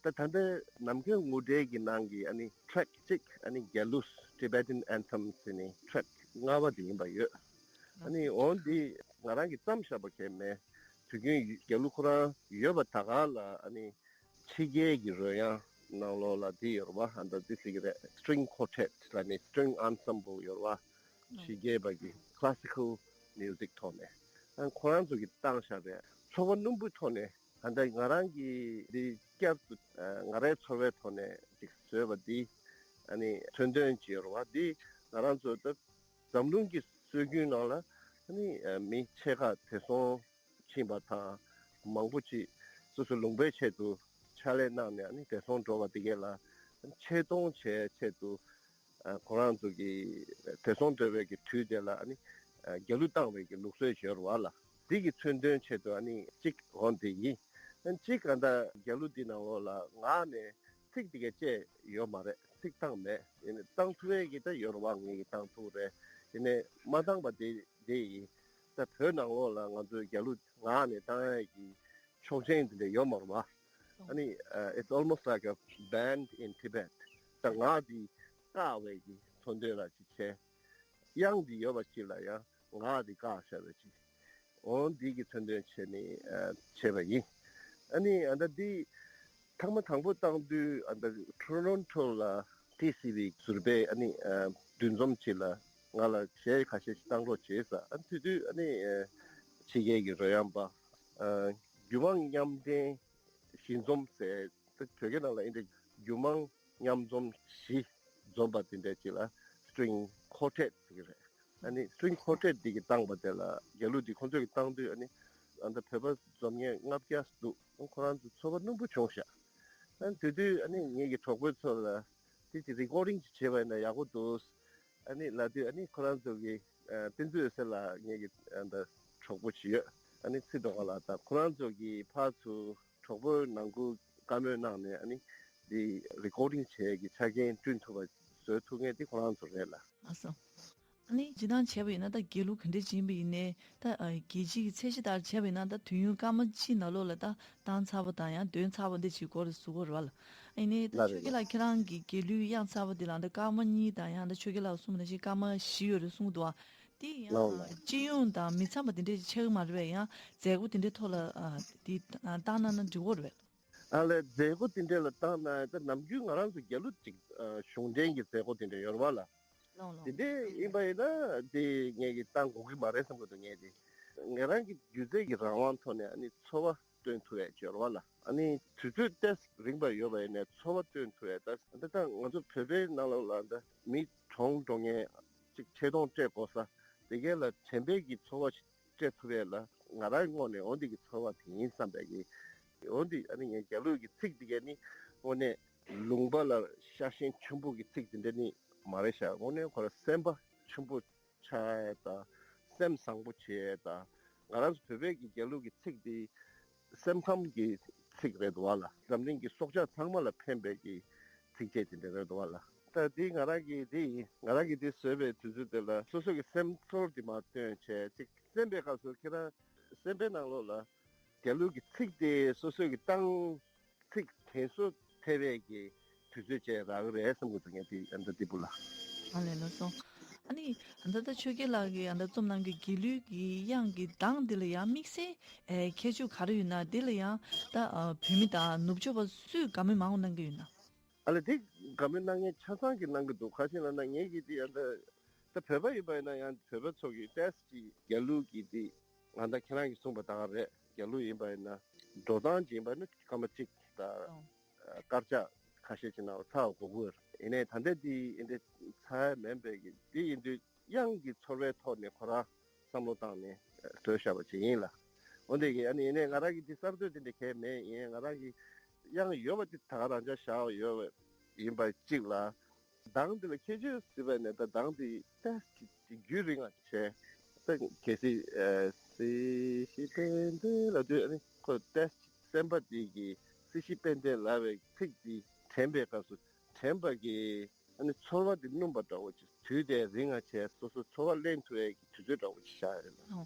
ད་ད་ལྟ་ནམ་མཁའི་ངུ་སྒྲའི་གི་ནང་གི་ཨ་ནི་ཊེག་གཅིག་ཨ་ནི་རྒྱལ་གླུ་Tibetan Anthem ཟེར་ནས་ཊེག་ལྔ་པ་དེ་ཡིན་པ་ཡོད། ཨ་ནི་འོ་འདི་ང་རང་གིས་བརྩམས་བཞག་པ་གང་མེད། དུས་རྒྱུན་རྒྱལ་གླུ་ཁོ་རང་ཡོད་པ་ད་ག་ལ་ཨ་ནི་ཕྱི་རྒྱལ་གྱི་རོལ་དབྱངས་ནང་ལོགས་ལ་འདི་ཡོད་རེད་བ། ཨ་ད་འདི་ཟེར་གྱི་རེད། String Quartet ལ་ནི་String Ensemble ཡོད་རེད་བ། ཕྱི་རྒྱལ་པ་གི་Classical Music ཐོག་ནས་ཨ་ཁོ་རང་ཚོ་གིས་བཏང་བཞག་པའི་ཚོར་བ་རྣོན་པོའི་ཐོག་ནས་ཨ་ད་ང་རང་གིས་འདི་བསྐྱར་དུ་ང་རའི་ཚོར་བའི་ཐོག་ནས་ཅིག་བཟོས་པ་འདི་ཨ་ནི་མཚོན་དོན་ཅིག་ཡོད་རེད་བ། འདི་ང་རང་ཚོ་ད་ འཛམ་གླིང་གི་སྲོལ་རྒྱུན་ནང་ལ་ཨ་ནི་མི་ཕྱེད་ཀ་དེ་སོང་ཕྱིན་པ་དང་མང་པོ་ཅིག་སོ་སོའི་ལུང་པའི་ཆེད་དུ་ཕྱག་ལས་གནང་ནས་ཨ་ནི་དེ་སོང་འགྲོ་བ་དེ་གས་ལ་ཆེ་མཐོང་བྱེད་ཆེད་དུ་ཁོ་རང་ཚོ་གི་དེ་སོང་འགྲོ་བའི་གི་དུས་དེ་ལ་ཨ་ནི་རྒྱ་གླུ་བཏང་བའི་གི་ལུགས་སྲོལ་ཡོད་རེད་བ་ལ། འདི་གི་མཚོན་དོན་ཆེད་དུ་ཨ་ནི་གཅིག་འོང་དེ་ཡིན། གཅིག་ག་འདྲ་རྒྱ་གླུ་འདི་ནང་ལོགས་ལ་ངག་ནས་ཚིག་དེ་གས་བཅད་ཡོད་མ་རེད། ཚིག་བཏང་མེད། ཡིན་ནའི་བཏང་ཐུབ་ཡས་ཀྱི་ད་ཡོད་རེད་བ། ངེད་ཀྱི་བཏང་ཐུབ་རེད། ཡིན་ནའི་མ་བཏང་པ་དེ་དེ་ཡིན། ད་བོད་ནང་ལོགས་ལ་ང་ཚོའི་རྒྱ་གླུ་ངག་ནས་བཏང་ཡས་ཀྱི་ཆོག་མཆན་དེ་འདྲ་ཡོད་མ་རེད་བ། ཨ་ནི་uh, it's almost like a ban in Tibet. ད་ངག་འདི་བཀག་པའི་གི་མཚོན་དོན་ལ་ཅིག་བྱས། དབྱངས་འདི་ཡོད་པ་ཅིག་ལ་ཡང་ངག་འདི་བཀག་བཞག་པའི་ཅིག་འོ་འདི་གི་མཚོན་དོན་བྱས་ནས་བྱས་པ་ཡིན། ཨ་ནི་ཨ་ད་འདི་ཐེངས་མ་དང་པོ་བཏང་དུས་ཨ་ད་ཊོ་རོན་ཊོ་ལ་ཊི་སི་ཝི་ཟུར་པའི་ཨ་ནི་འདུ་འཛོམས་ཅིག་ལ་ང་ལ་གཞས་ཁ་ཤས་ཤིག་བཏང་རོགས་བྱེད་ཟེར། ཨ་དེ་དུས་ཨ་ནི་ཕྱི་རྒྱལ་གྱི་རོལ་དབྱངས་པ་རྒྱུད་མང་མཉམ་འདྲེས་གཞི་འཛོམས་ཟེར། ད་བོད་སྐད་ནང་ལ་ཨིན་དེ་རྒྱུད་མང་མཉམ་འཛོམས་བཞི་འཛོམས་པ་དེ་འདྲ་ཅིག་ལ་སི་ཊིང་ཁོར་ཊེཊ་ཟེར་གྱི་རེད། ཨ་ནི་སི་ཊིང་ཁོར་ཊེཊ་འདི་གི་བཏང་པ་དེ་ལ་རྒྱ་གླུ་འདི་ཁོང་ཚོས་ཀྱི་བཏང་དུས་ཨ་ནི་ཨ་ད་བོད་པ་འཛོམས་མཁན་ལྔ་བརྒྱ་འདུག་ཁོ་རང་ཚོ་ཚོར་བ་རྣོན་པོ་བྱུང་ཤག་ཨ་ནི་དེ་དུས་ཨ་ནི་ངེད་ཀྱི་གྲོགས་པོ་ཚོ་ལ་དེ་ཅིག་རི་ཀོར་ཌིང་ཅིག་བྱས་པ་ཡིན་ན་ཡག་པོ་འདུག་ཨ་ནི་ལབ་དུས་ཨ་ནི་ཁོ་རང་ཚོ་གི་ཨ་བསྟན་འཛིན་འོད་ཟེར་ལགས་ངེད་ཀྱི་ཨ་ད་གྲོགས་པོ་ཅིག་ཡོད། ཨ་ནི་ཚེ་རྡོ་རྗེ་ལགས་དང་ཁོ་རང་ཚོ་གི་ཕར་ཚུར་གྲོགས་པོའི་ནང་ཁུལ་བཀའ་མོལ་གནང་ནས་ཨ་ནི་འདི་རི་ཀོར་ཌིང་བྱེད་ཀྱི་ཆ་རྐྱེན་བསྐྲུན་ཐུབ་པ་བཟོ་ཐུབ་མཁན་དེ་ཁོ་རང་ཚོ་རེད་ལ། ལགས་སོ། ཨ་ནི་སྤྱིར་བཏང་བྱས་པ་ཡིན་ན་ད་རྒྱལ་གླུ་ག་འདྲ་ཅིག་ཡིན་པ་ཡིན་ནའི་ད་ཨ་རྒྱལ་སྤྱིའི་གི་ཚད་གཞི་ལྟར་བྱས་པ་ཡིན་ན་ད་དུས་ཡུན་སྐར་མ་གཅིག་ནང་ལོགས་ལ་ད་བཏང་ཚར་བ་དང་ཡང་འདོན་ཚར་བ་འདི་ཅིག་སྐོར་ཟུར་སྐོར་རེད་བ་ལ། ཨ་ནི་ད་ལགས་ཆོས་རྒྱལ་ལགས་ཁྱེད་རང་གི་རྒྱལ་གླུའི་དབྱངས་གསར་པ་འདི་ལ་ད་སྐར་མ་གཉིས་དང་ཡང་ད་ཆོས་རྒྱལ་ལགས་གསུངས་པ་ནང་བཞིན་སྐར་མ་བཞི་ཡོད་རེད་གསུངས་འདུག་བ། དེ་ཡང་ལའོ་ལ། སྤྱི་ཡོངས་དང་མི་འཚམ་པ་དེ་འདྲས་ཆགས་ཀྱི་མ་རེད་པས། ཡང་མཛད་སྒོ་དེ་འདྲས་ཐོག་ལ་ཨ་དེ་བཏང་གནང་ན་འགྲིག་གི་རེད་པས། ཨ་ལས་མཛད་སྒོ་དེ་འདྲས་ལ་བཏང་ན་ད་ནམ་རྒྱུན་ང་རང་ཚོ་རྒྱལ་གླུ་ཅིག་ཨ་གཞུང་འབྲེལ་གྱི་མཛད་སྒོ་དེ་འདྲས་ཡོད་རེད་པ་ལ། ལའོ་ལའོ། དེ་འདྲས་ཡིན་པ་ཡིན་ན་དེ་ངས་ཀྱི་བཏང་དགོས་ཀྱི་མ་རེད་བསམ་གྱི་འདུག་ངས་དེ་ང་རང་གི་སྒྱུ་རྩལ་གྱི་རང་དབང་ཐོག་ནས་ཨ་ནི་ཚོར་བ་སྟོན་ཐུབ་ཡས་ཅིག་ཡོད་རེད་པ་ལ། ཨ་ནི་དུས་ཚོད་ཏོག་ཙམ་རིང་པ་ཡོད་པ་ཡིན་ནའི་ཚོར་བ་སྟོན་ཐུབ་ཡས། ད་ད་ལྟ་ང་ཚོ་བོད་པའི་ནང་ལོགས་ལ་ད་མི་གྲོངས་འགྲོ་མཁན་ཅིག་ཆེ་མཐོང་སྤྲད་དགོས་ས་དེ་གས་ལ་དྲན་པའི་གི་ཚོར་བ་ཞིག་སྤྲད་ཐུབ་ཡས་ལ་ང་རང་ངོས་ནས་འོ་འདི་གི་ཚོར་བ་དེ་ཡིན་བསམ་པའི་གི་འོ་འདི་ཨ་ནི་ངས་རྒྱ་གླུ་གི་ཚིག་འདི་གས་ནི་དངོས་གནས་ལུང་པ་ལ་ཤ་ཞེན་ཆེན་པོ་གི་ཚིག་འདི་འདྲ་ནི་མ་རེད་ཤག་དངོས་གནས་ཁོ་རང་སེམས་པ་ཆེན་པོ་ཆགས་ཡས་དང་སེམས་བཟང་པོ་བྱེད་ཡས་དང་། ང་རང་ཚོ་བོད་པའི་གི་རྒྱལ་གླུ་གི་ཚིག་འདི་སེམས་ཁམས་ཀྱི་ཚིག་རེད་འདུག་པ་ལ། འཛམ་གླིང་གི་སྲོག་ཆགས་ཚང་མ་ལ་ཕན་པའི་གི་ཚིགས་བཅད་དེ་འདྲ་རེད་འདུག་པ་ལ། ད་འདི་ང་རང་གི་འདི་ཡིན། ང་རང་གི་འདི་བཟོས་པའི་དུས་ཚོད་དེ་ལ་སོ་སོ་གི་སེམས་ཚོར་འདི་མར་སྟོན་བྱས་ཅིག་གསན་པའི་སྐབས་སུ་ཁྱེད་རང་གསན་པའི་ནང་ལོགས་ལ་རྒྱལ་གླུ་གི་ཚིག་དེ་སོ་སོ་གི་བཏང་ཚིག་དྲན་གསོ་ཐེབས་པའི་གི་དུས་ཚོད་ཅིག་རག་གི་རེད་བསམ་གྱི་འདུག་ངས་དེ་ཨ་ད་འདི་བུ་ལ། ཨ་ལས་ལགས་སོ། ཨ་ནི་ཨ་ད་ད་ཆོས་རྒྱལ་ལགས་ཀྱིས་ཨ་ད་རྩོམ་གནང་གི་རྒྱལ་གླུའི་གི་དབྱངས་ཀྱི་གདངས་འདི་ལ་ཡང་དམིགས་བསལ་ཨེ་ཁྱད་ཆོས་ག་རེ་ཡོད་ན། འདི་ལ་ཡང་ད་ཨ་བོད་མི་དང་ནུབ་ཕྱོགས་པ་སུས་དགའ་མོས་མང་པོ་གནང་གི་ཡོད་ན། ཨ་ལས་དེ་དགའ་མོས་གནང་མཁན་ཆ་ཚང་གིས་གནང་གི་འདུག་ག་རེ་ཡིན་ལབ་ན་ངེད་ཀྱི་དེ་ཨ་ད་ད་བོད་པ་ཡིན་པ་ཡིན་ན་ཡང་བོད་པ་ཚོ་གི་ཏོག་ཙམ་ཅིག་རྒྱལ་གླུ་གི་དེ་ང་ད་ཁྱེད་རང་གིས་གསུངས་པ་ད་ག་རེད། རྒྱལ་གླུ་ཡིན་པ་ཡིན་ན་འགྲོ་སྟངས་ཅིག་ཡིན་པ་ནི་སྐར་མ་གཅིག་ད་ཨོ། དཀར་ཆག་ཁ་ཤས་ཅིག་ནང་ལ་ཚར་དགོས་ཀྱི་ཡོད་རེད། ཡིན་ནའི་ད་ལྟ་འདི་ཡིན་དེ་ཚར་མིན་པའི་གི་འདི་ཡིན་དུས་དབྱངས་ཀྱི་ཚོར་བའི་ཐོག་ནས་ཁོ་རང་བསམ་བློ་བཏང་ནས་བཟོས་བཞག་པ་ཅིག་ཡིན་ལ། འོན་ཏེ་གི་ཨ་ནི་ཡིན་ནའི་ང་རང་གི་འདི་གསར་གཏོད་དེ་འདྲ་གང་ཡང་མེད། ཡིན་ང་རང་གི་དབྱངས་ཡོད་པ་དེ་ད་ག་རང་འཇགས་བཞག་ཡོད་པ་ཡིན་པ་གཅིག་ལ། གདངས་འདི་ལ་ཁྱད་ཆོས་ཟེར་བ་ནས་ད་གདངས་འདི་ཏོག་ཙམ་རྒྱུན་རིང་ང་བྱས། ད་གལ་སྲིད་ཨ་སྲིད་ཞི་དཔལ་ལྡན་ལབ་དུས་ཨ་ནི་ཁོ་ཏོག་ཙམ་སེམས་པ་འདི་གི་སྲིད་ཞི་དཔལ་ལྡན་ལབ་པའི་ཚིག་འདི་དྲན་པའི་སྐབས་སུ་དྲན་པ་གི་ཨ་ནི་ཚོར་བ་འདི་སྣོན་པ་འདྲ་བོ་ཅིག་དུས་དེ་རིང་ང་བྱས་སོ་སོ་ཚོར་བ་གླེང་ཐུབ་ཡས་ཀྱི་དུས་ཚོད་འདྲ་བོ་ཅིག་བཞག་ཡོད་ལ། ཨོ།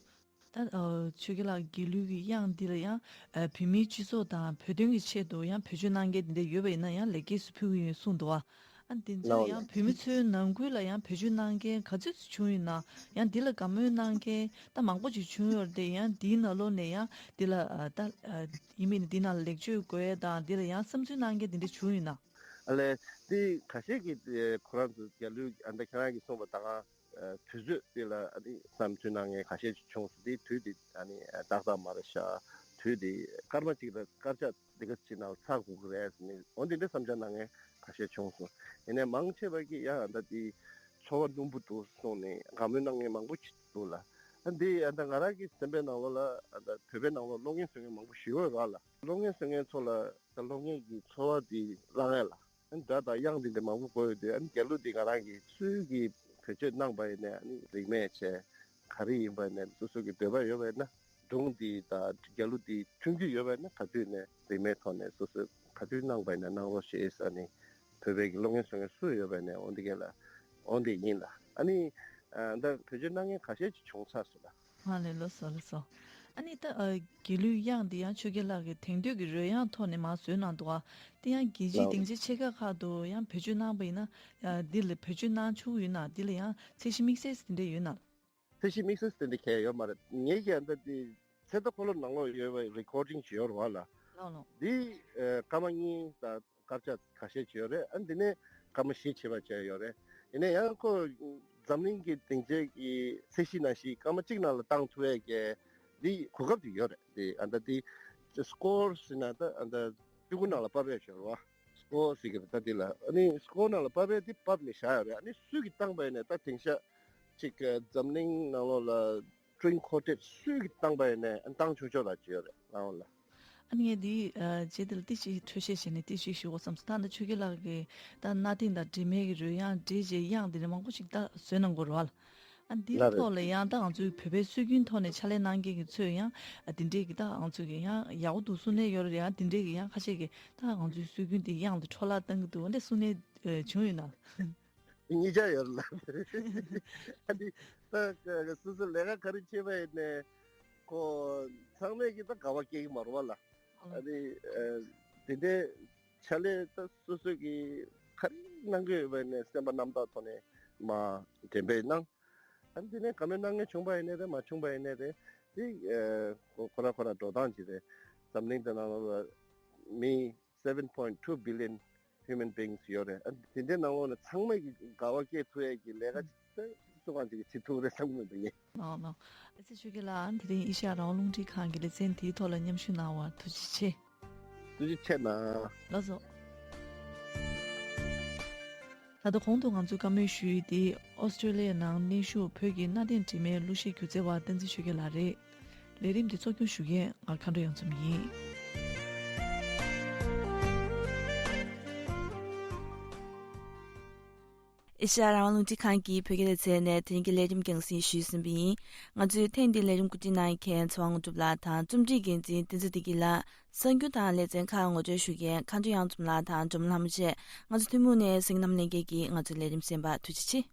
ད་ཨ་ཆོས་རྒྱལ་ལགས་རྒྱལ་གླུ་གི་དབྱངས་འདི་ལ་ཡང་ཨ་བོད་མིའི་སྤྱི་ཚོགས་དང་བོད་དོན་གྱི་ཆེད་དུ་ཡང་བེད་སྤྱོད་གནང་མཁན་དེ་འདྲ་ཡོད་པ་ཡིན་ན་ཡང་ལེགས་སྐྱེས་སུ་ཕུལ་གྱི་ཡོད་གསུངས་འདུག་བ། ཨ་དེ་ཚོ་ལའོ་ཡང་ལ། བོད་མི་ཚོའི་ནང་ཁུལ་ལ་ཡང་བེད་སྤྱོད་གནང་མཁན་ག་ཚོད་ཙམ་བྱུང་ཡོད་ན། ཡང་འདི་ལ་དགའ་མོས་གནང་མཁན་ད་མང་པོ་ཅིག་བྱུང་ཡོད་རེད་དེ། ཡང་འདིའི་ནང་ལོགས་ནས་ཡང་འདི་ལ་ཨ་ད་ཨ་ཡིན་མིན་འདི་ནང་ལ་ལེགས་བཅོས་དགོས་ཡས་དང་འདི་ལ་ཡང་བསམ་ཚུལ་གནང་མཁན་དེ་འདྲ་བྱུང་ཡོད་ན། ཨ་ལས་དེ་ཁ་ཤས་ཀྱིས་དེ་ཁོ་རང་ཚོ་རྒྱལ་གླུ་ཨ་ད་ཁྱེད་རང་གིས་གསུངས་པ་ད་ག་དུས་ཚོད་དེ་ལ་ཨ་ནི་བསམ་ཚུལ་གནང་མཁན་ཁ་ཤས་ཅིག་བྱུང་སོང་། དེ་དུས་དེ་ཨ་ནི་ཏག་ཏག་མ་རེད་ཤག་དུས་དེ་སྐར་མ་གཅིག་དང་སྐར་ཆ་འདི་ག་ཅིག་ནང་ཚར་དགོས་ཀྱི་རེད་ཟེར་ནས་འོ་འདི་འདྲའི་བསམ་འཆར་གནང་མཁན་ཁ་ཤས་བྱུང་སོང་། ཡིན་ནའི་མང་ཆེ་བ་གིས་ཡང་ད་དེ་ འཚོ་བ་སྣུམ་པོ་འདུག་གསུངས་ནས་དགའ་མོས་གནང་མཁན་མང་པོ་ཞིག་འདུག་ལ། ཨ་འདི་ཨ་ད་ང་རང་གི་སེམས་པའི་ནང་ལོགས་ལ་ཨ་ད་བོད་པའི་ནང་ལོགས་གློག་བརྙན་བཟོ་མཁན་མང་པོ་ཞིག་ཡོད་རེད་ལ། གློག་བརྙན་བཟོ་མཁན་ཚོ་ལ་ད་གློག་བརྙན་གྱི་འཚོ་བ་འདི་བླངས་ཡ་ལ། ཨ་ནི་སྒྲ་དང་དབྱངས་འདི་འདྲ་མང་པོ་དགོས་ཡོད་དུས། ཨ་ནི་རྒྱ་གླུ་འདི་ང་རང་གིས་སུས་ཀྱིས་བེད་སྤྱོད་གནང་པ་ཡིན་ནའི། ཨ་ནི་རིན་མེད་བྱས་ག་རེ་ཡིན་པ་ཡིན་ནའི། སོ་སོ་གི་འདོད་པ་ཡོད་པ་ཡིན་ན། སྒྲུང་འདི་དང་རྒྱ་གླུ་འདི་མཐུན་རྒྱུ་ཡོད་པ་ཡིན་ན། ག་དུས་ནས་རིན་མེད་ཐོག་ནས་སོ་སོས་ག་དུས་གནང་པ་ཡིན་ན་གནང་རོགས་ཞེས། ཨ་ནི་བོད་པའི་གི་གློག་བརྙན་བཟོ་མཁན་སུ་ཡོད་པ་ཡིན་ནའི་འོ་འདི་ག་ལ་འོ་འདི་ཡིན་ལ། ཨ་ནི་ཨ་ད་བེད་སྤྱོད་གནང་མཁན་ཁ་ཤས་ཅིག་བྱུང་ཚར་སོང་ལ། ཨ་ལས། ལགས་སོ། ལགས་སོ། ཨ་ནི་ད་ཨ་རྒྱལ་གླུའི་དབྱངས་འདི་ཡང་ཆོས་རྒྱལ་ལགས་ཀྱིས་དེང་དུས་ཀྱི་རོལ་དབྱངས་ཐོག་ནས་མར་བཟོས་གནང་འདུག་ཨ། དེ་ཡང་རྒྱལ་སྤྱིའི་ལགས། སྡིངས་ཆ་ཆེ་ཁག་ཁག་ཏུ་ཡང་བེད་སྤྱོད་གནང་པ་ཡིན་ན། ཨ་འདི་ལ་བེད་སྤྱོད་གནང་ཆོག་གི་ཡོད་ན། འདི་ལ་ཡང་ཚད་གཞི་དམིགས་བསལ་དེ་འདྲ་ཡོད་ན། ཚད་གཞི་དམིགས་བསལ་དེ་འདྲ་གང་ཡང་ཡོད་མ་རེད། ངས་ཀྱང་ད་དེ་ཚེ་མདའ་འཁོར་ལོ་ནང་ལོགས་ཡོད་པའི་རི་ཀོར་ཌིང་ཅིག་ཡོད་རེད་བ་ལ། ལགས་ལགས། འདི་ཨ་སྐར་མ་གཉིས་དང་སྐར་ཆ་ཁ་ཤས་ཅིག་ཡོད་རེད། ཨ་འདི་ནས་སྐར་མ་བཞི་བྱས་པ་ཅིག་ཡོད་རེད། ཡིན་ན་ཡང་ཁོ་འཛམ་གླིང་གི་སྡིངས་ཆའི་གི་ཚད་གཞི་ནང་བཞིན་སྐར་མ་གཅིག་ནང་ལ་བཏང་ཐུབ་ཡས་ཀྱི་འདི་གོ་སྐབས་དེ་ཡོད་རེད། དེ་ཨ་ད་དེ་སི་ཀོར་ཟེར་ན་ད་ཨ་ད་སྤུ་གུ་ནང་ལ་ཕབ་ཡས་ཅིག་ཡོད་རེད་བ། སི་ཀོར་ཟེར་གི་རེད། ད་དེ་ལ་ཨ་ནི་སི་ཀོར་ནང་ལ་ཕབ་ཡས་དེ་ཕབ་ནས་བཞག་ཡོད་རེད། ཨ་ནི་སུས་ཀྱིས་བཏང་པ་ཡིན་ནའི་ད་དེང་སང་ཅིག་འཛམ་གླིང་ནང་ལོགས་ལ་སི་ཊིང་ཀོར་ཊེཊ་སུས་ཀྱིས་བཏང་པ་ཡིན་ནའི་ཨ་བཏང་ཆོག་ཆོག་ལ་ཅིག་ཡོད་རེད། ལགས་འོང་ལ། ཨ་ནི་ངས་འདི་ཨ་རྗེས་འདི་ལ་ཏོག་ཙམ་འཕྲོས་བཤད་བྱས་ནས་ཏོག་ཙམ་ཞུ་དགོས་བསམ་སོང་། ད་ནི་ཆོས་རྒྱལ་ལགས་ཀྱིས་ད་གནའ་དེང་དང་འདྲེས་མའི་གི་རོལ་དབྱངས་འདྲེས་བྱས་དབྱངས་འདི་འདྲ་མང་པོ་ཞིག་ད་བཟོས་གནང་དགོས་རེད་བ་ལ། ཨ་འདིའི་ལགས་རེད། ཐོག་ལ་ཡང་ད་ང་ཚོའི་བོད་པའི་སྲོལ་རྒྱུན་ཐོག་ནས་ཕྱག་ལས་གནང་མཁན་གྱི་ཚོས་ཡང་ཨ་འདི་འདྲའི་གི་ད་ང་ཚོ་གི་ཡང་ཡག་པོ་འདུག་གསུང་མཁན་ཡོད་རེད། ཡང་འདི་འདྲའི་གི་ཡང་ཁ་ཤས་ཀྱིས་ད་ང་ཚོའི་སྲོལ་རྒྱུན་འདི་དབྱངས་དེ་འཕྲོ་བརླག་གཏང་གི་འདུག་འདི་གསུང་མཁན་ཨ་བྱུང་ཡོད་ན། གཉིས་ཆ་ཡོད་རེད་ལ། ཨ་འདི་ད་སོ་སོ་ལས་ཀ་ག་རེ་བྱས་པ་ཡིན་ནའི་ཁོ་ཚང་མས་ཀྱིས་ད་དགའ་བ་སྐྱེ་གི་མ་རེད་བ་ལ། ཨ་ནི་ཨ་དེ་འདྲའི་ཕྱག་ལས་ད་སོ་སོ་གིས་ག་རེ་གནང་གི་ཡོད་པ་ནས་སེམས་པ་རྣམ་དག་ཐོག་ནས་མར་འགྲེམས་སྤེལ་གནང་། ཨ་ནི་དེ་ནས་དགའ་མོས་གནང་མཁན་བྱུང་པ་ཡིན་ནའི་རེད། མ་བྱུང་པ་ཡིན་ནའི་རེད། དེ་ཨ་ཁོ་ཁོ་ར་ཁོ་ར་འགྲོ་སྟངས་ཅིག་རེད། འཛམ་གླིང་འདི་ནང་ལ་མི་seven point two billion human beings ཡོད་རེད། ཨ་དེ་འདྲའི་ནང་ལོགས་ནས་ཚང་མས་ཀྱི་དགའ་བ་སྐྱེ་ཐུབ་ཡས་ཀྱི་ལས་ཀ་ཅིག་ད་སུ་གང་ཅིག་གིས་བྱེད་ཐུབ་རེད་བསམ་གྱི་མི་འདུག་ངས། ལགས་ལགས། ཨ་ཙི་ཆོས་རྒྱལ་ལགས། དེ་རིང་ཨེ་ཤ་ཡ་རང་དབང་རླུང་འཕྲིན་ཁང་གི་ལེ་ཚན་དེའི་ཐོག་ལ་མཉམ་ཞུགས་གནང་བར་ཐུགས་རྗེ་ཆེ། ཐུགས་རྗེ་ཆེ་གནང་། ལགས་སོ། ད་ལྟ་གོང་དུ་ང་ཚོས་བཀའ་མོལ་ཞུས་ཏེ། ཨོ་སི་ཀྲོ་ལི་ཡའི་ནང་གནས་བཞུགས་བོད་ཀྱི་གནའ་དེང་འདྲེས་མའི་གླུ་གཞས་སྒྱུ་རྩལ་བ་བསྟན་འཛིན་ཆོས་རྒྱལ་ལགས་རེད། ལས་རིམ་འདི་གཙོ་སྐྱོང་ཞུ་མཁན་ང་མཁའ་འགྲོ་གཡང་འཛོམས་ཡིན། ཨེ་ཤ་ཡ་རང་དབང་རླུང་འཕྲིན་ཁང་གི་བོད་སྐད་ལེ་ཚན་ནས་དེ་རིང་གི་ལས་རིམ་རྒྱང་སྲིང་ཞུས་ཟིན་པ་ཡིན། ང་ཚོའི་ཐེངས་འདིའི་ལས་རིམ་གོ་སྒྲིག་གནང་མཁན་ཚེ་དབང་དངོས་གྲུབ་ལགས་དང་རྩོམ་སྒྲིག་འགན་འཛིན་བསྟན་འཛིན་བདེ་སྐྱིད་ལགས། གསར་འགྱུར་དང་ལེ་ཚན་ཁག་ངོ་སྤྲོད་ཞུ་མཁན་མཁའ་འགྲོ་གཡང་འཛོམས་ལགས་དང་སྒྲོལ་མ་ལྷ་མོ་བཅས། ང་ཚོ་ཐུན་མོང་ནས་གསན་གཟིགས་གནང་ལེན་མཁན་གྱི་ང་ཚོའི་ལས་རིམ་གསན་པར་ཐུགས་རྗེ་ཆེ།